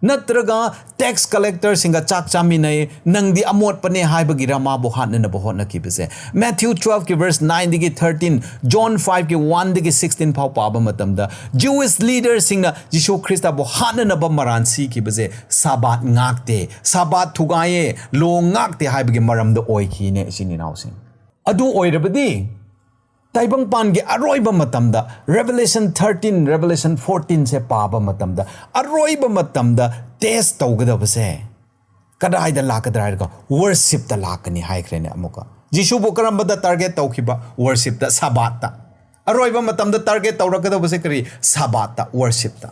ꯅꯠꯇ꯭ꯔꯒ tax collector ꯁꯤꯡꯒ ꯆꯥꯛ ꯆꯥꯃꯤꯟꯅꯩ, ꯅꯪꯗꯤ ꯑꯃꯣꯠꯄꯅꯦ ꯍꯥꯏꯕꯒꯤꯔ ꯃꯥꯕꯨ ꯍꯥꯠꯅꯅꯕ ꯍꯣꯠꯅꯈꯤꯕꯁꯦ? Matthew twelve ꯀꯤ verse nine ꯗꯒꯤ thirteen, John five ꯀꯤ one ꯗꯒꯤ sixteen ꯐꯥꯎ ꯄꯥꯕ ꯃꯇꯝꯗ, Jewish leader ꯁꯤꯡꯅ ꯖꯤꯁꯨ ꯈ꯭ꯔꯤꯁꯇꯕꯨ ꯍꯥꯠꯅꯅꯕ ꯃꯔꯥꯟ ꯁꯤꯈꯤꯕꯁꯦ ꯁꯥꯕꯥꯠ ꯉꯥꯛꯇꯦ, ꯁꯥꯕꯥꯠ ꯊꯨꯒꯥꯏꯌꯦ, law ꯉꯥꯛꯇꯦ ꯍꯥꯏꯕꯒꯤ ꯃꯔꯝꯗ ꯑꯣꯏꯈꯤꯅꯦ, ꯏꯆꯤꯟ ꯏꯅꯥꯎꯁꯤꯡ꯫ ꯑꯗꯨ ꯑꯣꯏꯔꯕꯗꯤ ꯇꯥꯏꯕꯪꯄꯥꯟꯒꯤ ꯑꯔꯣꯏꯕ ꯃꯇꯝꯗ Revelation thirteen, Revelation fourteen ꯁꯦ ꯄꯥꯕ ꯃꯇꯝꯗ, ꯑꯔꯣꯏꯕ ꯃꯇꯝꯗ test ꯇꯧꯒꯗꯕꯁꯦ ꯀꯗꯥꯏꯗ ꯂꯥꯛꯀꯗ꯭ꯔꯥ ꯍꯥꯏꯔꯒ worship ꯇ ꯂꯥꯛꯀꯅꯤ ꯍꯥꯏꯈ꯭ꯔꯦꯅꯦ ꯑꯃꯨꯛꯀ꯫ ꯖꯤꯁꯨꯕꯨ ꯀꯔꯝꯕꯗ target ꯇꯧꯈꯤꯕ? Worship ꯇ, ꯁꯕꯥꯠꯇ꯫ ꯑꯔꯣꯏꯕ ꯃꯇꯝꯗ target ꯇꯧꯔꯛꯀꯗꯧꯕꯁꯦ ꯀꯔꯤ? ꯁꯕꯥꯠꯇ, worship ꯇ꯫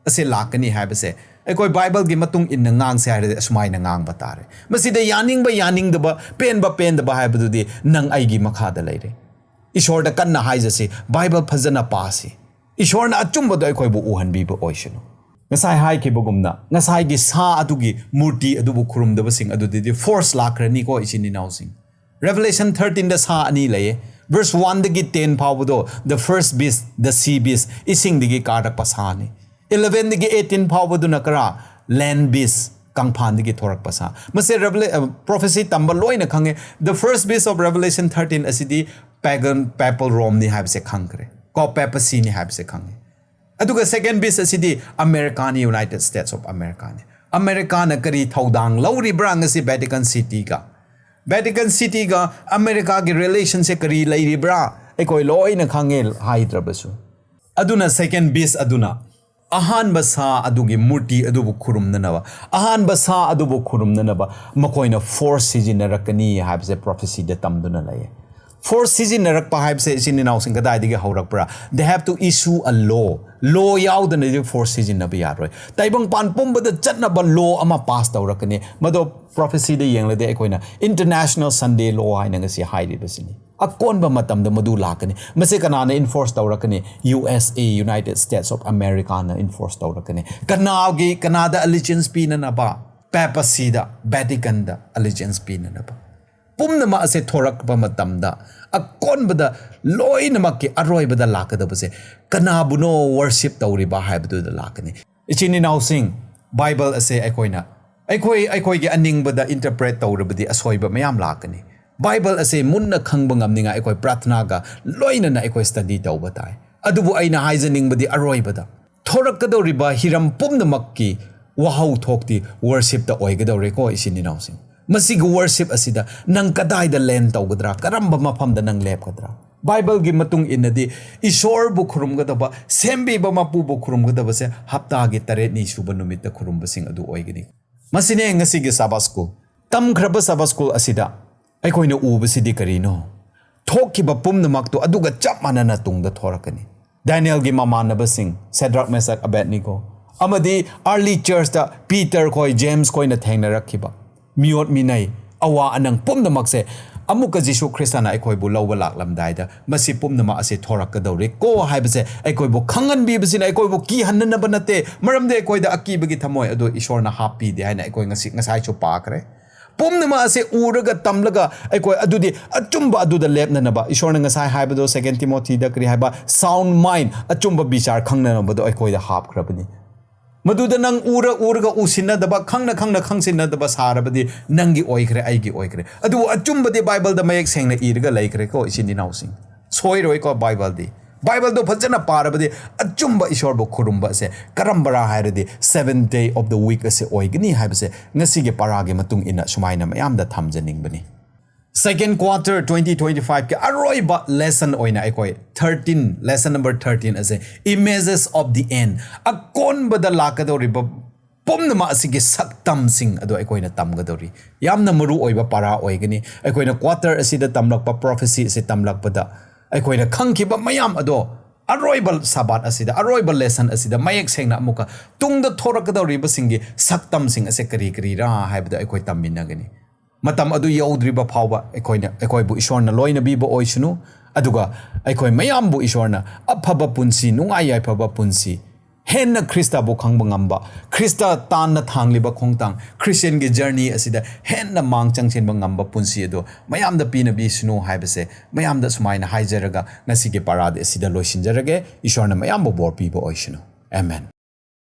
ꯑꯁꯤ ꯂꯥꯛꯀꯅꯤ ꯍꯥꯏꯕꯁꯦ ꯑꯩꯈꯣꯏ ꯕꯥꯏꯕꯜꯒꯤ ꯃꯇꯨꯡ ꯏꯟꯅ ꯉꯥꯡꯁꯦ ꯍꯥꯏꯔꯗꯤ ꯑꯁꯨꯃꯥꯏꯅ ꯉꯥꯡꯕ ꯇꯥꯔꯦ꯫ ꯃꯁꯤꯗ ꯌꯥꯅꯤꯡꯕ ꯌꯥꯅꯤꯡꯗꯕ, ꯄꯦꯟꯕ ꯄꯦꯟꯗꯕ ꯍꯥꯏꯕꯗꯨꯗꯤ ꯅꯪ ꯑꯩꯒꯤ ꯃꯈꯥꯗ ꯂꯩꯔꯦ꯫ ꯏꯁꯣꯔꯗ ꯀꯟꯅ ꯍꯥꯏꯖꯁꯤ, ꯕꯥꯏꯕꯜ ꯐꯖꯅ ꯄꯥꯁꯤ꯫ ꯏꯁꯣꯔꯅ ꯑꯆꯨꯝꯕꯗꯣ ꯑꯩꯈꯣꯏꯕꯨ ꯎꯍꯟꯕꯤꯕ ꯑꯣꯏꯁꯅꯨ꯫ ꯉꯁꯥꯏ ꯍꯥꯏꯈꯤꯕꯒꯨꯝꯅ ꯉꯁꯥꯏꯒꯤ ꯁꯥ ꯑꯗꯨꯒꯤ ꯃꯨꯔꯇꯤ ꯑꯗꯨꯕꯨ ꯈꯨꯔꯨꯝꯗꯕꯁꯤꯡ ꯑꯗꯨꯗꯗꯤ force ꯂꯥꯛꯈ꯭ꯔꯅꯤꯀꯣ, ꯏꯆꯤꯟ ꯏꯅꯥꯎꯁꯤꯡ꯫ Revelation thirteen ꯗ ꯁꯥ ꯑꯅꯤ ꯂꯩꯌꯦ꯫ Verse one ꯗꯒꯤ ten ꯐꯥꯎꯕꯗꯣ, the first beast, the sea beast, ꯏꯁꯤꯡꯗꯒꯤ ꯀꯥꯔꯛꯄ ꯁꯥꯅꯤ꯫ Eleven ꯗꯒꯤ eighteen ꯐꯥꯎꯕꯗꯨꯅ ꯀꯔꯥ? Land beast, ꯀꯪꯐꯥꯟꯗꯒꯤ ꯊꯣꯔꯛꯄ ꯁꯥ꯫ ꯃꯁꯦ Revela-, ꯑ, prophecy ꯇꯝꯕ ꯂꯣꯏꯅ ꯈꯪꯉꯦ꯫ The first beast of Revelation thirteen ꯑꯁꯤꯗꯤ pagan, papal Rome ꯅꯤ ꯍꯥꯏꯕꯁꯦ ꯈꯪꯈ꯭ꯔꯦ꯫ ꯀꯣ, papacy ꯅꯤ ꯍꯥꯏꯕꯁꯦ ꯈꯪꯉꯦ꯫ ꯑꯗꯨꯒ second beast ꯑꯁꯤꯗꯤ ꯑꯃꯦꯔꯤꯀꯥꯅꯤ, United States of America ꯅꯤ꯫ ꯑꯃꯦꯔꯤꯀꯥꯅ ꯀꯔꯤ ꯊꯧꯗꯥꯡ ꯂꯧꯔꯤꯕ꯭ꯔꯥ ꯉꯁꯤ Vatican City ꯒ? Vatican City ꯒ ꯑꯃꯦꯔꯤꯀꯥꯒꯤ relation ꯁꯦ ꯀꯔꯤ ꯂꯩꯔꯤꯕ꯭ꯔꯥ? ꯑꯩꯈꯣꯏ ꯂꯣꯏꯅ ꯈꯪꯉꯦ ꯍꯥꯏꯗ꯭ꯔꯕꯁꯨ꯫ ꯑꯗꯨꯅ second beast ꯑꯗꯨꯅ ꯑꯍꯥꯟꯕ ꯁꯥ ꯑꯗꯨꯒꯤ ꯃꯨꯔꯇꯤ ꯑꯗꯨꯕꯨ ꯈꯨꯔꯨꯝꯅꯅꯕ, ꯑꯍꯥꯟꯕ ꯁꯥ ꯑꯗꯨꯕꯨ ꯈꯨꯔꯨꯝꯅꯅꯕ ꯃꯈꯣꯏꯅ force ꯁꯤꯖꯤꯟꯅꯔꯛꯀꯅꯤ ꯍꯥꯏꯕꯁꯦ prophecy ꯗ ꯇꯝꯗꯨꯅ ꯂꯩꯌꯦ꯫ Force ꯁꯤꯖꯤꯟꯅꯔꯛꯄ ꯍꯥꯏꯕꯁꯦ ꯏꯆꯤꯟ ꯏꯅꯥꯎꯁꯤꯡ ꯀꯗꯥꯏꯗꯒꯤ ꯍꯧꯔꯛꯄ꯭ꯔꯥ? They have to issue a law. Law ꯌꯥꯎꯗꯅꯗꯤ force ꯁꯤꯖꯤꯟꯅꯕ ꯌꯥꯔꯣꯏ꯫ ꯇꯥꯏꯕꯪꯄꯥꯟ ꯄꯨꯝꯕꯗ ꯆꯠꯅꯕ law ꯑꯃ pass ꯇꯧꯔꯛꯀꯅꯤ꯫ ꯃꯗꯣ prophecy ꯗ ꯌꯦꯡꯂꯗꯤ ꯑꯩꯈꯣꯏꯅ International Sunday Law ꯍꯥꯏꯅ ꯉꯁꯤ ꯍꯥꯏꯔꯤꯕꯁꯤꯅꯤ꯫ ꯑꯀꯣꯟꯕ ꯃꯇꯝꯗ ꯃꯗꯨ ꯂꯥꯛꯀꯅꯤ꯫ ꯃꯁꯤ ꯀꯅꯥꯅ enforce ꯇꯧꯔꯛꯀꯅꯤ? U S A, United States of America ꯅ enforce ꯇꯧꯔꯛꯀꯅꯤ꯫ ꯀꯅꯥꯒꯤ, ꯀꯅꯥꯗ allegiance ꯄꯤꯅꯅꯕ? Papacy ꯗ, Vatican ꯗ allegiance ꯄꯤꯅꯅꯕ꯫ ꯄꯨꯝꯅꯃꯛ ꯑꯁꯦ ꯊꯣꯔꯛꯄ ꯃꯇꯝꯗ ꯑꯀꯣꯟꯕꯗ ꯂꯣꯏꯅꯃꯛꯀꯤ ꯑꯔꯣꯏꯕꯗ ꯂꯥꯛꯀꯗꯕꯁꯦ ꯀꯅꯥꯕꯨꯅꯣ worship ꯇꯧꯔꯤꯕ ꯍꯥꯏꯕꯗꯨꯗ ꯂꯥꯛꯀꯅꯤ꯫ ꯏꯆꯤꯟ ꯏꯅꯥꯎꯁꯤꯡ, ꯕꯥꯏꯕꯜ ꯑꯁꯦ ꯑꯩꯈꯣꯏꯅ, ꯑꯩꯈꯣꯏ, ꯑꯩꯈꯣꯏꯒꯤ ꯑꯅꯤꯡꯕꯗ interpret ꯇꯧꯔꯕꯗꯤ ꯑꯁꯣꯏꯕ ꯃꯌꯥꯝ ꯂꯥꯛꯀꯅꯤ꯫ ꯕꯥꯏꯕꯜ ꯑꯁꯦ ꯃꯨꯟꯅ ꯈꯪꯕ ꯉꯝꯅꯤꯡꯉꯥꯏ ꯑꯩꯈꯣꯏ ꯄ꯭ꯔꯥꯊꯅꯥꯒ ꯂꯣꯏꯅꯅ ꯑꯩꯈꯣꯏ study ꯇꯧꯕ ꯇꯥꯏ꯫ ꯑꯗꯨꯕꯨ ꯑꯩꯅ ꯍꯥꯏꯖꯅꯤꯡꯕꯗꯤ ꯑꯔꯣꯏꯕꯗ ꯊꯣꯔꯛꯀꯗꯧꯔꯤꯕ ꯍꯤꯔꯝ ꯄꯨꯝꯅꯃꯛꯀꯤ ꯋꯥꯍꯧ ꯊꯣꯛꯇꯤ worship ꯇ ꯑꯣꯏꯒꯗꯧꯔꯦꯀꯣ, ꯏꯆꯤꯟ ꯏꯅꯥꯎꯁꯤꯡ꯫ ꯃꯁꯤꯒꯤ worship ꯑꯁꯤꯗ ꯅꯪ ꯀꯗꯥꯏꯗ land ꯇꯧꯒꯗ꯭ꯔꯥ? ꯀꯔꯝꯕ ꯃꯐꯝꯗ ꯅꯪ ꯂꯦꯞꯀꯗ꯭ꯔꯥ? ꯕꯥꯏꯕꯜꯒꯤ ꯃꯇꯨꯡ ꯏꯟꯅꯗꯤ ꯏꯁꯣꯔꯕꯨ ꯈꯨꯔꯨꯝꯒꯗꯕ, ꯁꯦꯝꯕꯤꯕ ꯃꯄꯨꯕꯨ ꯈꯨꯔꯨꯝꯒꯗꯕꯁꯦ ꯍꯞꯇꯥꯒꯤ ꯇꯔꯦꯠꯅꯤ ꯁꯨꯕ ꯅꯨꯃꯤꯠꯇ ꯈꯨꯔꯨꯝꯕꯁꯤꯡ ꯑꯗꯨ ꯑꯣꯏꯒꯅꯤ꯫ ꯃꯁꯤꯅꯦ ꯉꯁꯤꯒꯤ Sabbath School꯫ ꯇꯝꯈ꯭ꯔꯕ Sabbath School ꯑꯁꯤꯗ ꯑꯩꯈꯣꯏꯅ ꯎꯕꯁꯤꯗꯤ ꯀꯔꯤꯅꯣ? ꯊꯣꯛꯈꯤꯕ ꯄꯨꯝꯅꯃꯛꯇꯣ ꯑꯗꯨꯒ ꯆꯞ ꯃꯥꯟꯅꯅ ꯇꯨꯡꯗ ꯊꯣꯔꯛꯀꯅꯤ꯫ ꯗꯥꯅꯤꯌꯦꯜꯒꯤ ꯃꯃꯥꯟꯅꯕꯁꯤꯡ ꯁꯦꯗ꯭ꯔꯛ, ꯃꯦꯁꯛ, ꯑꯕꯦꯗꯅꯤꯒꯣ ꯑꯃꯗꯤ early churchꯇ ꯄꯤꯇꯔ ꯈꯣꯏ, ꯖꯦꯝꯁ ꯈꯣꯏꯅ ꯊꯦꯡꯅꯔꯛꯈꯤꯕ ꯃꯤꯑꯣꯠ ꯃꯤꯅꯩ, ꯑꯋꯥ ꯑꯅꯪ ꯄꯨꯝꯅꯃꯛꯁꯦ ꯑꯃꯨꯛꯀ ꯖꯤꯁꯨ ꯈ꯭ꯔꯤꯁꯇꯅ ꯑꯩꯈꯣꯏꯕꯨ ꯂꯧꯕ ꯂꯥꯛꯂꯝꯗꯥꯏꯗ ꯃꯁꯤ ꯄꯨꯝꯅꯃꯛ ꯑꯁꯤ ꯊꯣꯔꯛꯀꯗꯧꯔꯦꯀꯣ ꯍꯥꯏꯕꯁꯦ ꯑꯩꯈꯣꯏꯕꯨ ꯈꯪꯍꯟꯕꯤꯕꯁꯤꯅ ꯑꯩꯈꯣꯏꯕꯨ ꯀꯤꯍꯟꯅꯅꯕ ꯅꯠꯇꯦ, ꯃꯔꯝꯗꯤ ꯑꯩꯈꯣꯏꯗ ꯑꯀꯤꯕꯒꯤ ꯊꯃꯣꯏ ꯑꯗꯨ ꯏꯁꯣꯔꯅ ꯍꯥꯞꯄꯤꯗꯦ ꯍꯥꯏꯅ ꯑꯩꯈꯣꯏ ꯉꯁꯤ, ꯉꯁꯥꯏꯁꯨ ꯄꯥꯈ꯭ꯔꯦ꯫ ꯄꯨꯝꯅꯃꯛ ꯑꯁꯦ ꯎꯔꯒ ꯇꯝꯂꯒ ꯑꯩꯈꯣꯏ ꯑꯗꯨꯗꯤ ꯑꯆꯨꯝꯕ ꯑꯗꯨꯗ ꯂꯦꯞꯅꯅꯕ ꯏꯁꯣꯔꯅ ꯉꯁꯥꯏ ꯍꯥꯏꯕꯗꯣ, Second Timothyꯗ ꯀꯔꯤ ꯍꯥꯏꯕ, sound mind, ꯑꯆꯨꯝꯕ ꯕꯤꯆꯥꯔ ꯈꯪꯅꯅꯕꯗꯣ ꯑꯩꯈꯣꯏꯗ ꯍꯥꯞꯈ꯭ꯔꯕꯅꯤ꯫ ꯃꯗꯨꯗ ꯅꯪ ꯎꯔ ꯎꯔꯒ ꯎꯁꯤꯟꯅꯗꯕ, ꯈꯪꯅ ꯈꯪꯅ ꯈꯪꯁꯤꯟꯅꯗꯕ ꯁꯥꯔꯕꯗꯤ ꯅꯪꯒꯤ ꯑꯣꯏꯈ꯭ꯔꯦ, ꯑꯩꯒꯤ ꯑꯣꯏꯈ꯭ꯔꯦ꯫ ꯑꯗꯨꯕꯨ ꯑꯆꯨꯝꯕꯗꯤ ꯕꯥꯏꯕꯜꯗ ꯃꯌꯦꯛ ꯁꯦꯡꯅ ꯏꯔꯒ ꯂꯩꯈ꯭ꯔꯦꯀꯣ, ꯏꯆꯤꯟ ꯏꯅꯥꯎꯁꯤꯡ꯫ ꯁꯣꯏꯔꯣꯏꯀꯣ ꯕꯥꯏꯕꯜꯗꯤ꯫ ꯕꯥꯏꯕꯜꯗꯣ ꯐꯖꯅ ꯄꯥꯔꯕꯗꯤ ꯑꯆꯨꯝꯕ ꯏꯁꯣꯔꯕꯨ ꯈꯨꯔꯨꯝꯕ ꯑꯁꯦ ꯀꯔꯝꯕꯔꯥ ꯍꯥꯏꯔꯗꯤ Seventh day of the week ꯑꯁꯦ ꯑꯣꯏꯒꯅꯤ ꯍꯥꯏꯕꯁꯦ ꯉꯁꯤꯒꯤ ꯄꯔꯥꯒꯤ ꯃꯇꯨꯡ ꯏꯟꯅ ꯁꯨꯃꯥꯏꯅ ꯃꯌꯥꯝꯗ ꯊꯝꯖꯅꯤꯡꯕꯅꯤ꯫ Second quarter twenty twenty fiveꯀꯤ ꯑꯔꯣꯏꯕ lesson ꯑꯣꯏꯅ ꯑꯩꯈꯣꯏ thirteen, lesson number thirteen ꯑꯁꯦ Images of the End, ꯑꯀꯣꯟꯕꯗ ꯂꯥꯛꯀꯗꯧꯔꯤꯕ ꯄꯨꯝꯅꯃꯛ ꯑꯁꯤꯒꯤ ꯁꯛꯇꯝꯁꯤꯡ ꯑꯗꯨ ꯑꯩꯈꯣꯏꯅ ꯇꯝꯒꯗꯧꯔꯤ꯫ ꯌꯥꯝꯅ ꯃꯔꯨ ꯑꯣꯏꯕ ꯄꯔꯥ ꯑꯣꯏꯒꯅꯤ꯫ ꯑꯩꯈꯣꯏꯅ quarter ꯑꯁꯤꯗ ꯇꯝꯂꯛꯄ prophecy ꯑꯁꯤ ꯇꯝꯂꯛꯄꯗ ꯑꯩꯈꯣꯏꯅ ꯈꯪꯈꯤꯕ ꯃꯌꯥꯝ ꯑꯗꯣ ꯑꯔꯣꯏꯕ Sabbath ꯑꯁꯤꯗ, ꯑꯔꯣꯏꯕ lesson ꯑꯁꯤꯗ ꯃꯌꯦꯛ ꯁꯦꯡꯅ ꯑꯃꯨꯛꯀ ꯇꯨꯡꯗ ꯊꯣꯔꯛꯀꯗꯧꯔꯤꯕꯁꯤꯡꯒꯤ ꯁꯛꯇꯝꯁꯤꯡ ꯑꯁꯦ ꯀꯔꯤ ꯀꯔꯤꯔꯥ ꯍꯥꯏꯕꯗꯣ ꯑꯩꯈꯣꯏ ꯇꯝꯃꯤꯟꯅꯒꯅꯤ꯫ ꯃꯇꯝ ꯑꯗꯨ ꯌꯧꯗ꯭ꯔꯤꯕ ꯐꯥꯎꯕ ꯑꯩꯈꯣꯏꯅ, ꯑꯩꯈꯣꯏꯕꯨ ꯏꯁꯣꯔꯅ ꯂꯣꯏꯅꯕꯤꯕ ꯑꯣꯏꯁꯅꯨ, ꯑꯗꯨꯒ ꯑꯩꯈꯣꯏ ꯃꯌꯥꯝꯕꯨ ꯏꯁꯣꯔꯅ ꯑꯐꯕ ꯄꯨꯟꯁꯤ, ꯅꯨꯡꯉꯥꯏ ꯌꯥꯏꯐꯕ ꯄꯨꯟꯁꯤ, ꯍꯦꯟꯅ ꯈ꯭ꯔꯤꯁꯇꯕꯨ ꯈꯪꯕ ꯉꯝꯕ, ꯈ꯭ꯔꯤꯁꯇ ꯇꯥꯟꯅ ꯊꯥꯡꯂꯤꯕ ꯈꯣꯡꯊꯥꯡ, Christianꯒꯤ journey ꯑꯁꯤꯗ ꯍꯦꯟꯅ ꯃꯥꯡ ꯆꯪꯁꯤꯟꯕ ꯉꯝꯕ ꯄꯨꯟꯁꯤ ꯑꯗꯨ ꯃꯌꯥꯝꯗ ꯄꯤꯅꯕꯤꯁꯅꯨ ꯍꯥꯏꯕꯁꯦ ꯃꯌꯥꯝꯗ ꯁꯨꯃꯥꯏꯅ ꯍꯥꯏꯖꯔꯒ ꯉꯁꯤꯒꯤ ꯄꯔꯥꯗꯤ ꯑꯁꯤꯗ ꯂꯣꯏꯁꯤꯟꯖꯔꯒꯦ꯫ ꯏꯁꯣꯔꯅ ꯃꯌꯥꯝꯕꯨ ꯕꯣꯔ ꯄꯤꯕ ꯑꯣꯏꯁꯅꯨ꯫ ꯑꯦꯃꯦꯟ꯫